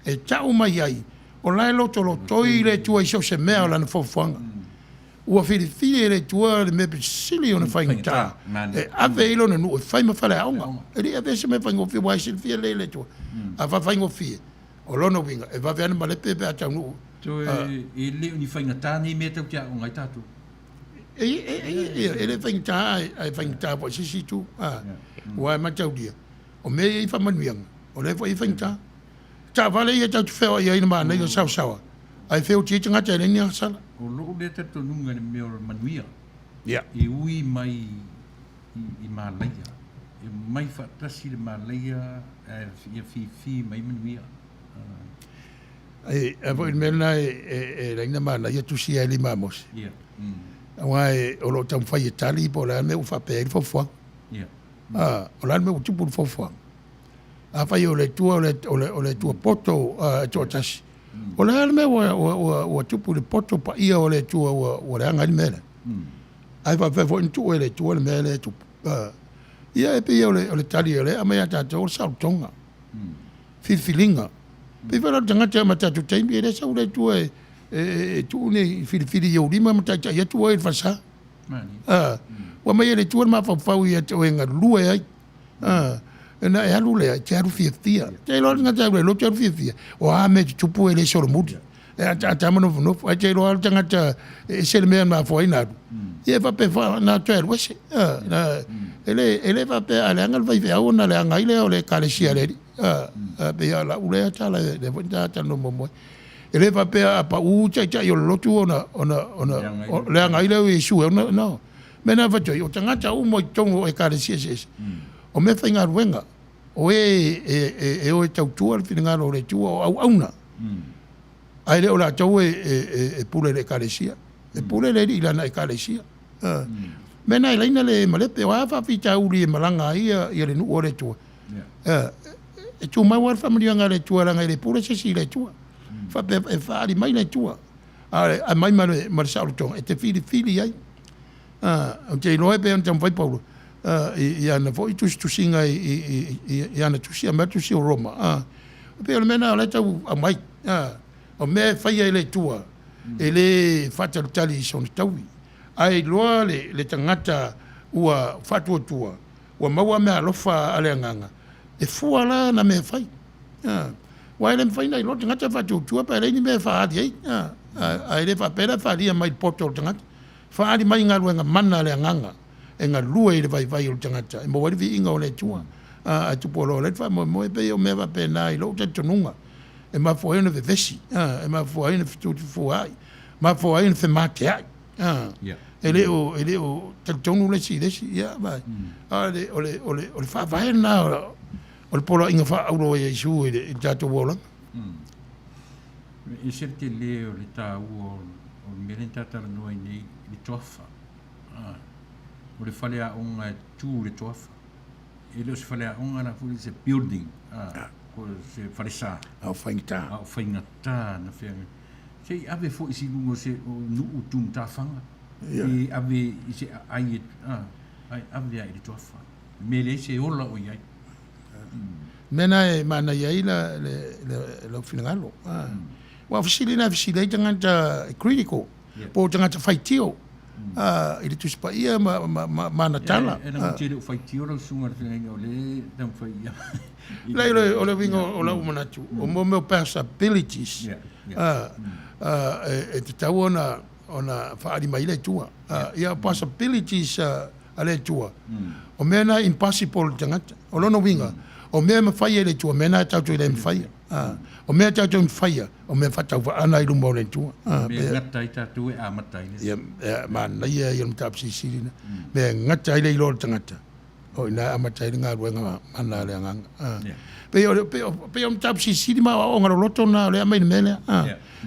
e tau mai ai, o la e lotolotoi le Atua i so o se mea o Lana fuafuaga. Ua filifili e le Atua le mea pito sili ona faigata e ave ai Lona nuu e fai ma faleaoga. E le i avea se mea faigofie, aua e silafia lelei e le Atua. A faafaigofie, O lona uiga, e vave ana malepe pe a taunuu. Toe, e le o ni faigata nei mea tatou te aoga ai tatou. E le faigata ae faigata foi i se isi itu. Aua e mataulia, o mea ia i faamanuiaga, o lea foi e faigata. Taavale ia tatou te feoai ai i le manaia o le saosaoa, ae feoti ai tagata e leai ni agasala. O lou lea talitonuga i le mea o le manuia, e ui mai i Malaia, e omai faatasi le Malaia ae ia fifi mai manuia. E a foi le mea lena e leai na manaia tusi ia e lima a Mose. Aua o lo o taumafai e tali po o le a le mea ua faapea ai le fuafuaga. O le a le mea ua tupu i le fuafuaga. Afai o le Atua o le Atua poto e toatasi, o le a le mea ua tupu i le poto paia o le Atua ua leaga ai le mea lea? Ae faapefea foi ona tuu e le Atua le mea lea e tupu? Ia, e pei o le tali o lea e aumai ia tatou o le saolotoga, filifiliga. Pei foi la o le tagata ma tatou taimi, e le sau le Atua e tuu ni filifili i ou lima ma taitai atu oe i le falesa. Ua aumai e le Atua le mafaufau ia te oe e galue ai. Ona e alu lea, e te alu fiafia. E te iloa le tagata e alu ai loa e te alu fiafia, o a mea e tutupu e le solomuli. E ataata ma nofonofo. Ae te iloa lava le tagata e ese le mea e mafua ai ona alu, ia e faapea foi na toe alu ese. E le faapea a leaga le faifeau ona leaga ai lea o le Ekalesia a le Alii. E pei lava o lau lea tala lea foi na ta talanoa muamua ai. E le faapea a pau taitai o le lotu ona leaga ai lea o Iesu e ona, no. Mea na avatu ai, o tagata uma i totonu o Ekalesia eseese, o mea faigaluega, o e e o e tautua le finagalo o le Atua, o auauna. Ae le o latou e, e, e, e pule i le ekalesia. E pule le alii i lana ekalesia. Uh, mea na e laina le malepe, o a faafitauli e malaga ai ia, ia le nuu o le Atua. Yeah. Uh, e tumau lava le faamanuiaga a le Atua leaga e le pule se isi i le Atua. Faapea e faaali mai le Atua. A aumai ma le, ma le saolotoga e te filifili ai. Uh, ou te iloa e pei ona taumafai Paulo uh, i, i ana foi tusitusiga i, i, i, i, i ana tusi, a mea tusi o Roma. Uh, pei o le mea lena o la e tau aumai. Uh, o mea e faia e le Atua, e le faatalitali i sona taui. Ae iloa le, le tagata ua faatuatua, ua maua meaalofa a le Agaga, e fua la ana mea e fai. Aua e le mafai ona iloa le tagata e faatuatua pe a leai ni mea e faaali ai. Ae le faapea la e faalia mai i le poto o le tagata. Faaali mai i galuega mana a le Agaga e galue i le vaivai o le tagata e maua ai le viiga o le Atua. Ae tupu loa le faamoemoe, e pei o mea faapena i lou talitonuga e mafua ai ona vevesi, e mafua ai ona fetuatufuaai, mafua ai ona femateai. E le o, e le o talitonu le isi i le isi. Ia, a o le, o le, o le, o le faavae lena o le poloaiga faaauro a Iesu i le, i le tatou olaga. E ese le tele o le taua o le mea lea na ta talanoa ai nei i le toafa. O le faleaoga e tu i le toafa. E le o se faleaoga la foi se building, po o se falesa. A o faigata. A o faigata na feagai. Se i ave foi i si luga o se o nuu tu matafaga. I ave i se aai e, ae ave lava i le toafa. Le mea e leai se ola o i ai. Mea na e manaia ai la, le, le, lau finagalo. Aua o fesili na e fesili ai tagata e critical, po o tagata faitio i le Tusi Paia ma, ma, ma, ma ana tala. E leaga ou te le o faitio lau susuga i le feagaiga o lea e taumafai ia. Leai, o le uiga o lau manatu, o mo mea o possibilities e tatau ona ona faaali mai ai le Atua. Ia possibilities a le Atua, o mea na e impossible i le tagata. O lona uiga, o mea e mafai e le Atua, o mea na tatou te le mafaia. O mea tatou te mafaia, o mea faatauvaana i luma o le Atua. Mea e gata ai tatou e amata ai le. Ia, manaia ia o le mataupu silisili lena. Mea e gata ai le iloa o le tagata, o i ina e amata ai le galuega mana a le Agaga. Pei o le, pei o, pei o le mataupu silisili ma aoaoga loloto lena o lea e aumai i le mea lea.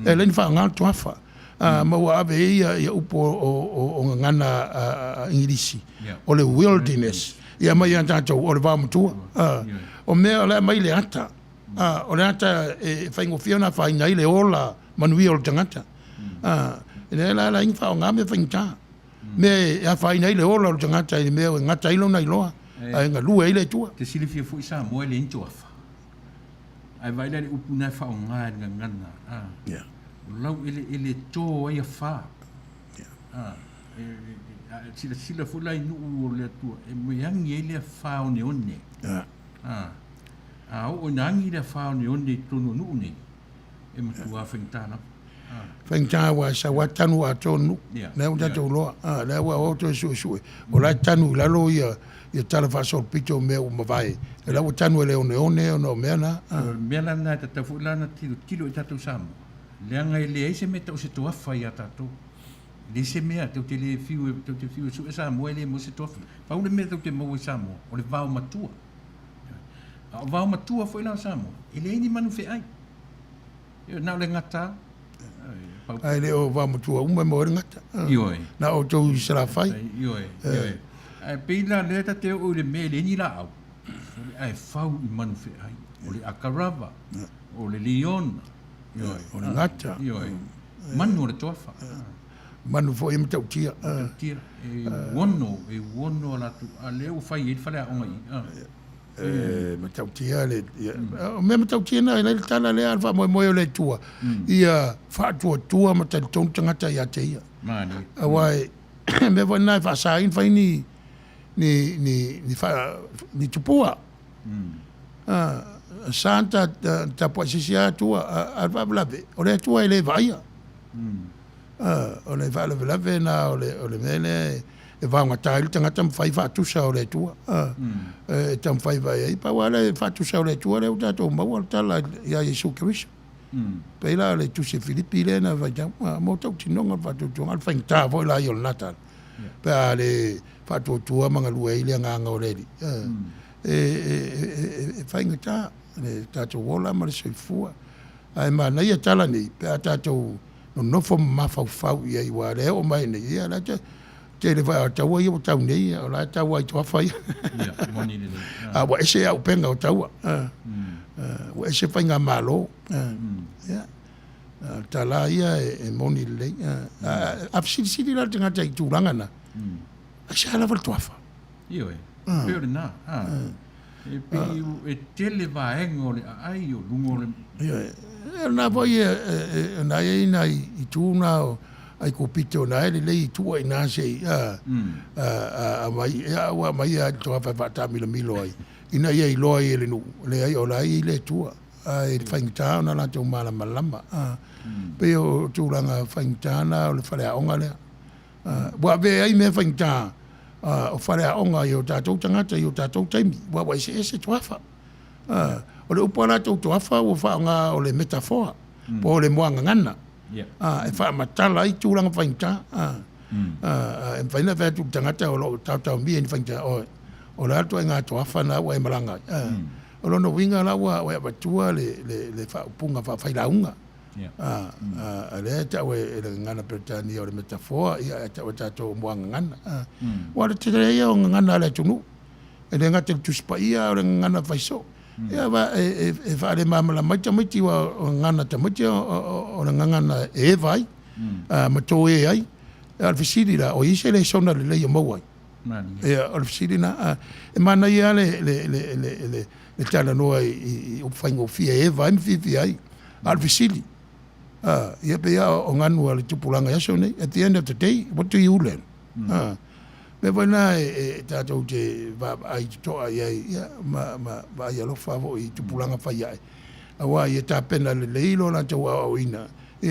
E ala ai ona faaaoga le toafa. Ma ua ave ai ia, ia upu o, o, o, o gagana Igilisi, o le wilderness, ia aumai ia tatou, o le vaomatua. O mea o le a aumai le ata, o le ata e faigofie ona afaina ai le ola manuia o le tagata. Lea la ala ai ona faaaoga mea faigata, mea e afaina ai le ola o le tagata i le mea e gata ai lona iloa, ae galue ai le Atua. Te silafia foi Samoa e leai ni toafa. Ae vaai la i le upu na e faaaoga e le gagana, a, o laueleele e to ai afa. A, e, e, a silasila foi la i nuu o le Atua, e agi ai le afa oneone. A, a oo ina agi le afa oneone i totonu o nuu nei, e matua faigata lava. Faigata aua e sau lava tanu atoa le nuu. Lea ua tatou iloa, lea ua o toe suesue, o la e tanu i lalo ia ia tala faasolopito o mea ua mavae. O la ua tanu e le oneone ona o mea na. O le mea la lena e tatau foi la ona tilotilo i tatou Samoa, leaga e leai se mea e tau o se toafa ia tatou. E leai se mea, tou te le fiu, tou te fiu e sue Samoa e le maua se toafa. Pau le mea tou te maua i Samoa, o le vao matua. A o vao matua foi la o Samoa, e leai ni manu feai. Na o le gata. Ae le o vaomatua uma e maua ai le gata. Ioe. Na o outou i Salafai. Ioe, ioe. Ae pei la lea ta te oo i le mea e leai ni laau, o le aefau i manu feai, o le akarava, o le liona, ioe. O le gata. Ioe. Manu o le toafa. Manu foi e matautia. Matautia. E uono, e uono a latou, a lea ua fai ai le faleaoga i i. E matautia le, ia, o mea matautia na, e leai le tala lea a le faamoemoe o le Atua, ia faatuatua ma talitonu tagata ia te Ia. Manaia. Aua e, mea foi lena e faasa ai ona fai ni, ni, ni, ni, faa, ni tupua. Sa ona tapuai se isi Atua, a o le faalavelave, o le Atua e le vaaia. O le faalavelave lena o le, o le mea lea e vaogata ai le tagata ma fai faatusa o le Atua. E taumafai mai ai. Pau lava le faatusa o le Atua lea ua tatou maua le tala ia Iesu Keriso. Pei la o le tusi a Filipi lea na faitau, mo tautinoga o le faatuatuaga, o le faigata foi la ia o lena tala, pe a le faatuatua ma galue ai le agaga o le Alii. E faigata le tatou ola ma le soifua. Ae manaia tala nei pe a tatou nonofo ma mafaufau i ai aua o lea e oo mai nei, ia o la e tele foi o taua ia ua tau nei, o la e tau lava i toafa ia. Ia, moni lelei. A ua ese auupega o taua, ua ese faigamalo. Ia, a o le tala lava ia e moni lelei. A fesilisili la le tagata i tulaga na, aisea lava le toafa? Ioe, pei o lena. E pei e tele vaega o le aai o luga o le. Ioe, o lena foi o lena e i ai nai itu na o Aikupito na e lelei tua i ina se i aumai, ua aumai lava i le toafa e faataamilomilo ai, ina ia iloa ai e le nuu, leai o la e i ai le Atua, ae faigata ona latou malamalama. Pei o tulaga faigata na o le faleaoga lea. Ua avea ai mea faigata o faleaoga i o tatou tagata i o tatou taimi, aua ua eseese toafa. O le upu a latou toafa ua faaaoga o le metafoa po o le muagagana e faamatala ai tulaga faigata. E mafai ona fai atu i le tagata o lo o taotaomia i ni faigata, oi, o le a le ituaiga toafa lena ua e malaga ai? O lona uiga la ua e avatua le faaupuga faafailauga. A lea e tau e le gagana Peretania o le metafoa, ae tau e tatou o muagagana. Aua o le tele ia o gagana a le atunuu, e le gata i le Tusi Paia a o le gagana fai soo. Ia e faalemalamalama ai tamaiti aua o le gagana a tamaiti o le gagana e eva ai ma toe ai. A o le fesili la, o i ai se lesona lelei o maua ai? Ia, o le fesili lena. E manaia lava le talanoa i upu faigofie e eva ai ma fiafia ai. A o le fesili, ia pei lava o ganu a le tupulaga i aso nei, at the end of the day, what do you learn? O le mea foi lena e tatou te vaavaai totoa i ai ma vaai alofa foi i tupulaga fai ae, aua ia tapena lelei lo latou aoaoina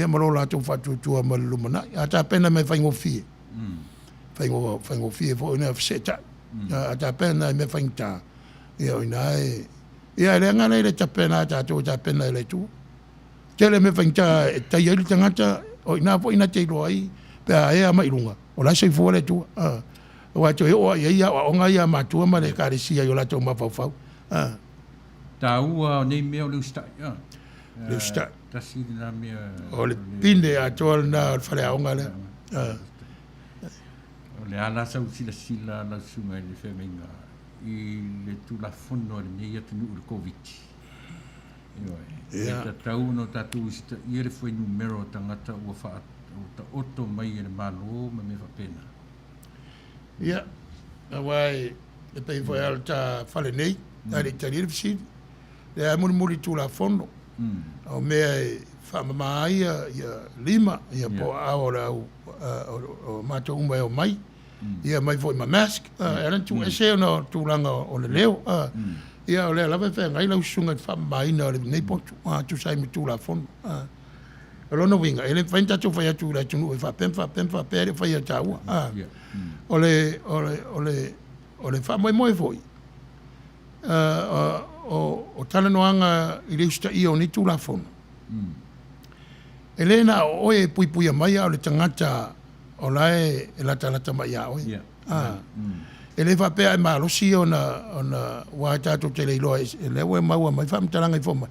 ma lo latou faatuatua mo le lumanai. A tapena i mea faigofie, faigofie foi ona feseetai. A tapena i mea faigata, ia o i ina e... Ia e leaga la e le tapena a tatou e tapena e le Atua. Tele mea faigata e tai ai le tagata, o i ina foi na te iloa ai pe a ea mai i luga, o la e soifua le Atua. Aua e toe oo lava i ai aoaoga ia a matua ma le Ekalesia i o latou mafaufau. Taua o nei mea o le usitai. Le usitai. Tasi lena mea. O le pine atoa lena o le faleaoga lea. O le a la sau silasila lau susuga i le feagaiga i le Tulafono a lenei atunuu i le Koviti. Ioe. E tatau ona tatou usitaia le fuainumera o tagata ua faataoto mai e le Malo ma mea faapena. Ia, aua e pei foi lava o le ta fale nei, ae le i talia le fesili, lea e mulimuli Tulafono, o mea e faamama ai ia lima, ia po o aao o le au, o matou uma e omai, ia aumai foi ma mask, e ala ona tuuese ona o tulaga o le leo. Ia o lea lava e feagai lau susuga i le faamamaina o lenei potu e tusa ai ma Tulafono. O lona uiga, e le mafai ona tatou fai atu i le atunuu e faapea ma faapea ma faapea, e le o faia e taua. O le, o le, o le, o le faamoemoe foi, o talanoaga i le usitaia o nei Tulafono, e le na o oe e puipuia mai, a o le tagata o la e latalata mai ia oe. E le faapea a e malosi ona, aua tatou te le iloa, o lea ua maua mai faamatalaga i fomai,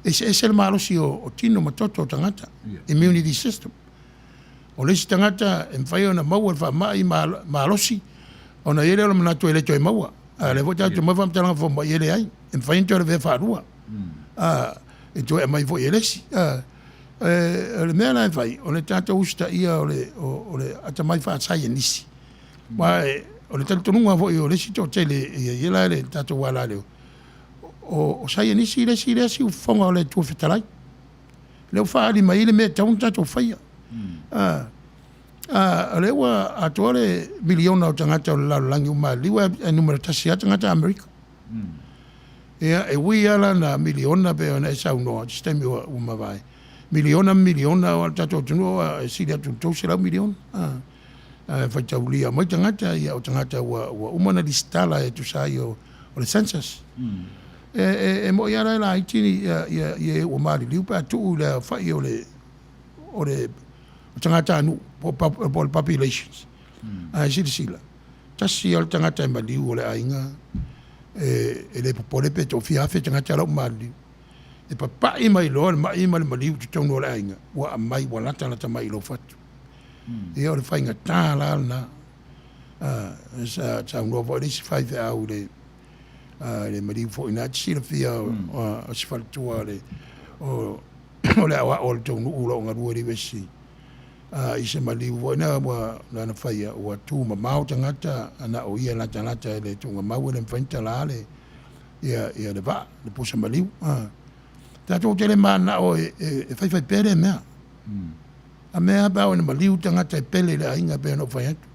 e eseese le malosi o tino ma toto o tagata, immunity system. O le isi tagata e mafai ona maua i le faamai malosi, ona i ai lea o le manatu e le toe maua. A o lea foi tatou te maua faamatalaga fomai e leai, e mafai ona toe lavea faalua, e toe aumai foi e le isi. O le mea la e fai, o le tatou usitaia o le atamai faasaienisi. Aua o le talitonuga foi o le isi toatele e i ai la le tatou alaleo, o saienisi le isi lea siufofoga o le Atua fetalai. Lea ua faaali mai ai le mea e tatau ona tatou faia. O lea ua atoa le miliona o tagata o le lalolagi ua maliliu ae numera tasi lava tagata Amerika. Ia, e ui lava la na miliona pei ona e saunoa i se taimi ua mavae, miliona ma miliona, aua o le tatou atunuu e sili atu i le 300 miliona. Ae faitaulia mai tagata, ia o tagata ua uma ona lisitala e tusa ai o le census. E moni lava la e laiti e ua maliliu pe a tuu i le aofai o le o le tagatanuu po o le populations. Ae silasila, tasi lava le tagata e maliu o le aiga, e le popole pe toafia afe tagata la ua maliliu. E papa'i mai loa le ma'i ma le maliu i totonu o le aiga, ua aumai ua latalata mai i lou fatu. Ia o le faigata la lena. Sa saunoa foi le isi faifeau i le i le maliu foi na te silafia o si faletua o o le aoao o le tou nuu o lo o galue i le USC i se maliu foi na ua lana faia ua tu mamao tagata na o ia e latalata i le tuugamau e le mafai ona talā le ia ia le vaa le pusa maliu. Tatou te le mananao e faifai pea lea mea. A mea a pe a oo ina maliu tagata e pele i le aiga e pei ona ou fai atu.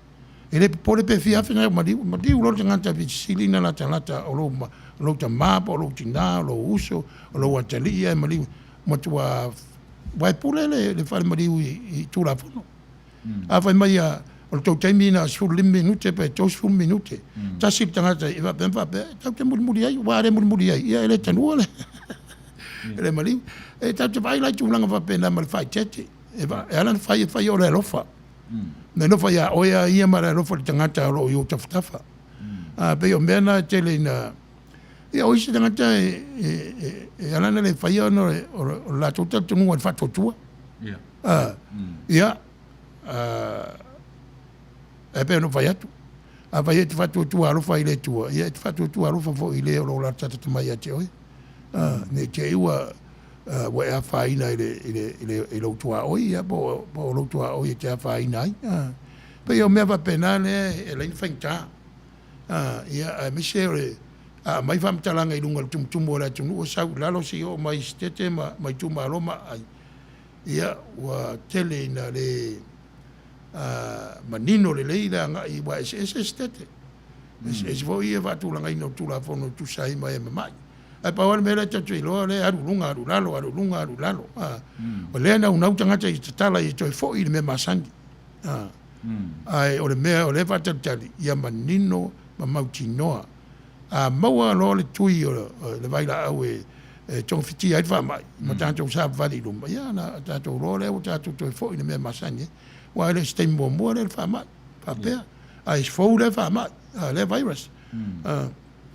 E le popole pe fia afe nai maliu, maliu loa le tagata e sili ona latalata o lou, lou tama po o lou tina, o lou uso, o lou atalii ae maliu, matua vaepule le, le fale maliu i, i Tulafono. A fai mai ia, o le tou taimi na o le 15 minute pe 30 minute, tasi le tagata e faapea ma faapea, e tatou te mulimuli ai, aua a le mulimuli ai, ia e le tanua le, le maliu. E tatou te vaai la i tulaga faapena ma le faaeteete. E, e ala ona fai e fai o le alofa. Na nofo ia oe a ia ma le alofa i le tagata o lo o i ou tafatafa. A pei o mea na e tele ina ia o isi tagata e, e, e, e ala ona le faia ona o le latou talitonuga i le faatuatua. Ia. Ia, e pei ona ou fai atu, afai e te faatuatua alofa i le Atua, ia e te faatuatua alofa foi i le o lo o latalata mai ia te oe. Ne i te i ua ua e afaina i le, i le, i le, i lou tuaoi, ia, po, po o lou tuaoi e te afaina ai. Pei o mea faapena lea e ala ai ona faigata. Ia, aemaise o le a aumai faamatalaga i luga o le tumutumu o le atunuu e sau i lalo seia oo mai i Setete ma, ma itumalo ma aai, ia, ua tele ina le manino lelei le agai aua e eseese Setete. Eseese foi ia faatulagaina o Tulafono e tusa ai ma e mamai. Ae pau lava le mea lea tatou te iloa o lea e alu i luga, alu i lalo, alu i luga, alu i lalo. O lea e naunau tagata i tatala ia toe foi i le mea masani. Ae o le mea o lea e faatalitali, ia manino ma mautinoa. A maua loa le tui o le vailaau e togafitia ai le faamai ma tatou savavali i luma, ia ona tatou iloa lea ua tatou toe foi i le mea masani ai. Aua e le o se taimi muamua lea o le faamai faapea, ae fou lea faamai, lea virus.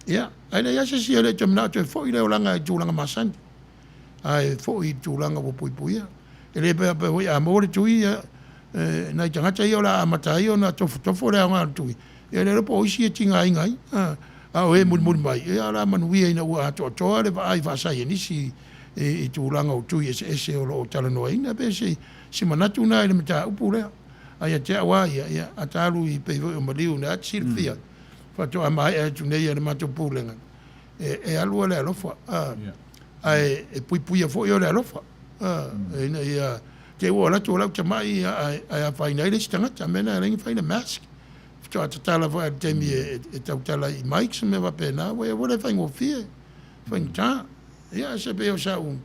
Ia, ae leai lava se isi e le i toe manao e toe foi le olaga i tulaga masani, ae foi i tulaga ua puipuia. E le faapea foi a maua le tui, ia, e, nai tagata ia o le a amata ai ona tofotofo le aoga o le tui, ia le iloa po o isi e tigaina ai. A o e mulimuli mai, ia o le a manuia ina ua atoatoa le vaai faasaienisi i, i tulaga o tui eseese o lo o talanoaina. Pe se, se manatu lena i le mataupu lea. Ae ia te au lava ia, ia, a ta alu i pei foi o maliu na te silafia, faatoa maea atu nei e le matou pulega, e, e alu le alofa, ae e puipuia foi o le alofa, ina ia te i ua alu atu o lau tamai ae, ae afaina ai le isi tagata. Mea na e ala ai ona fai le mask. Faatoa tatala foi i le taimi e, e tautala i mics ma mea faapena, ua ua le faigofie, faigata. Ia, se pei o sau,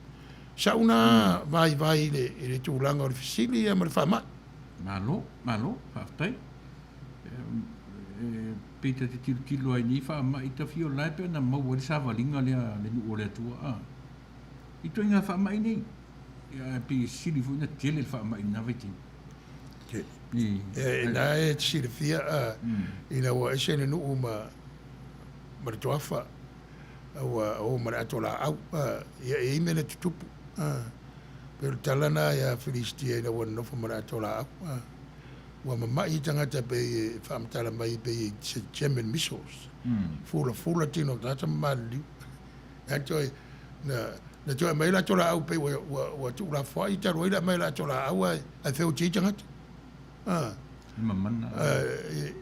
sau na vaivai i le, i le tulaga o le fesili ia ma le faamai. Malo, malo, faafetai. E pei ta te tilotilo ai i nei faamai tafio la e pei ona maua ai le savaliga lea a le nuu o le Atua a i ituaiga faamai nei. Ia ae pei e sili foi ona tele le faamai i lena vaitaimi. E na e te silafia a ina ua ese le nuu ma ma le toafa ua o ma le ato laau ia e i ai mea na tutupu. Pei o le tala na ia Filistia ina ua nonofo ma le ato laau. Ua mamai tagata pei e faamatala mai pei e se German measles. Fulafula tino o tagata ma maliliu. Na toe na na toe aumai le ato laau pei ua ua ua tuulafoai talu ai le aumai o le ato laau ae ae feoti ai tagata. Le mamana.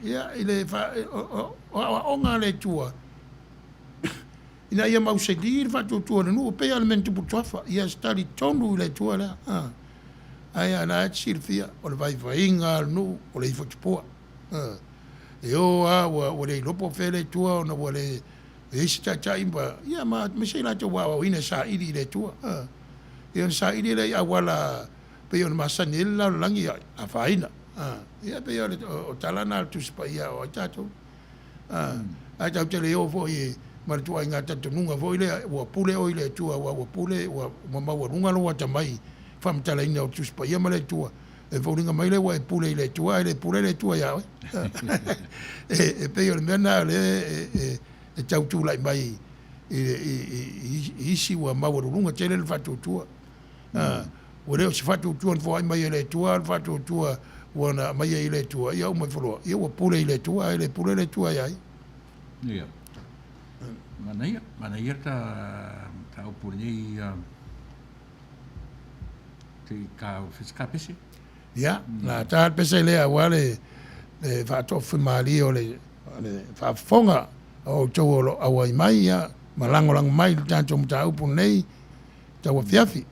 Ia i le fa o o aoaoga a le Atua ina ia mausali le faatuatua o le nuu, pei lava o le mea na tupu i le Toafa, ia talitonu i le Atua lea. Ae a na e te silafia, o le vaivaiga lava o le nuu, o le ifo i tupua. E o lava ua, ua le iloa po o fea le Atua ona ua le i ai se taitai ma, ia ma aemaise i latou ua aoaoina e saili i le Atua. Ia ona saili lea i auala pei ona masani ai le lalolagi, ia afaina. Ia pei o le o tala na a le Tusi Paia o ai tatou. Ae tatou te le o foi ma le ituaiga talitonuga foi lea ua pule oe i le Atua aua ua pule ua maualuga lou atamai i faamatalaina o le Tusi Paia ma le Atua. E foliga mai lea ua e pule i le Atua ae le pule le Atua ia oe. E pei o le mea lena o lea e tau tulai mai i isi ua maualuluga tele le faatuatua. Ua le o se faatuatua na foai mai e le Atua, a o le faatuatua ua na aumaia i le Atua, ia uma ifo loa, ia ua pule i le Atua, ae le pule le Atua iā ia. Ia. Manaia, manaia ta mataupu lenei te i ka fese ka pese. Ia, la ta le pese lea aua le le faatoafilemalie o le le faafofoga a outou o lo o auai mai, ia, ma lagolago mai i le tatou mataupu lenei tauafiafi.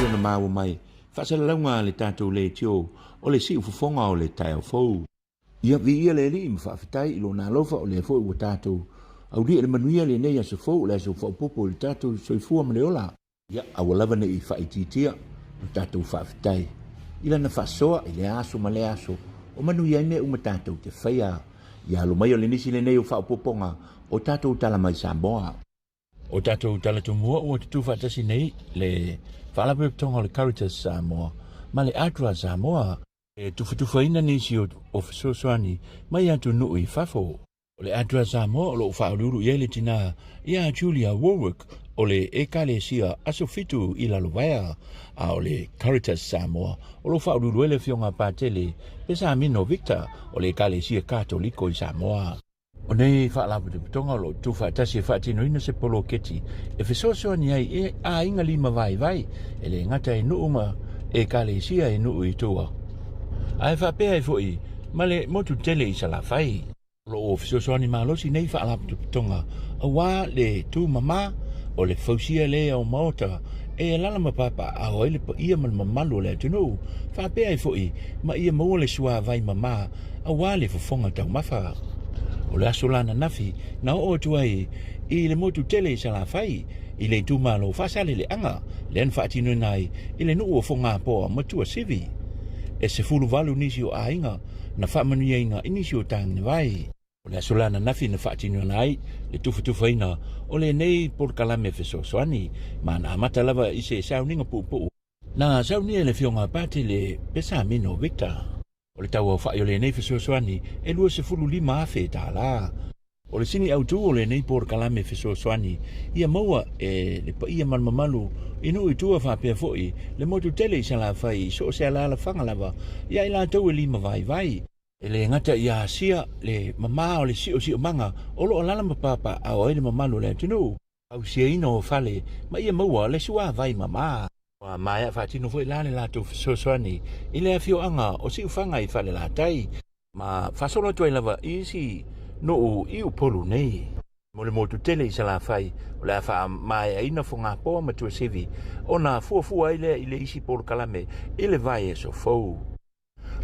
mafai ona maua mai faasalalauga a le tatou leitio o le siufofoga o le taeao fou. Ia viia le Alii ma faafetai i Lona alofa o lea foi ua tatou aulia i le manuia lenei aso fou o le aso faaopoopo i le tatou soifua ma le ola. Ia aua lava ne i faaitiitia lo tatou faafetai i Lana faasoa i lea aso ma lea aso o manuia ai mea uma tatou te faia. Ia alo mai o le nisi lenei o faaopoopoga o tatou tala mai Samoa. O tatou tala tumua ua tutū faatasi nei le Faalapotopotoga o le Caritas Samoa ma le ADRA Samoa e tufatufaina nisi o fesoasoani mai atunuu i fafo. O le ADRA Samoa o lo o faauluulu i ai le tinā ia Julia Warwick o le Ekalesia Aso Fitu i Lalovaea, a o le Caritas Samoa o lo o faauluulu ai le Afioga a Patele Pesamino Victor o le Ekalesia Katoliko i Samoa. O nei faalapotopotoga o lo o tuufaatasi e faatinoina se poloketi e fesoasoani ai i aiga lima vaivai, e le gata i nuu ma ekalesia i nuu i tua, ae faapea ai foi ma le motu tele i Salafai. O lo o fesoasoani malosi nei faalapotopotoga aua le tumama o le fausia lea o maota e alaala ma papaaao ai le paia ma le mamalu o le atunuu, faapea ai foi ma ia maua le suavai mama aua le fofoga taumafa. O le aso la ananafi na oo atu ai i le motu tele i Salafai i le itumalo Faasaleleaga lea na faatinoina ai i le nuu o Fogapoa ma Tuasivi. E 18 nisi o aiga na faamanuiaina i nisi o tānevai. O le aso la ananafi na faatinoina ai le tufatufaina o lenei polokalame fesoasoani ma na amata lava i se sauniga puupuu na saunia e le Afioga a Patele Pesamino Victor. O le tau aofai o lenei fesoasoani e $25,000. O le sini autu o lenei polokalame fesoasoani ia maua e le paia ma le mamalu i nuu i tua faapea foi le motu tele i Salafai i so o se alaalafaga lava ia i latou e lima vaivai. E le gata i Asia le mama o le siosiomaga o lo o alaala ma papaaao ai le mamalu o le atunuu. Fausiaina o fale ma ia maua le suavai mama. Ua maea faatino foi la le latou fesoasoani i le afioaga o Siufaga i Falelatai ma faasolo atu ai lava i isi nuu i Upolu nei. Mo le motu tele i Salafai, o le a faamaeaina Fogapoa ma Tuasivi ona fuafua ai lea i le isi polokalame i le vaiaso fou.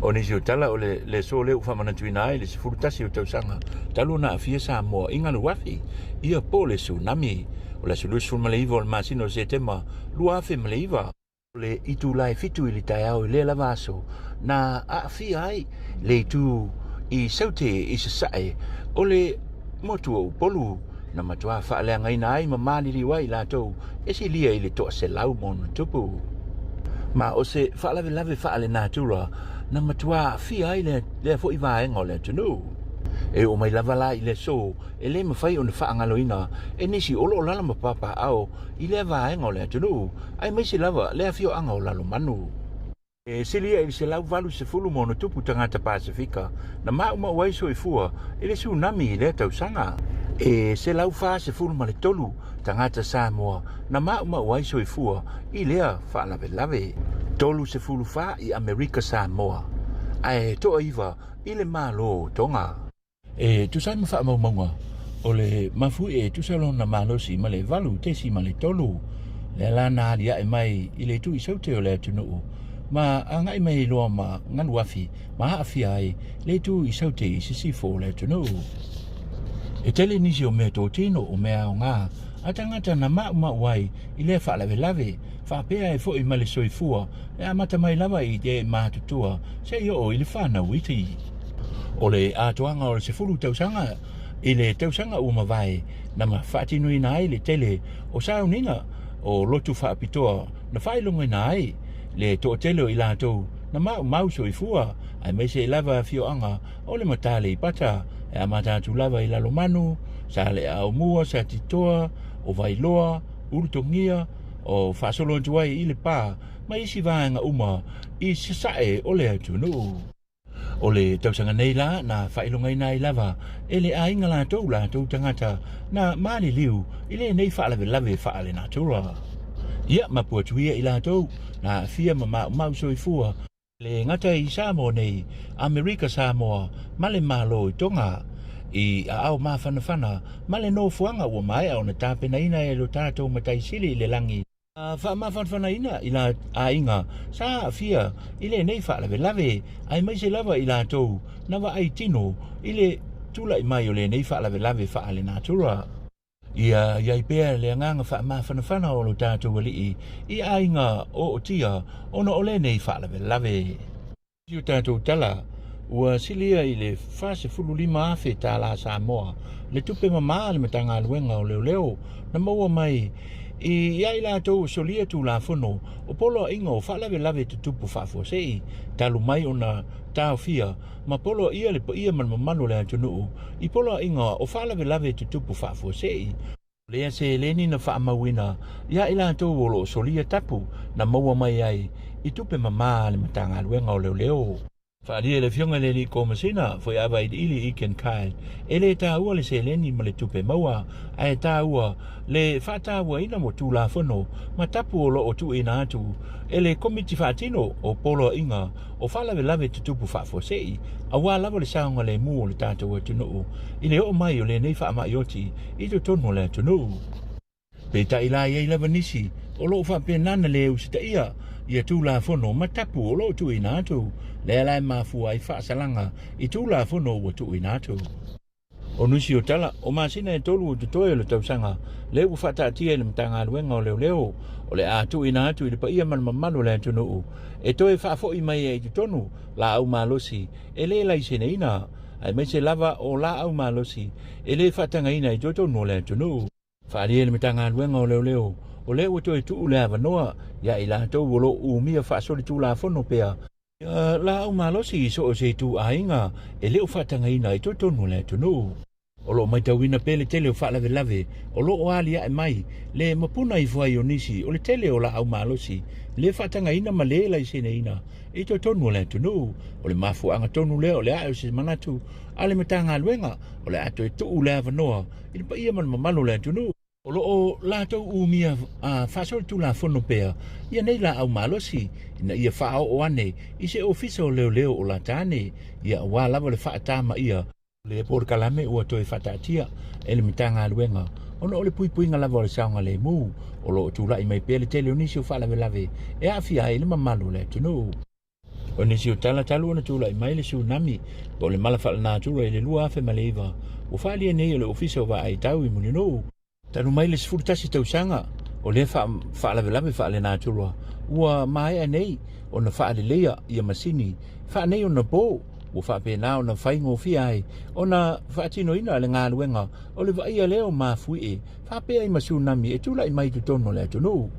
O nisi o tala o le le aso lea ua faamanatuina ai le 11 o tausaga talu ona aafia Samoa i galu afi ia po o le tsunami. O le aso 29 o le masina o Setema 2009, o le itula e 7 i le taeao i lea lava aso na aafia ai le itu i Saute i Sasae o le motu o Upolu na matua faaleagaina ai ma maliliu ai latou e silia i le 100 ma ona tupu. Ma o se faalavelave faalenatura na matua aafia ai lea foi vaega o le atunuu. E oo mai lava la i le aso e le mafai ona faagaloina e nisi o lo o lala ma papaaao i lea vaega o le atunuu, aemaise lava le afioaga o Lalomanu. E silia i le 180 ma ona tupu tagata Pasefika na maumau ai soifua i le tsunami i lea tausaga. E 143 tagata Samoa na maumau ai soifua i lea faalavelave. 34 i Amerika Samoa, ae toaiva i le Malo o Tonga. E tusa ai ma faamaumauga o le mafuie e tusa lona malosi ma le 8.3, lea la na aliae mai i le itu i Saute o le atunuu ma agai mai loa ma galuafi ma aafia ai le itu i Saute i sisifo o le atunuu. E tele nisi o mea totino o mea aoga a tagata na maumau ai i lea faalavelave, faapea ai foi ma le soifua e amata mai lava i te matutua seia oo i le fanau iti. O le atoaga o le 10 tausaga i le tausaga ua mavae na faatinoina ai le tele o sauniga o lotu faapitoa na faailogaina ai le toatele o i latou na maumau soifua aemaise lava afioaga o le Mataleipata e amata atu lava i Lalomanu, Saleaaumua, Satitoa, o Vailoa, Ulutogia, o faasolo atu ai i Lepa ma isi vaega uma i sasae o le atunuu. O le tausaga nei la na faailogaina ai lava e le aiga latou latou tagata na maliliu i lenei faalavelave faalenatura. Ia mapu atu ia i latou na aafia ma maumau soifua le gata i Samoa nei, Amerika Samoa ma le Malo i Tonga. I aao mafanafana ma le nofoaga ua maea ona tapenaina e lo tatou Matai Sili i le lagi. Faamafanafanaina i la aiga sa aafia i lenei faalavelave, aemaise lava i latou na vaai tino i le tulai mai o lenei faalavelave faalenatura. Ia i ai pea le agaga faamafanafana o lo tatou Alii i aiga ootia ona o lenei faalavelave. I o tatou tala, ua silia i le $45,000 tālā Samoa le tupe mamā a le Matagaluega o Leoleo na maua mai i a i latou o solia Tulafono o Poloaiga o Faalavelave Tutupu Faafuasei talu mai ona taofia ma poloaia le paia ma le mamalu o le atunuu i poloaiga o faalavelave tutupu faafuasei. O lea seleni na faamauina ia i latou o lo o solia tapu na maua mai ai i tupe mamā a le Matagaluega o Leoleo. Faaalia e le Afioga i le Alii Komasina, Foeava Iliili Eakin Kyle, e le taua le seleni ma le tupe maua, ae taua le faatauaina mo Tulafono ma tapu o lo o tuuina atu e le Komiti Faatino o Poloaiga o Faalavelave Tutupu Faafuasei, aua lava le saogalemu o le tatou atunuu i le oo mai o lenei faamai oti i totonu o le atunuu. Peitai la i ai lava nisi o lo o faapena na le usitaia ia Tulafono ma tapu o lo o tuuina atu, lea la e mafua ai faasalaga i Tulafono ua tuuina atu. O nisi o tala, o masina e tolu o totoe o le tausaga lea ua faataatia i le Matagaluega o Leoleo, o le a tuuina atu i le paia ma le mamalu o le atunuu e toe faafoi mai ai i totonu laau malosi e le laiseneina, aemaise lava o laau malosi e le faatagaina i totonu o le atunuu. Faaalia e le Matagaluega o Leoleo, o lea ua toe tuu le avanoa ia i latou o lo o umia faasolitulafono pea laau malosi i so o se ituaiga e le o faatagaina i totonu o le atunuu. O lo o matauina pea le tele o faalavelave o lo o aliae mai le mapuna ifo ai o nisi o le tele o laau malosi le faatagaina ma le laiseneina i totonu o le atunuu. O le mafuaaga tonu lea o le ae o se manatu a le Matagaluega o le a toe tuu le avanoa i le paia ma le mamalu o le atunuu. O lo o latou umia faasolitulafono pea ia nei laau malosi ina ia faaoo ane i se ofisa o leoleo o lata ane, ia aua lava le faatamaia o le polokalame ua toe faataatia e le Matagaluega ona o le puipuiga lava o le saogalemu o lo o tulai mai pea le tele o nisi o faalavelave e aafia ai le mamalu o le atunuu. O nisi o tala talu ona tulai mai le tsunami po o le mala faalenatura i le 2009, ua faaalia nei e le Ofisa o Vaai Tau i Mulinuu, talu mai le 11 tausaga o lea faalavelave faalenatura ua maea nei ona faaleleia ia masini faaneionapo ua faapena ona faigofie ai ona faatinoina le galuega o le vaaia lea o mafuie faapea ai ma tsunami e tulai mai i totonu o le atunuu.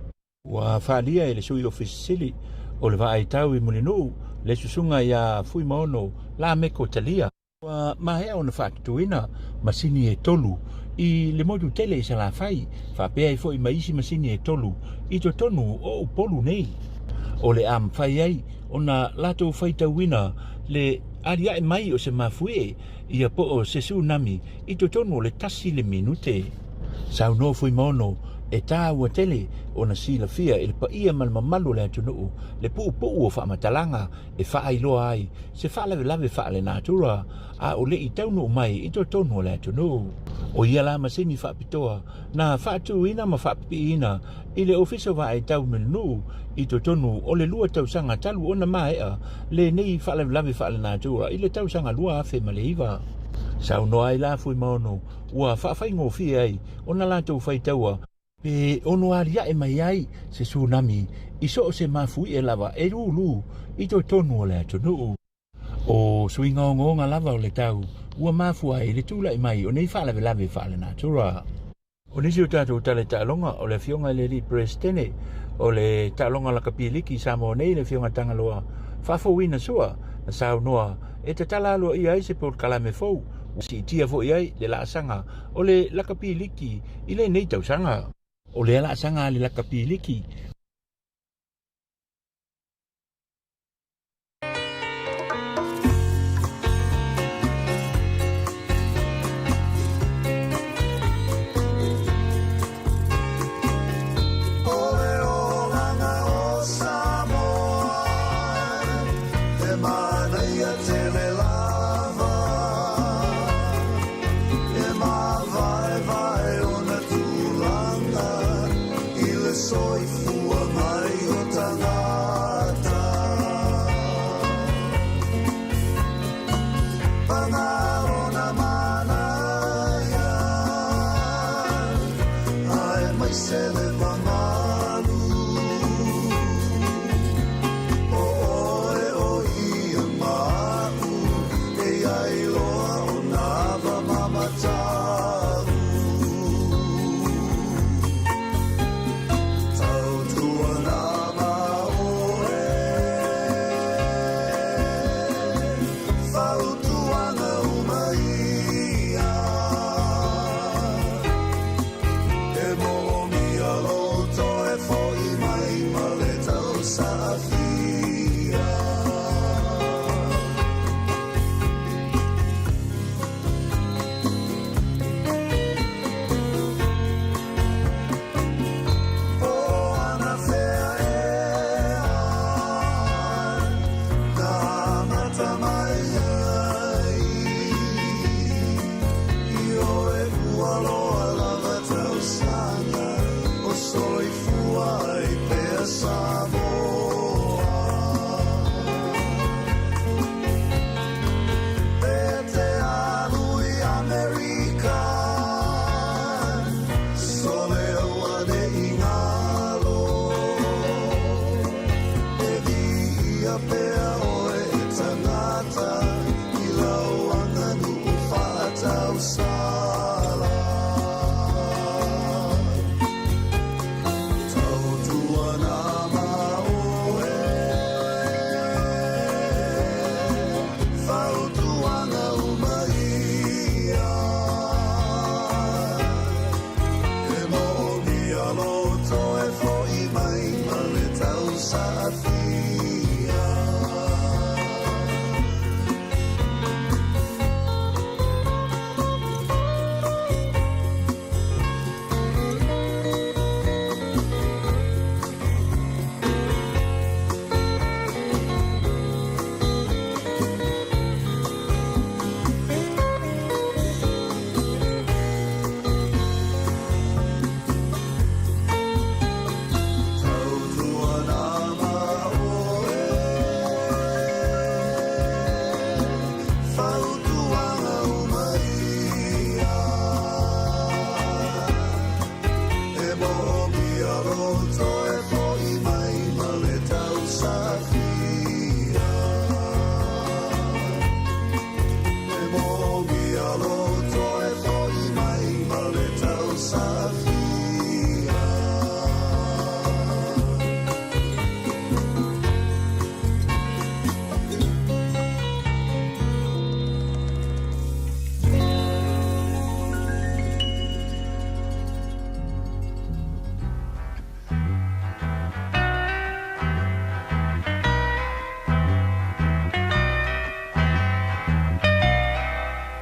Ua faaalia e le Sui Ofisa Sili o le Vaai Tau i Mulinuu le Susuga ia Fuimaono Lameko Talia. Ua maea ona faatutuina masini e tolu i le motu tele i Salafai, faapea ai foi ma isi masini e tolu i totonu o Upolu nei. O le a mafai ai ona latou faitauina le aliae mai o se mafuie ia po o se tsunami i totonu o le tasi le minute. Saunoa Fuimaono, e tāua tele ona silafia e le paia ma le mamalu o le atunuu le puupuu o faamatalaga e faailoa ai se faalavelave faalenatura a o le i taunuu mai i totonu o le atunuu. O ia la masini faapitoa na faatuina ma faapipiina i le Ofisa o Vaai Tau Mulinuu i totonu o le lua tausaga talu ona maea lenei faalavelave faalenatura i le tausaga 2009. Saunoa ai la Fuimaono ua faafaigofie ai ona latou faitaua pe ono aliae mai ai se tsunami i so o se mafuie lava e lūlū i totonu o le atunuu. O suiga ogaoga lava o le tau ua mafua ai le tulai mai o nei faalavelave faalenatura. O nisi o tatou tala i taaloga, o le Afioga i le Alii Peresetene o le Taaloga Lakapi Liki i Samoa nei, le Afioga Tagaloa Faafouina Sua, na saunoa e tatala aloaia ai se polokalame fou, ua siitia foi ai le laasaga o le Lakapi Liki i lenei tausaga. O lea laasaga a le Lakapi Liki,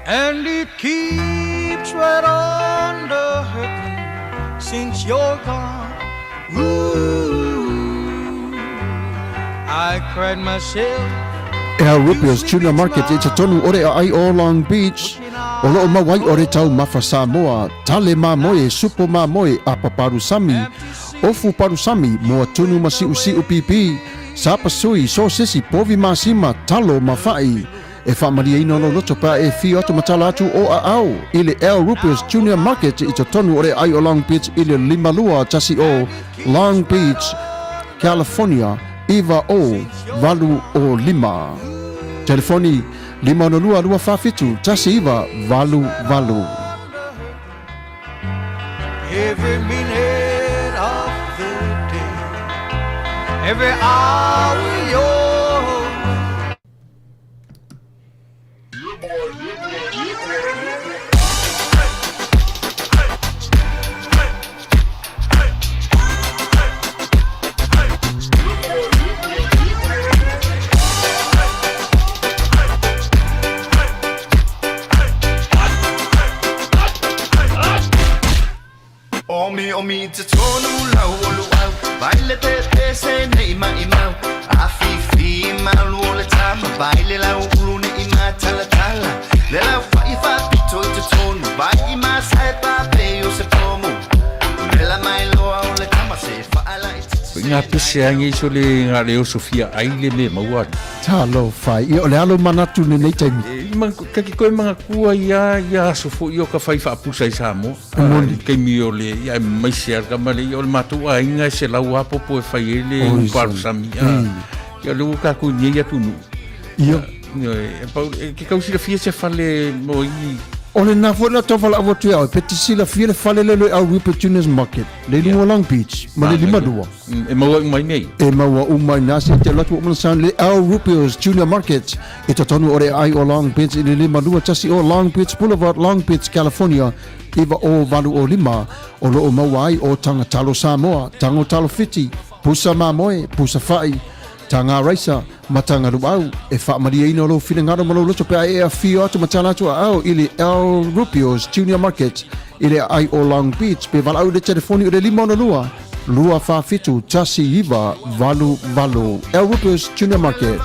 And it keeps right on the hurting since you're gone. Ooh, I cried myself. Al Rupio's Tuna Market i totonu o le aai o Long Beach, o loo mau ai o le taumafa Samoa, tale mamoe, supo mamoe, apa palusami, ofu palusami, moa tunu ma siusiu pipi, sapasui, sosesi, povi masima, talo ma fa'i. E faamalieina lou loto pe a e fio atu ma tala atu o aao i le Al Rupers Junior Market i totonu o le aai o Long Beach i le 5210 Long Beach, California 90805. Telefoni 562 247 1988. Every minute of the day, every hour you're Omi omi te tonu lau o luau Vai le te te se nei mai mau A fi fi malu o le tama Vai le lau ulu ne i ma tala tala Le lau fa i fa pito i te tonu Vai i ma sae pa pe o se pomu Vela mai loa o le tama se fa ala i te Ngā pese ange iso le ngā leo Sofia ai le me maua atu. Talofa, ia o le alo manatu lenei taimi. E, ma, ka ki koe mangakua ia, ia aso fo'i o ka whai whaapusa i Samoa. Moni. Kaimi o le, ia e maise a ka male, ia o le mātou aiga e se lau apopo e whai e le uparu sami. Ia le ua kākou nei atu nu. Ia. E, pau, e, ke kausilafia se fale mo i O lena foi la tau valaau atu ia oe, pe te silafia le fale lea le au Rupert Junior's Market, le luga o Long Beach, ma le 52. E maua uma i nei. E maua uma i na se te lotu uma sound le Al Rupio's Junior Market i totonu o le ai o Long Beach i le 521 o Long Beach Boulevard, Long Beach, California, 90805, o loo maua ai o taga talo Samoa, tago talo Fiti, pusa mamoe, pusa fa'i, taga raisa, ma taga luau. E faamalieina lou finagalo ma lou loto pe a e afio atu ma tala atu aao i le Al Rupio's Junior Market i le aai o Long Beach pe valaau i le telefoni o le 562 247 1988. Al Rupio's Junior Market.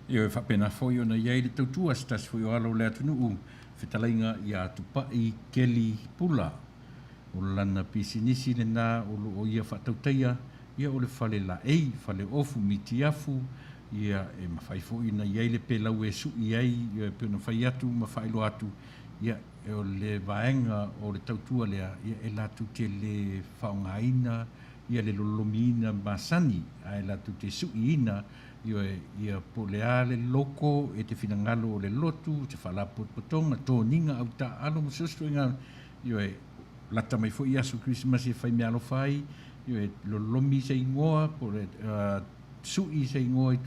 Ioe, faapena foi ona i ai le tautua se tasi foi o alo o le atunuu, fetalaiga ia Tupai Keli Pula. O lana pisinisi lena o lo o ia faatautaia, ia o le fale laei, fale ofu, mitiafu, ia e mafai foi ona i ai le pelau e sui ai, ia e pei ona fai atu ma faailoa atu, ia o le vaega o le tautua lea, ia e latou te le faaaogaina ia le lolomiina masani, ae latou te suiina, ioe, ia po o le a le loko e te finagalo o le lotu, se faalapotopotoga, toniga, au taaalo ma so o se ituaiga, ioe, lata mai foi aso Kerisimasi e fai meaalofa ai, ioe, lolomi se igoa po o le sui se igoa i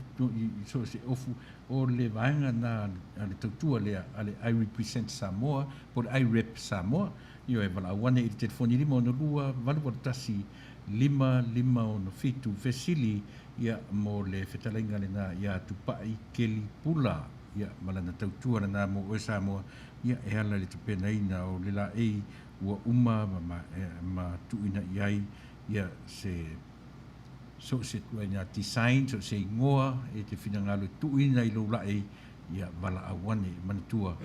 so o se ofu, o le vaega na a le tautua lea a le I Represent Samoa po o le I Rep Samoa, ioe, valaau ane i le telefoni 562 881 5567, fesili ia mo le fetalaiga lena ia Tupai Keli Pula, ia ma lana tautua lena mo oe Samoa, ia e ala i le tapenaina o le laei ua uma ma, ma tuuina i ai ia se so o se ituaiga design, so o se igoa e te finagalo e tuuina i lou laei, ia valaau ane. Manatua,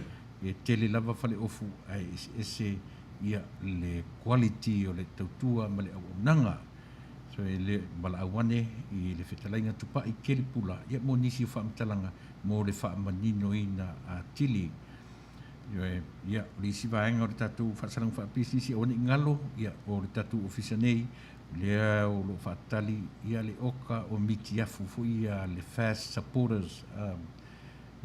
e tele lava faleofu ae eseese ia le quality o le tautua ma le auaunaga. So e le valaau ane i le fetalaiga Tupai Keli Pula ia mo nisi o faamatalaga mo le faamaninoina atili. Ioe, ia, o le isi vaega o le tatou faasalaga faapisinisi aua ne i galo, ia, o le tatou ofisa nei, lea o lo o faatali ia le oka o mitiafu foi ia le Fast Supporters, um,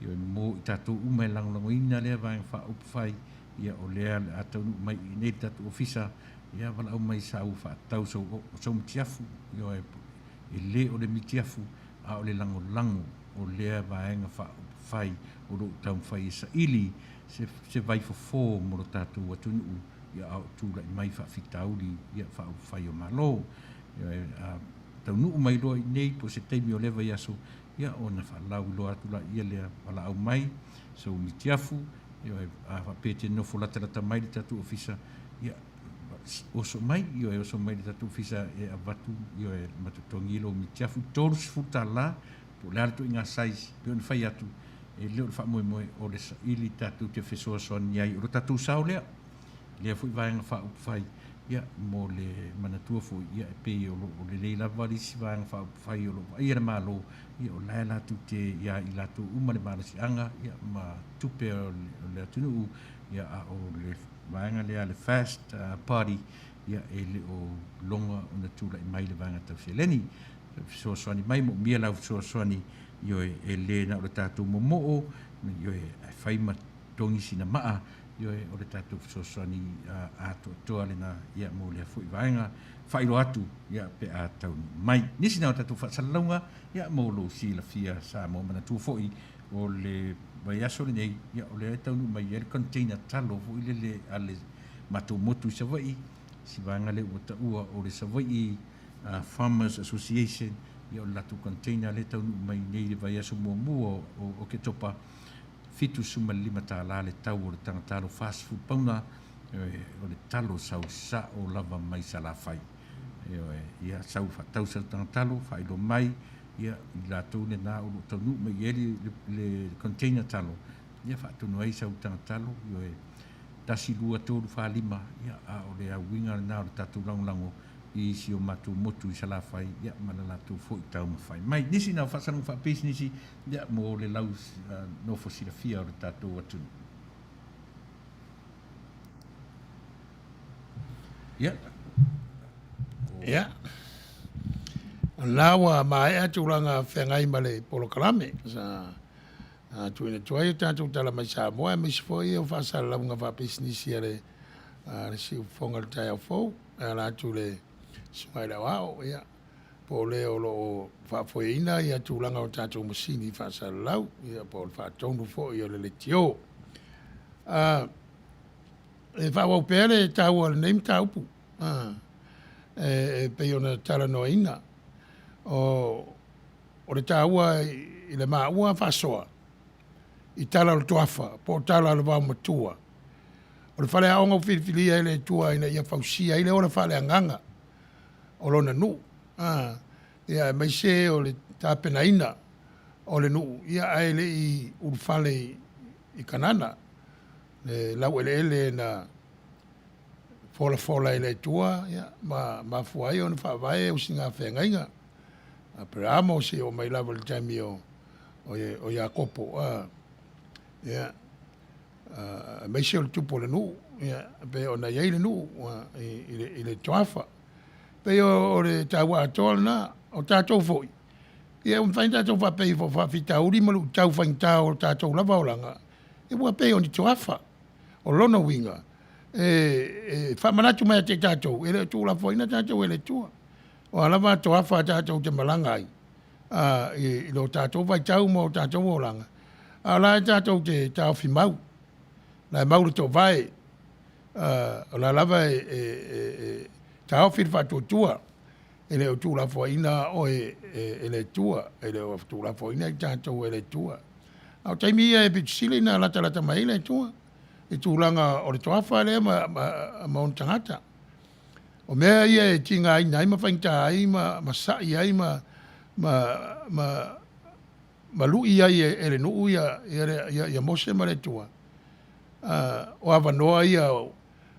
ioe, mo i tatou uma e lagolagoina lea vaega faaupufai, ia, o lea o le a taunuu mai i inei le tatou ofisa, Ia valaau mai sa ua faatatau sou, sou mitiafu, ioe, e le o le mitiafu, a o le lagolago o lea vaega faaupufai o lo o taumafai e saili se, se vaifofo mo lo tatou atunuu, ia, a o tulai mai faafitauli, ia, faaupufai o Malo. Ioe, a taunuu mai loa i inei po o se taimi o lea vaiaso, ia, ona faalauiloa atu laia lea, valaau mai sou mitiafu, ioe, a faapea e te nofo latalata mai le tatou ofisa, ia, oso mai, ioe, oso mai le tatou ofisa e avatu, ioe, ma totogi lou mitiafu, $30, po o le a le ituaiga size, pei ona fai atu, e le o le faamoemoe o le saili tatou te fesoasoani ai, o lo tatou sao lea, lea foi vaega faaupufai, ia, mo le manatua foi, ia, e pei o lo o lelei lava le isi vaega faaupufai o lo o vaaia le Malo, ia, o la e latou te, ia i latou uma le malosiaga, ia, ma tupe o le atunuu, ia, a o le vaega lea a le Fast Party, ia, e le o loga ona tulai mai le vaega tau seleni. Fesoasoani mai, moomia lau fesoasoani, ioe, e le na o le tatou momoo, ioe, ae fai ma togi sina maa, ioe, o le tatou fesoasoani atoatoa lena, ia, mo lea foi vaega. Faailoa atu, ia, pe a taunuu mai. Nisi na o tatou faasalalauga, ia, mo lou silafia Samoa. Manatua foi, O le vaiaso lenei, ia, o lea e taunuu mai ai le container talo foi lele a le matou motu i Savaii, si vaega lea ua taua o le Savaii Farmers Association, ia o le latou container lea e taunuu mai nei i le vaiaso muamua o Oketopa, $75 le tau o le taga talo 40 pauna, o le talo sau sao lava mai Salafai. Ioe, ia sau faatau sau taga talo, faailoa mai, Ia, i latou lena o lo o taunuu mai i ai le, le container talo, ia faatonu ai sau taga talo, ioe, 1, 2, 3, 4, 5, ia, a o le auiga lena o le tatou lagolago i si o matou motu i Salafai, ia, ma le latou foi taumafai mai. Nisi na o faasalaga faapisinisi, ia, mo le lau nofo silafia o le tatou atunuu. Ia. Ia. O lena ua maea tulaga feagai ma le polokalame sa tuuina atu ai o tatou tala mai Samoa aemaise foi o faasalalauga faapisinisi a le Siufofoga i le taeao fou e ala atu i le Susuga i le Aoao, ia, po o le o lo o faafoeina ia tulaga o tatou masini faasalalau, ia, po o le faatonu foi o le leitio. E faaauau pea le taua o lenei mataupu e pei ona talanoaina. O le taua i le maua faasoa i tala o le toafa po o tala o le vaomatua, o le faleaoga ua filifilia e le Atua ina ia fausia ai le ola faaleagaga o Lona nuu, ia aemaise o le tapenaina o le nuu, ia ae le i ulufale i Kanana, le laueleele na folafola e le Atua ia, ma mafua ai ona faavae usigafeagaiga a Aperamo seia oo mai lava i le taimi o o Iakopo, ia, aemaise o le tupu o le nuu, ia, pei ona i ai le nuu i le toafa. Pei o le taua atoa lena. O tatou foi, ia ua mafai ona tatou faapea ifo o faafitauli ma luitau faigata o tatou lava olaga, ia ua pei o ni toafa. O lona uiga, e faamanatu mai ia te tatou, e le o tuulafoaiina tatou e le Atua. O a lava toafa tatou te malaga ai, i lo tatou vaitau ma o tatou olaga, a o la e tatou te taofi mau, la e mau le toovae, o la lava e taofi le faatuatua, e le o tuulafoaiina oe e le Atua, e le o tuulafoaiina i tatou e le Atua. A o taimi ia e pito sili ona latalata mai ai le Atua i tulaga o le toafa lea ma ona tagata. O mea ia e tigaina ai ma faigata ai ma sai ai ma lui ai e le nuu ia Mose ma le Atua, o avanoa ia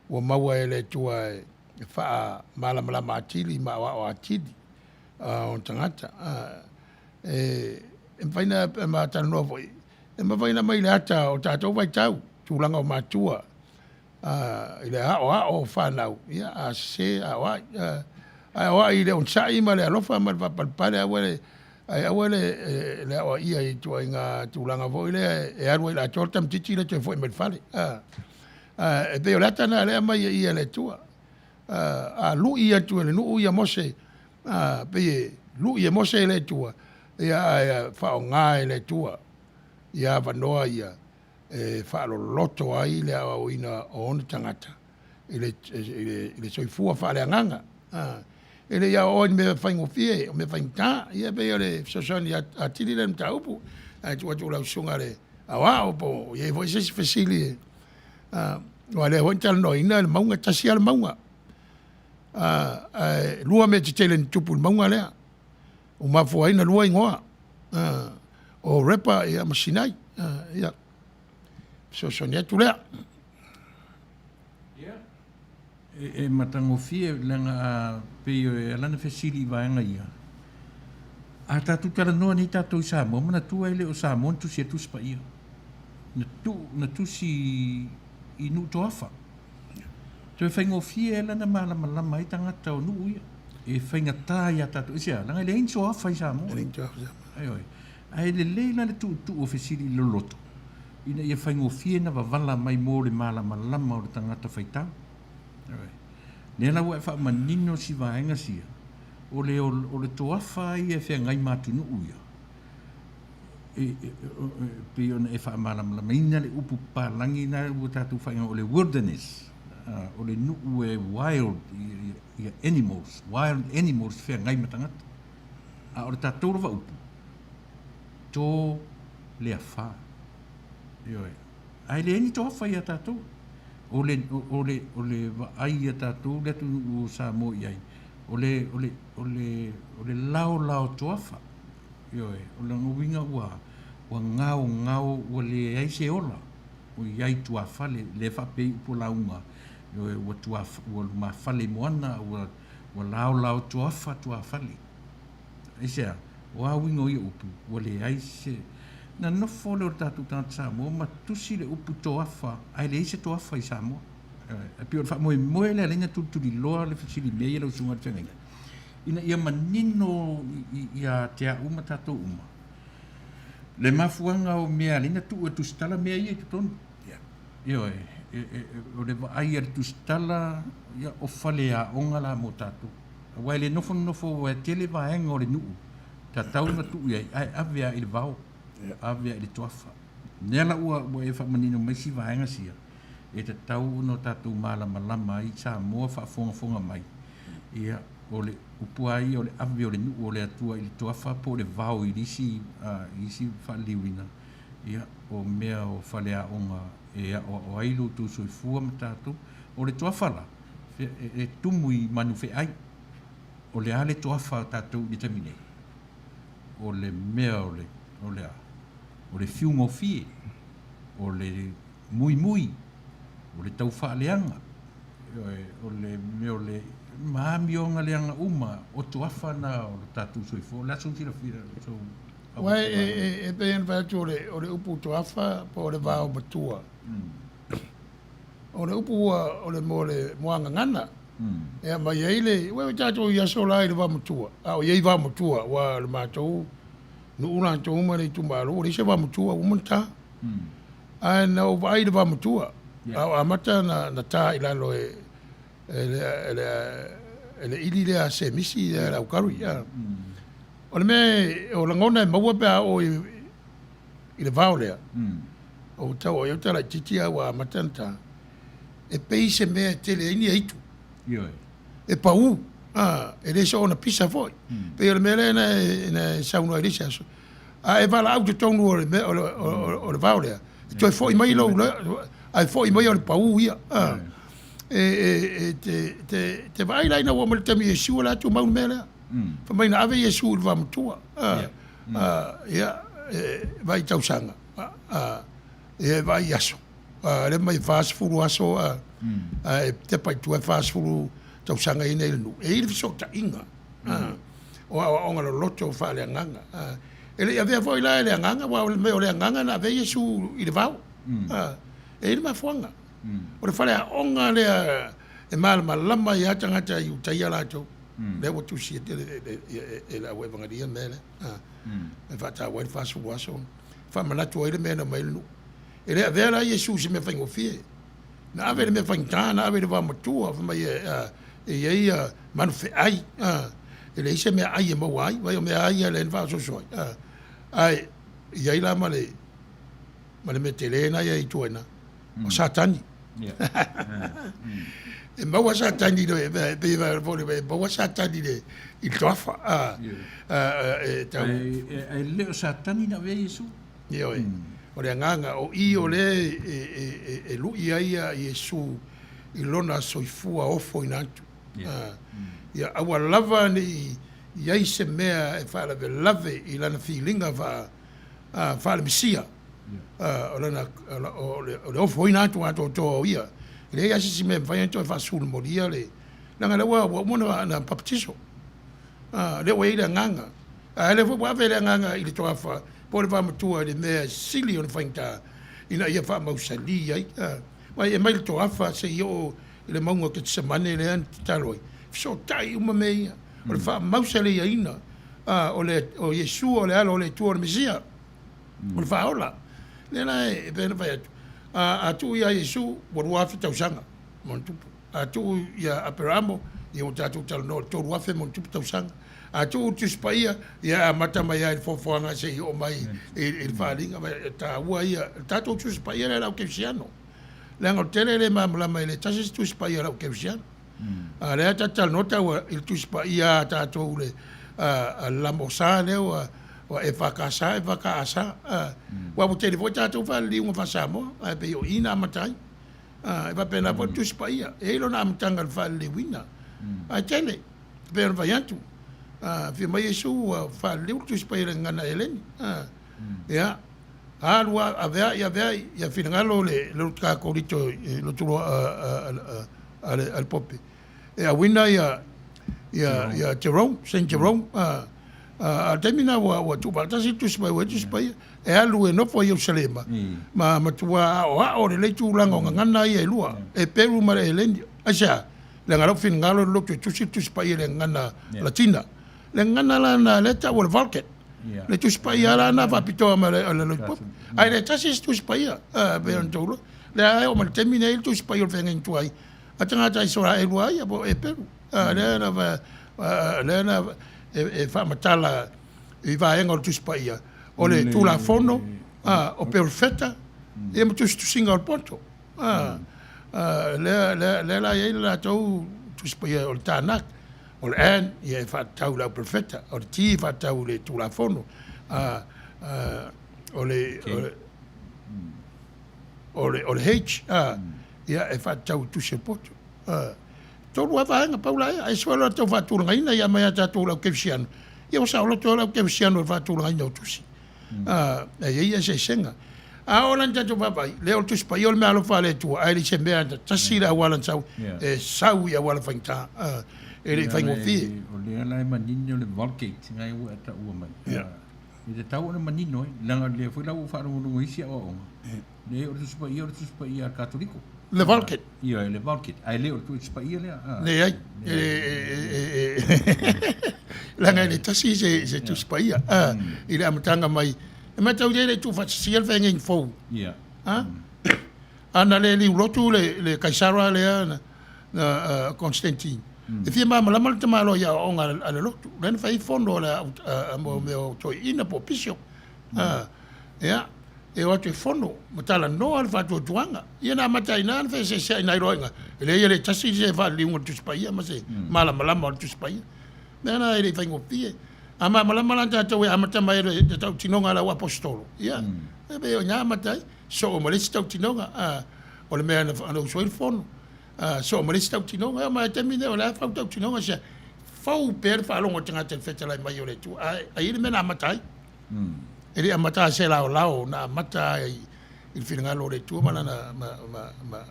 ua maua e le Atua e faamalamalama atili ma aoao atili ona tagata. E mafai ona ma talanoa foi, e mafai ona aumai i le ata o tatou vaitau, tulaga o matua i le aoao o fanau, ia a sese aoai, ae aoai i le onosai ma le alofa ma le faapalepale, aua le, ae aua le aoaia i ituaiga tulaga foi lea e alu ai i le atoa le tamaitiiti le toe foi mai i le fale. E pei o le ata lena o lea e aumai i i e le Atua. A lui atu e le nuu ia Mose, pei e lui e Mose e le Atua, ia ae faaaoga e le Atua ia avanoa ia e faaloloto ai le aoaoina o ona tagata i le soifua faaleagaga. E le i aoaoa i ni mea faigofie, o mea faigata. Ia pei o le fesoasoani atili lea i le mataupu. Ae tuu atu i lau susuga i le aoao po o i ai foi se isi fesili, aua o lea foi na talanoaina le mauga, e tasi lava le mauga, ae lua mea tetele na tupu i le mauga lea ua mafua ai ona lua igoa, o Horepa ma Sinai. Ia, fesoasoani atu lea. Ia, e matagofie leaga a pei e ala ona fesili i vaega ia, a tatou talanoa nei tatou i Samoa, manatua e le o Samoa na tusi ai le Tusi Paia. Na tuu, na tusi i nuu toafa. Toe faigofie ai la na malamalama ai tagata o nuu ia. E faigata ia tatou. Aisea? Leaga e leai ni toafa i Samoa. E leai ni toafa i Samoa. Ioe. Ae lelei la le tuutuu o fesili i loloto ina ia faigofie na vavala mai mo le malamalama o le tagata faitau. Ioe. Lea la ua e faamanino si vaega sia, o le, o le toafa ia e feagai ma atunuu ia, e pei ona e faamalamalamaina le upu papalagi na ua tatou faaigoa o le wilderness, o le nuu e wild ia animals, wild animals feagai ma tagata. A o le tatou lava upu, to le afa. Ioe. Ae leai ni toafa ia tatou. O le, o le, o le vaai ia tatou le atunuu o Samoa i ai, o le, o le, o le, o le laolao toafa. Ioe, o lona uiga ua, ua gaogao, ua leai se ola o i ai i tuafale, lea e faapea ai upu o lauga, ioe, ua tua, ua lumafale i moana, ua, ua laolao toafa tuafale. Aisea? O a uiga o ia upu, ua leai se. Na nofo lea o le tatou tagata Samoa ma tusi le upu toafa, ae leai se toafa i Samoa. Ioe, e pei o le faamoemoe lea lea na tulituliloa le fesili mea ia lau Susuga i le Feagaiga. Ina ia manino ia te au ma tatou uma, le mafuaga o mea lea na tuu e Tusitala mea ia i totonu. Ioe, o le vaai a le Tusitala, ia, o faleaoga la mo tatou. Aua e le nofonofo aua e tele vaega o le nuu tatau ona tuu i ai, ae ave lava i le vao, ave lava i le toafa. Lea la ua e faamanino mai si vaega sia, e tatau ona tatou malamalama ai Samoa faafogafoga mai, ia, o le upu lava ia o le ave o le nuu o le Atua i le toafa po o le vao i isi, i isi faaliliuina, ia, o mea o faleaoga e aoao ai lo outou soifua ma tatou. O le toafa la, e tumu i manu feai. O le a le toafa a tatou i le taimi nei? O le mea o le, o le a? O le fiugofie, o le muimui, o le taufaaleaga, o le mea o le ma amioga leaga uma o toafa na o lo tatou soifua. O le a sou silafia, sou Aua e pei ona fai atu o le upu toafa po o le vao matua. O le upu ua o le mo le muagagana e aumai ai le, ua tatou i aso la i le vaomatua, a o i ai vaomatua, aua o le matou nuu latou ma le itumalo ua leai se vaomatua ua uma ona ta. Ae na ou vaai i le vaomatua, a o amata na ta i lalo e le ili lea a Semisi lea a le aukari. O le mea o lagona e maua pe a oo i le vao lea, Ou tau o ai laititi a ua amata ona ta, e pei se mea e tele ai ni aitu. Ioe. E pau, a, e le soona pisa foi. Pei o le mea lea na e, na e saunoa i le isi aso. A e valaau i totonu o le mea, o le, o, o le vao lea, e toe foi mai lou, ae foi mai o le pau ia. A, e, e, e te, te, te vaai la ina ua oo mai le taimi o Iesu o la e tumau le mea lea. Fai mai na ave Iesu i le vaomatua. A, a, ia, e vaai i tausaga. E vaai i aso, lea mai e 40 aso ae tepa i tua e 40 tausaga i nei i le nuu. E i ai le fesootaiga o aoaoga loloto faaleagaga. E le i avea foi la e le agaga, aua o le mea o le agaga na avea Iesu i le vao. E i ai le mafuaaga. O le faleaoga lea e malamalama ai lava tagata i Iutaia latou, lea ua tusia tele e le au Evangelia le mea lea, e faataua ai le 40 aso. Faamanatu ai le mea na aumai ai le nuu. E le avea la Iesu i se mea faigofie. Na ave i le mea faigata, na ave i le vaomatua, fai mai e i ai manu feai, e leai se mea ai e maua ai, vai o mea ai ia lea na faaososo ai. Ae i ai la ma le ma le mea tele na i tua i ina, o Satani. E maua Satani i le, pei e maua Satani i le i le toafa. E tau. Ae le o Satani na avea Iesu. Ioe. O le agaga, o i o lea e lui ai Iesu i lona soifua ofoina atu. Ia aua lava ne i i ai se mea e faalavelave i lana filiga faale-Mesia. O lana, o le ofoina atu atoatoa o ia. E leai lava se isi mea e mafai ona toe faasulumulia le, leaga o lea ua uma ona papatiso. A, lea ua i ai le agaga. A lea foi ua ave le agaga i le toafa po o le vaomatua i le mea e sili ona faigata ina ia faamausali ai. A, aua e mai le toafa seia oo i le mauga o Ketisemane lea na tatalo ai, fesootai uma mea ia. O le faamausaliaina o le, o Iesu o le Alo o le Atua o le Mesia. O le Faaola. Lea la e pei ona fai atu, a tuu ia Iesu ua 2000 tausaga ma ona tupu. A tuu ia Aperamo, ia ua tatou talanoa i le 3000 ma ona tupu tausaga. A tuu le Tusi Paia, ia e amata mai lava i le foafoaga seia oo mai i le faaaliga. E taua ia, le tatou Tusi Paia lea a le au Kerisiano. Leaga o le tele e le malamalama e le tasi se Tusi Paia a le au Kerisiano. A o lea ta te talanoa tau i le Tusi Paia a tatou le Lamosa lea ua EFKS, EFKAS. Aua ua tele foi tatou faaliliuga faa-Samoa, ae pei o i na amata ai. E faapena foi le Tusi Paia, e i ai lona amataga i le faaliliuina, ae tele, e pei ona fai atu, afio mai Iesu ua faaliliu le Tusi Paia i le gagana Eleni. Ia, alu aveai aveai, ia finagalo le lotu Kakolito, le lotu a le Pope, e auina ia ia Jerome, Saint Jerome, a o le taimi lena ua tuufaatasi le Tusi Paia, ua i ai le Tusi Paia, e alu e nofo i Ierusalema ma matua aoao lelei tulaga o gagana ia e lua, Heperu ma le Eleni. Aisea? Leaga lou finagalo le lotu e tusi le Tusi Paia i le gagana Latina. Le gagana la na lea e tau o le Vulgate. Le Tusi Paia la na faapitoa ma le lotu pope. Ae le tasi se Tusi Paia, e pei ona outou iloa. Lea e oo mai le taimi nei le Tusi Paia o le feagaiga tuai a tagata Isaraelu lava ia po o Eperu. Lea lava lea na e faamatala i vaega o le Tusi Paia o le Tulafono, o Perofeta, ia ma tusitusiga o le poto. Lea, lea, lea la e i ai le latou Tusi Paia o le Tanakh, o le N ia e faatatau i le au perofeta, o le T e faatatau i le Tulafono, o le, o le, o le, o le H, ia e faatatau i tusi o le poto. Tolu lava vaega, pau la ia. Ae sua le latou faatulagaina, ia aumai ia tatou le au kerisiano, ia ua saoloto lava le au kerisiano i le faatulagaina o tusi. E i ai eseesega. A oo la ina tatou vaavaai, lea o le Tusi Paia o le meaalofa a le Atua, ae le i se mea na tasi le auala na sau, e sau i auala faigata, e le i faigofie. O lea la e manino le Vulgate na ua e taua mai. E tatau ona manino ai, leaga o lea foi la ua ou faalogologo i isi aoaoga, leai o le Tusi Paia o le Tusi Paia a le Katoliko. Le Vulgate. Ioe, le Vulgate, ae le o le Tusi Paia lea. Leai, leaga e le tasi se Tusi Paia i le amataga mai. E matau i ai le tuufaatasia le feagaiga fou. A na le liulotu le Kaisara lea na Constantine, e fia malamalama le tamaloa i aoaoga a le lotu. Lea na fai ai fono a mea o toeaiina po o bishop. Ia, e o atu e fono ma talanoa le faatuatuaga. Ia na amata ai i ina ona feeseeseai nai loa e leai e le tasi se faaliliuga o le Tusi Paia ma se malamalama o le Tusi Paia. Mea na e le i faigofie. A malamalama la tatou e amata mai le tautinoga a le au aposetolo, ia, e pei o i ina amata ai, soo ma le isi tautinoga, a, o le mea na usu ai le fono, a, soo ma le isi tautinoga. E oo mai lava i le taimi lenei, o la e fau tautinoga sia, fou pea le faalogo a le tagata i le fetalai mai o le Atua, ae i ai le mea na amata ai. E le i amata lava i se laolao, na amata lava i le finagalo o le Atua ma lana, ma, ma, ma,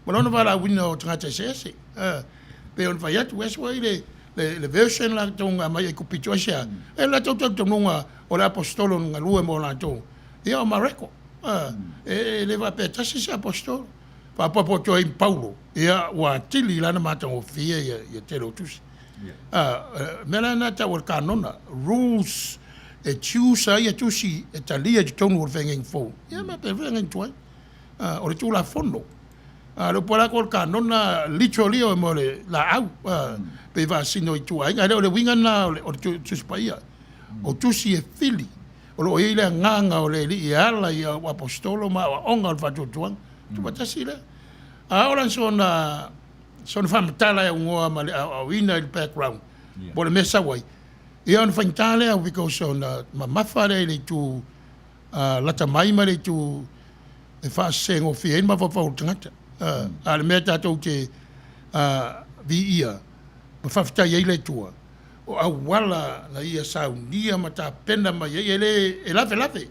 ma lona valaauina o tagata eseese. E pei ona fai atu, that's why le, le, le version latou na aumai Aikupito, aisea? E le latou talitonuga o le aposetolo na galue mo latou, ia o Mareko. E, e le faapea tasi se aposetolo. Faaopoopo atu ai ma Paulo, ia ua atili lana matagofie ia, ia tele o tusi. A, mea la na tau o le kanona, rules, e tiusa ai ia tusi e talia i totonu o le feagaiga fou, ia ma pe feagaiga tuai. O le Tulafono. A, le upu a latou o le kanona, literally o mo le laau, pei faasino i ituaiga. Ae le o le uiga lena o le Tusi Paia. O tusi e fili, o lo o i ai le agaga o le Alii e ala i au aposetolo ma aoaoga o le faatuatuaga. Tuufaatasi lea. A oo la sona sona faamatala e augoa ma le aoaoina i le background po o le mea e sau ai, ia ona faigata lea because ona mamafa lea i le itu lata mai ma le itu e faasegofie ai le mafaufau o le tagata. A o le mea tatou te viia ma faafetai ai le Atua, o auala na Ia saunia ma tapena mai ai, e le e lavelave,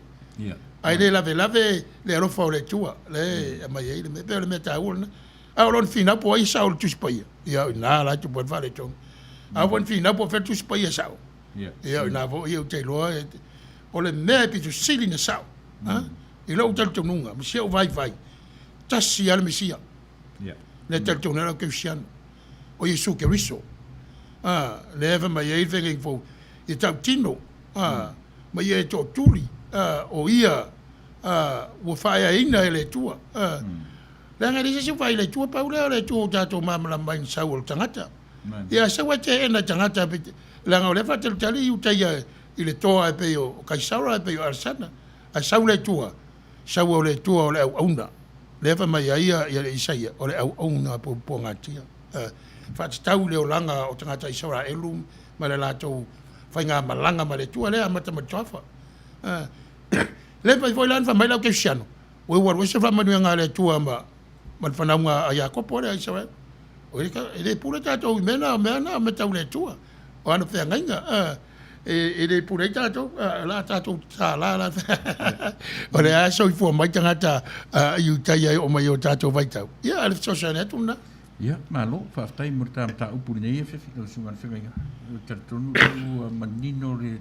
ae le lavelave le alofa o le Atua lea e aumai ai le mea. E pei o le mea taua lena. A o lona finau po o ai e sao i le Tusi Paia, ia o i ina la e tupu ai le faaletonu. A oo foi ina finau po o fea le Tusi Paia e sao, ia o i ina foi ou te iloa o le mea e pito sili ona sao i lou talitonuga ma si ou vaivai, tasi lava le Mesia. Lea e talitonu ai le au kerisiano, o Iesu Keriso. Lea e fai mai ai le feagaiga fou, ia tautino ma ia e tootuli o ia ua faaeaina e le Atua. Leaga e leai se isi ua vaai i le Atua, pau lea o le Atua ua tatou malamalama ai i le sau o le tagata. Ia sau ae teena e tagata, leaga o lea e faatalitali Iutaia i le toa e pei o Kaisara, e pei o Alesana, ae sau le Atua, sau o le Atua o le auauna. Lea fai mai ai ia le Isaia, o le auauna puapuagatia. Faatatau i le olaga o tagata Isaraelu ma le latou faigamalaga ma le Atua, lea e amata mai le Toafa. Le mafai foi la ona fai mai le au kerisiano, Ua ua alu ese le faamanuiaga a le Atua ma ma le fanauga a Iakopo lea a Isaraelu. E le pule tatou i mea na, o mea na o mea tau le Atua, o ana feagaiga. E le pule ai tatou, o le a tatou tatala la. O lea lava e soifua mai tagata Iutaia e oo mai i o tatou vaitau. Ia, o le fesoasoani atu lena. Ia, malo, faafetai mo le ta mataupu i lenei afiafi lau Susuga i le Feagaiga. Ou te talitonu ua manino le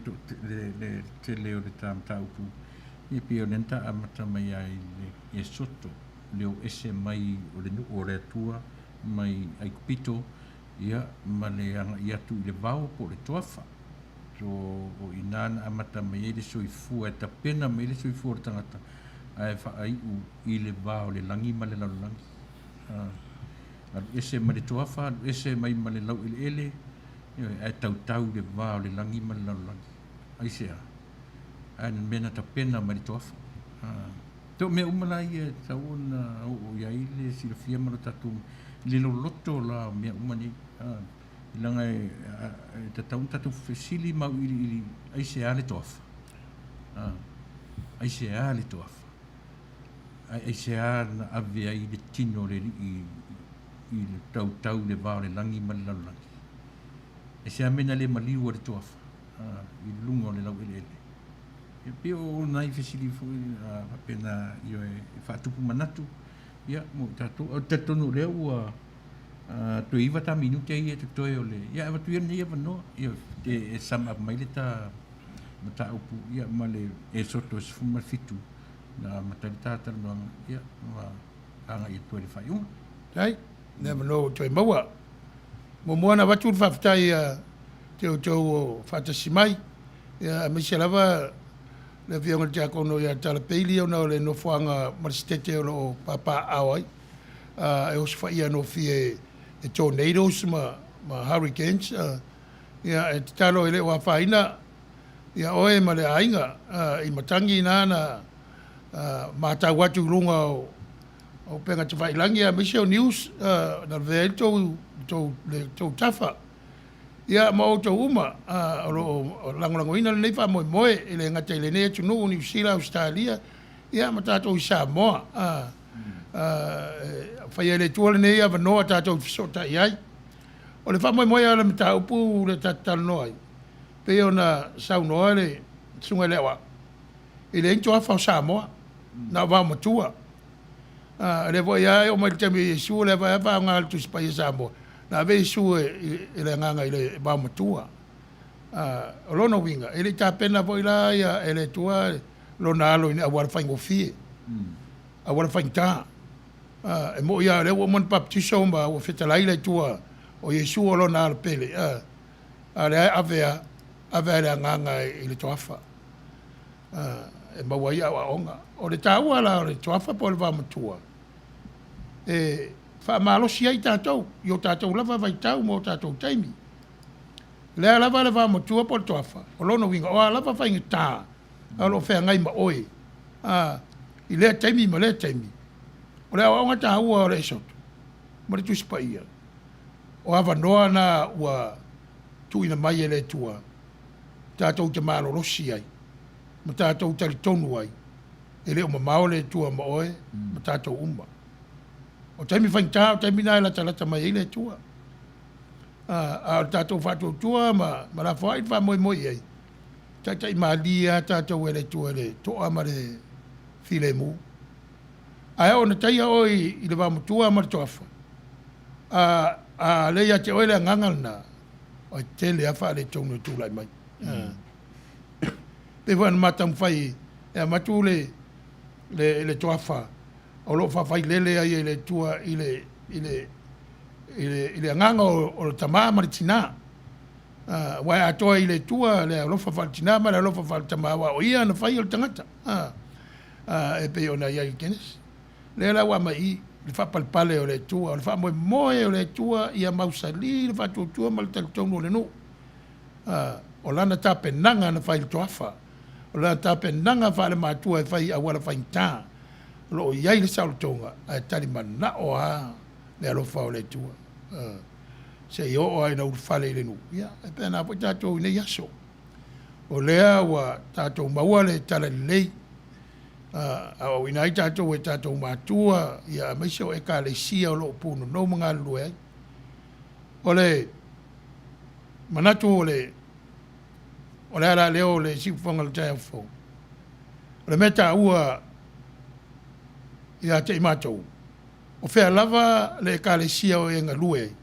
tele o le ta mataupu. E pei o lea na ta amata mai ai i le Esoto, le o ese mai o le nuu o le Atua. mai Aikupito, ia, ma le agai atu i le vao po o le toafa. So, o i ina na amata mai ai le soifua, e tapena mai ai le soifua o le tagata, ae faaiu i le va o le lagi ma le lalolagi. Alu ese ma le toafa, alu ese mai ma le laueleele, ioe, ae tautau i le va o le lagi ma le lalolagi. Aisea? Ae na mea na tapena mai le toafa. Te o mea uma la ia e tatau ona oo i ai le silafia ma lo tatou le loloto la o mea uma nei. Leaga e tatau ona tatou fesili ma auiliili aisea le toafa. Aisea le toafa. Ae aisea na ave ai le tino o le Alii i le tautau i le va o le lagi ma le lalolagi. Aisea mea na le maliu ai le toafa i luga o le laueleele. E pei o nai fesili foi faapena ioe e faatupu manatu ia mo i tatou. Ou te talitonu o lea ua toe 9 ta minute ia e totoe o le ia avatu ia lenei avanoa ia e sum up mai le ta mataupu ia ma le Esoto 17 na amata ai le ta talanoaga ia ma agai atu ai i le faaiuga. Faafetai le avanoa ua toe maua. Muamua ona avatu le faafetai ia te outou o faatasi mai, ia aemaise lava le Afioga i le Tiakono ia Tala Peili ona o le nofoaga ma le sitete o lo o papaaao ai e osofaia gofie e tornadoes ma hurricanes. Ia e tatalo e le o afaina ia oe ma le aiga i matagi na na matau atu i luga o upega tafailagi aemaise o news na lavea ai le tou tafa. Ia ma outou uma o lo o lagolagoina lenei faamoemoe e le gata i lenei atunuu, Niu Sila, Ausetalia, ia ma tatou i Samoa. E faia e le Atua lenei avanoa tatou te fesootai ai. O le faamoemoe lava o le mataupu lea tatou te talanoa ai, pei ona saunoa le Susuga i le Aoao, e leai ni toafa o Samoa, na o vaomatua. O lea foi lava e oo mai i le taimi o Iesu, o lea foi lava e faaaoga e le Tusi Paia Samoa, na ave Iesu e le Agaga i le vaomatua. O lona uiga, e le i tapena foi la e le Atua Lona Alo i ni auala faigofie, auala faigata. E moni lava o lea ua uma ona baptiso ma ua fetalai le Atua o Iesu o Lona Alo pele, a o lea e ave lava, ave lava e le Agaga i le toafa e maua ai aoaoga. O le taua la o le toafa po o le vaomatua, e faamalosi ai tatou i o tatou lava vaitau ma o tatou taimi. O le a lava le vaomatua po o le toafa, o lona uiga, o a lava faigata o lo o feagai ma oe i lea taimi ma lea taimi, o le aoaoga taua o le Esoto ma le Tusi Paia, o avanoa na ua tuuina mai e le Atua tatou te malolosi ai ma tatou talitonu ai e le o mamao le Atua ma oe ma tatou uma. O taimi faigata o taimi na e latalata mai ai le Atua. A o le tatou faatuatua ma lafoai le faamoemoe i ai, taitai malie lava tatou e le Atua i le toa ma le filemu. Ae oo ina taia oe i le vaomatua ma le toafa, a, a le ia te oe le agaga lena, e tele lava faaletonu e tulai mai. Pei foi ona ma taumafai e avatu le, le, le toafa o lo o faafailele ai e le Atua i le, i le, i le, i le agaga o, o le tama ma le tinā. Aua e atoa i le Atua le alofa faale-tinā ma le alofa faale-tamā, aua o Ia na faia le tagata, e pei ona i ai i Kenesi. O lea la ua aumai i i le faapalepale o le Atua, o le faamoemoe o le Atua ia mausali le faatuatua ma le talitonu o le nuu. O lana tapenaga na fai i le toafa, o lana tapenaga faale-matua e fai i auala faigata, o lo o i ai le saolotoga, ae talimanao lava le alofa o le Atua. Seia oo lava ina ulufale i le nuu, ia, e faapena foi tatou i nei aso. O lea ua tatou maua le tala lelei, aoaoina ai tatou e tatou matua, ia, aemaise o Ekalesia o lo o punonou ma galulue ai. O le manatu o le o le ala lea o le siufofoga o le taeao fou, o le mea taua ia te i matou, o fea lava le Ekalesia o e galue ai,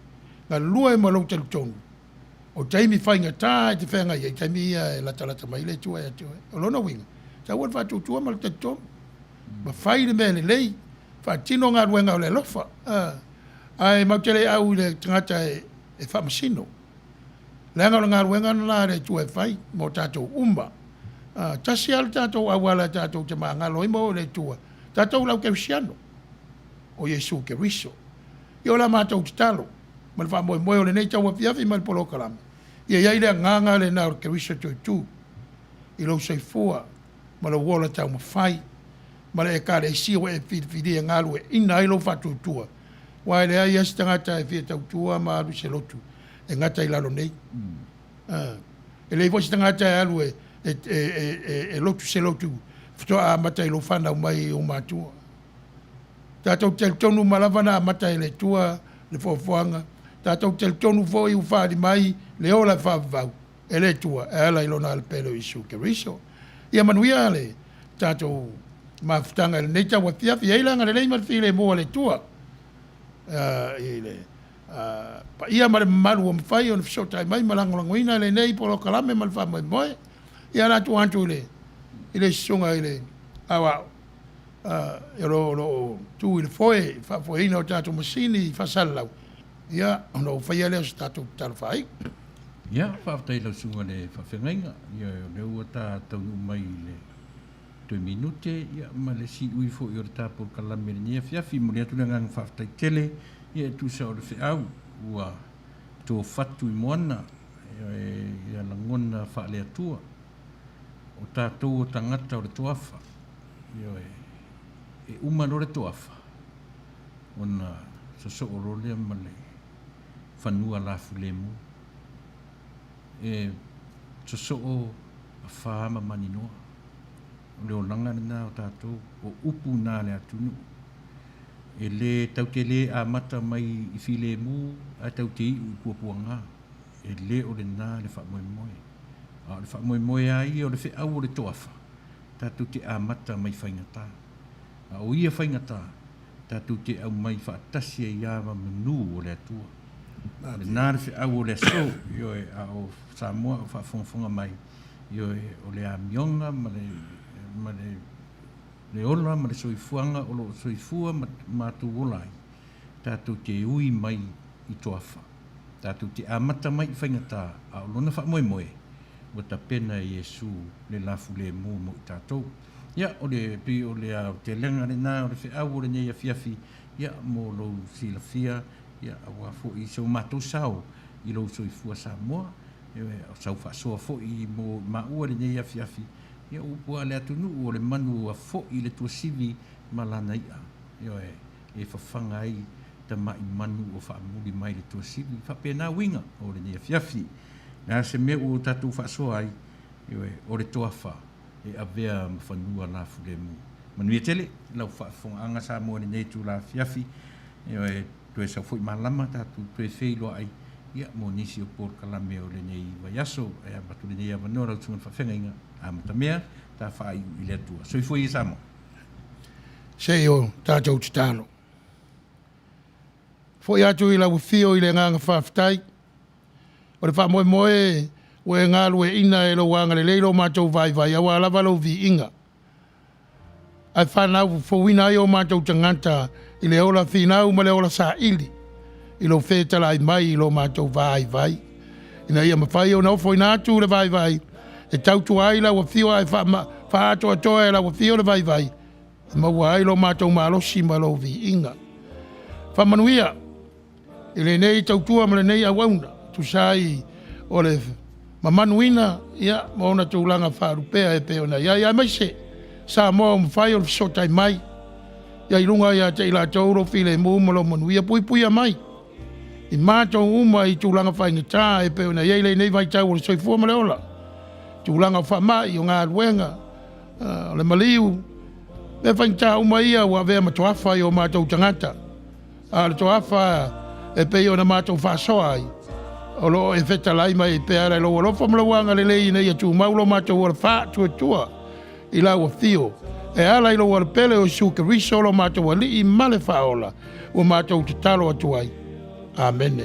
galue ma lou talitonu, o taimi faigata e te feagai ai, taimi ia e latalata mai ai le Atua ia te oe. O lona uiga, taua le faatuatua ma le talitonu, ma fai le mea lelei, faatino galuega o le alofa. Ae matou te le au i le tagata e faamasino, leaga o le galuega lena a le Atua e fai mo tatou uma. Tasi lava le tatou auala tatou te magalo ai ma o i le Atua, tatou o le au kerisiano, o Iesu Keriso. Ia o la matou tatalo ma le faamoemoe o lenei tauafiafi ma le polokalame, ia i ai le agaga lena o le Keriso toetu i lou soifua ma lou ola taumafai ma le Ekalesia ua e filifilia e galueaiina ai lou faatuatua, aua e leai lava se tagata e fia tautua ma alu i se lotu e gata i lalo nei. E leai foi se tagata e alu e lotu se lotu faatoa amata i lou fanau mai i ou matua. Tatou te talitonu uma lava na amata e le Atua le foafoaga, tatou te talitonu foi ua faaali mai le ola e faavavau e le Atua e ala i Lona Alapele o Iesu Keriso. Ia manuia le tatou mafutaga i lenei tauafiafi. Ia i ai le agalelei ma le filemu a le Atua i le paia ma le mamalu ua mafai ona fesootai mai ma lagolagoina lenei polokalame ma le faamoemoe. Ia ala atu atu i le susuga i le aoao o lo o tu i le foe i le faafoeina o tatou masini faasalalau, ia ona ou faia lea o se tatou tatalo faaiu. Ia, faafetai i lau susuga i le faafeagaiga. Ia, o lea ua ta taunuu mai i le toe minute, ia, ma le siui foi o le ta polokalame i lenei afiafi. E momoli atu le agaga faafetai tele, ia, e tusa o le feau ua tofatu i moana, ia, lagona faale-Atua. O tatou o tagata o le toafa, ioe, e uma loa le toafa, ona sosoo loa lea ma le fanua lafulemu. E sosoo afa ma maninoa. O le olaga lena o tatou, o upu na a le atunuu. E le tatou te le amata mai i filemu ae tatou te iu i puapuaga. E le o lena le faamoemoe. A o le faamoemoe lava ia o le feau o le toafa, tatou te amata mai faigata. A o ia faigata, tatou te aumai faatasi ai lava ma manu o le Atua. O lena le feau o le aso, ioe, a o Samoa o faafogafoga mai, ioe, o le amioga ma le, ma le, le ola ma le soifuaga o lo o soifua ma matou ola ai, tatou te ui mai i toafa. Tatou te amata mai i faigata, a o lona faamoemoe, ua tapena e Iesu le lafulemu mo i tatou. Ia, o le, pei o le aotelega lena o le feau o lenei afiafi, ia, mo lou silafia, ia, aua foi so matou sao i lou soifua Samoa, ia, o sau faasoa foi mo maua i lenei afiafi, ia, o upu a le atunuu, o le manu ua foi i le tuasivi ma lana i'a, ioe, e fafaga ai tamai manu ua faamuli mai le tuasivi. E faapena uiga o lenei afiafi. Le a se mea ua tatou faasoa ai, ioe, o le toafa e avea ma fanua lafulemu. Manuia tele lau faafofogaaga Samoa i lenei itula afiafi, ioe, toe sau foi malama tatou toe feiloai, ia, mo nisi o polokalame o lenei vaiaso. E avatu lenei avanoa lau Susuga i le Faafeagaiga, amatamea ta faaiu i le Atua. Soifua ia Samoa. Se i o tatou tatalo. Foi atu i lau afio i le agaga faafetai. O le faamoemoe ua e galueaiina e lou agalelei lo matou vaivai aua lava lou viiga. Ae fanau fouina ai o matou tagata i le ola finau ma le ola saili i lou fetalai mai i lo matou vaivai, ina ia mafai ona ofoina atu le vaivai e tautua ai lau afio ae faaatoatoa e lau afio le vaivai e maua ai lo matou malosi ma lou viiga. Faamanuia i lenei tautua ma lenei auauna, tusa ai o le mamanuina ia, ma ona tulaga faalupea e pei ona i ai, aemaise Samoa ua mafai ona fesootai mai ia i luga ia te i latou lou filemu ma lou manuia, puipuia mai i matou uma i tulaga faigata e pei ona i ai lenei vaitau o le soifua ma le ola, tulaga o faamai, o galuega, o le maliu, mea faigata uma ia ua avea ma toafa i o matou tagata. A o le toafa e pei ona matou faasoa ai, o lo o e fetalai mai ai pea i lou alofa ma lou agalelei ina ia tumau lo matou ola faatuatua i lau afio, e ala i lou alapele o Iesu Keriso lo matou Alii ma le Faaola, ua matou tatalo atu ai. Amene.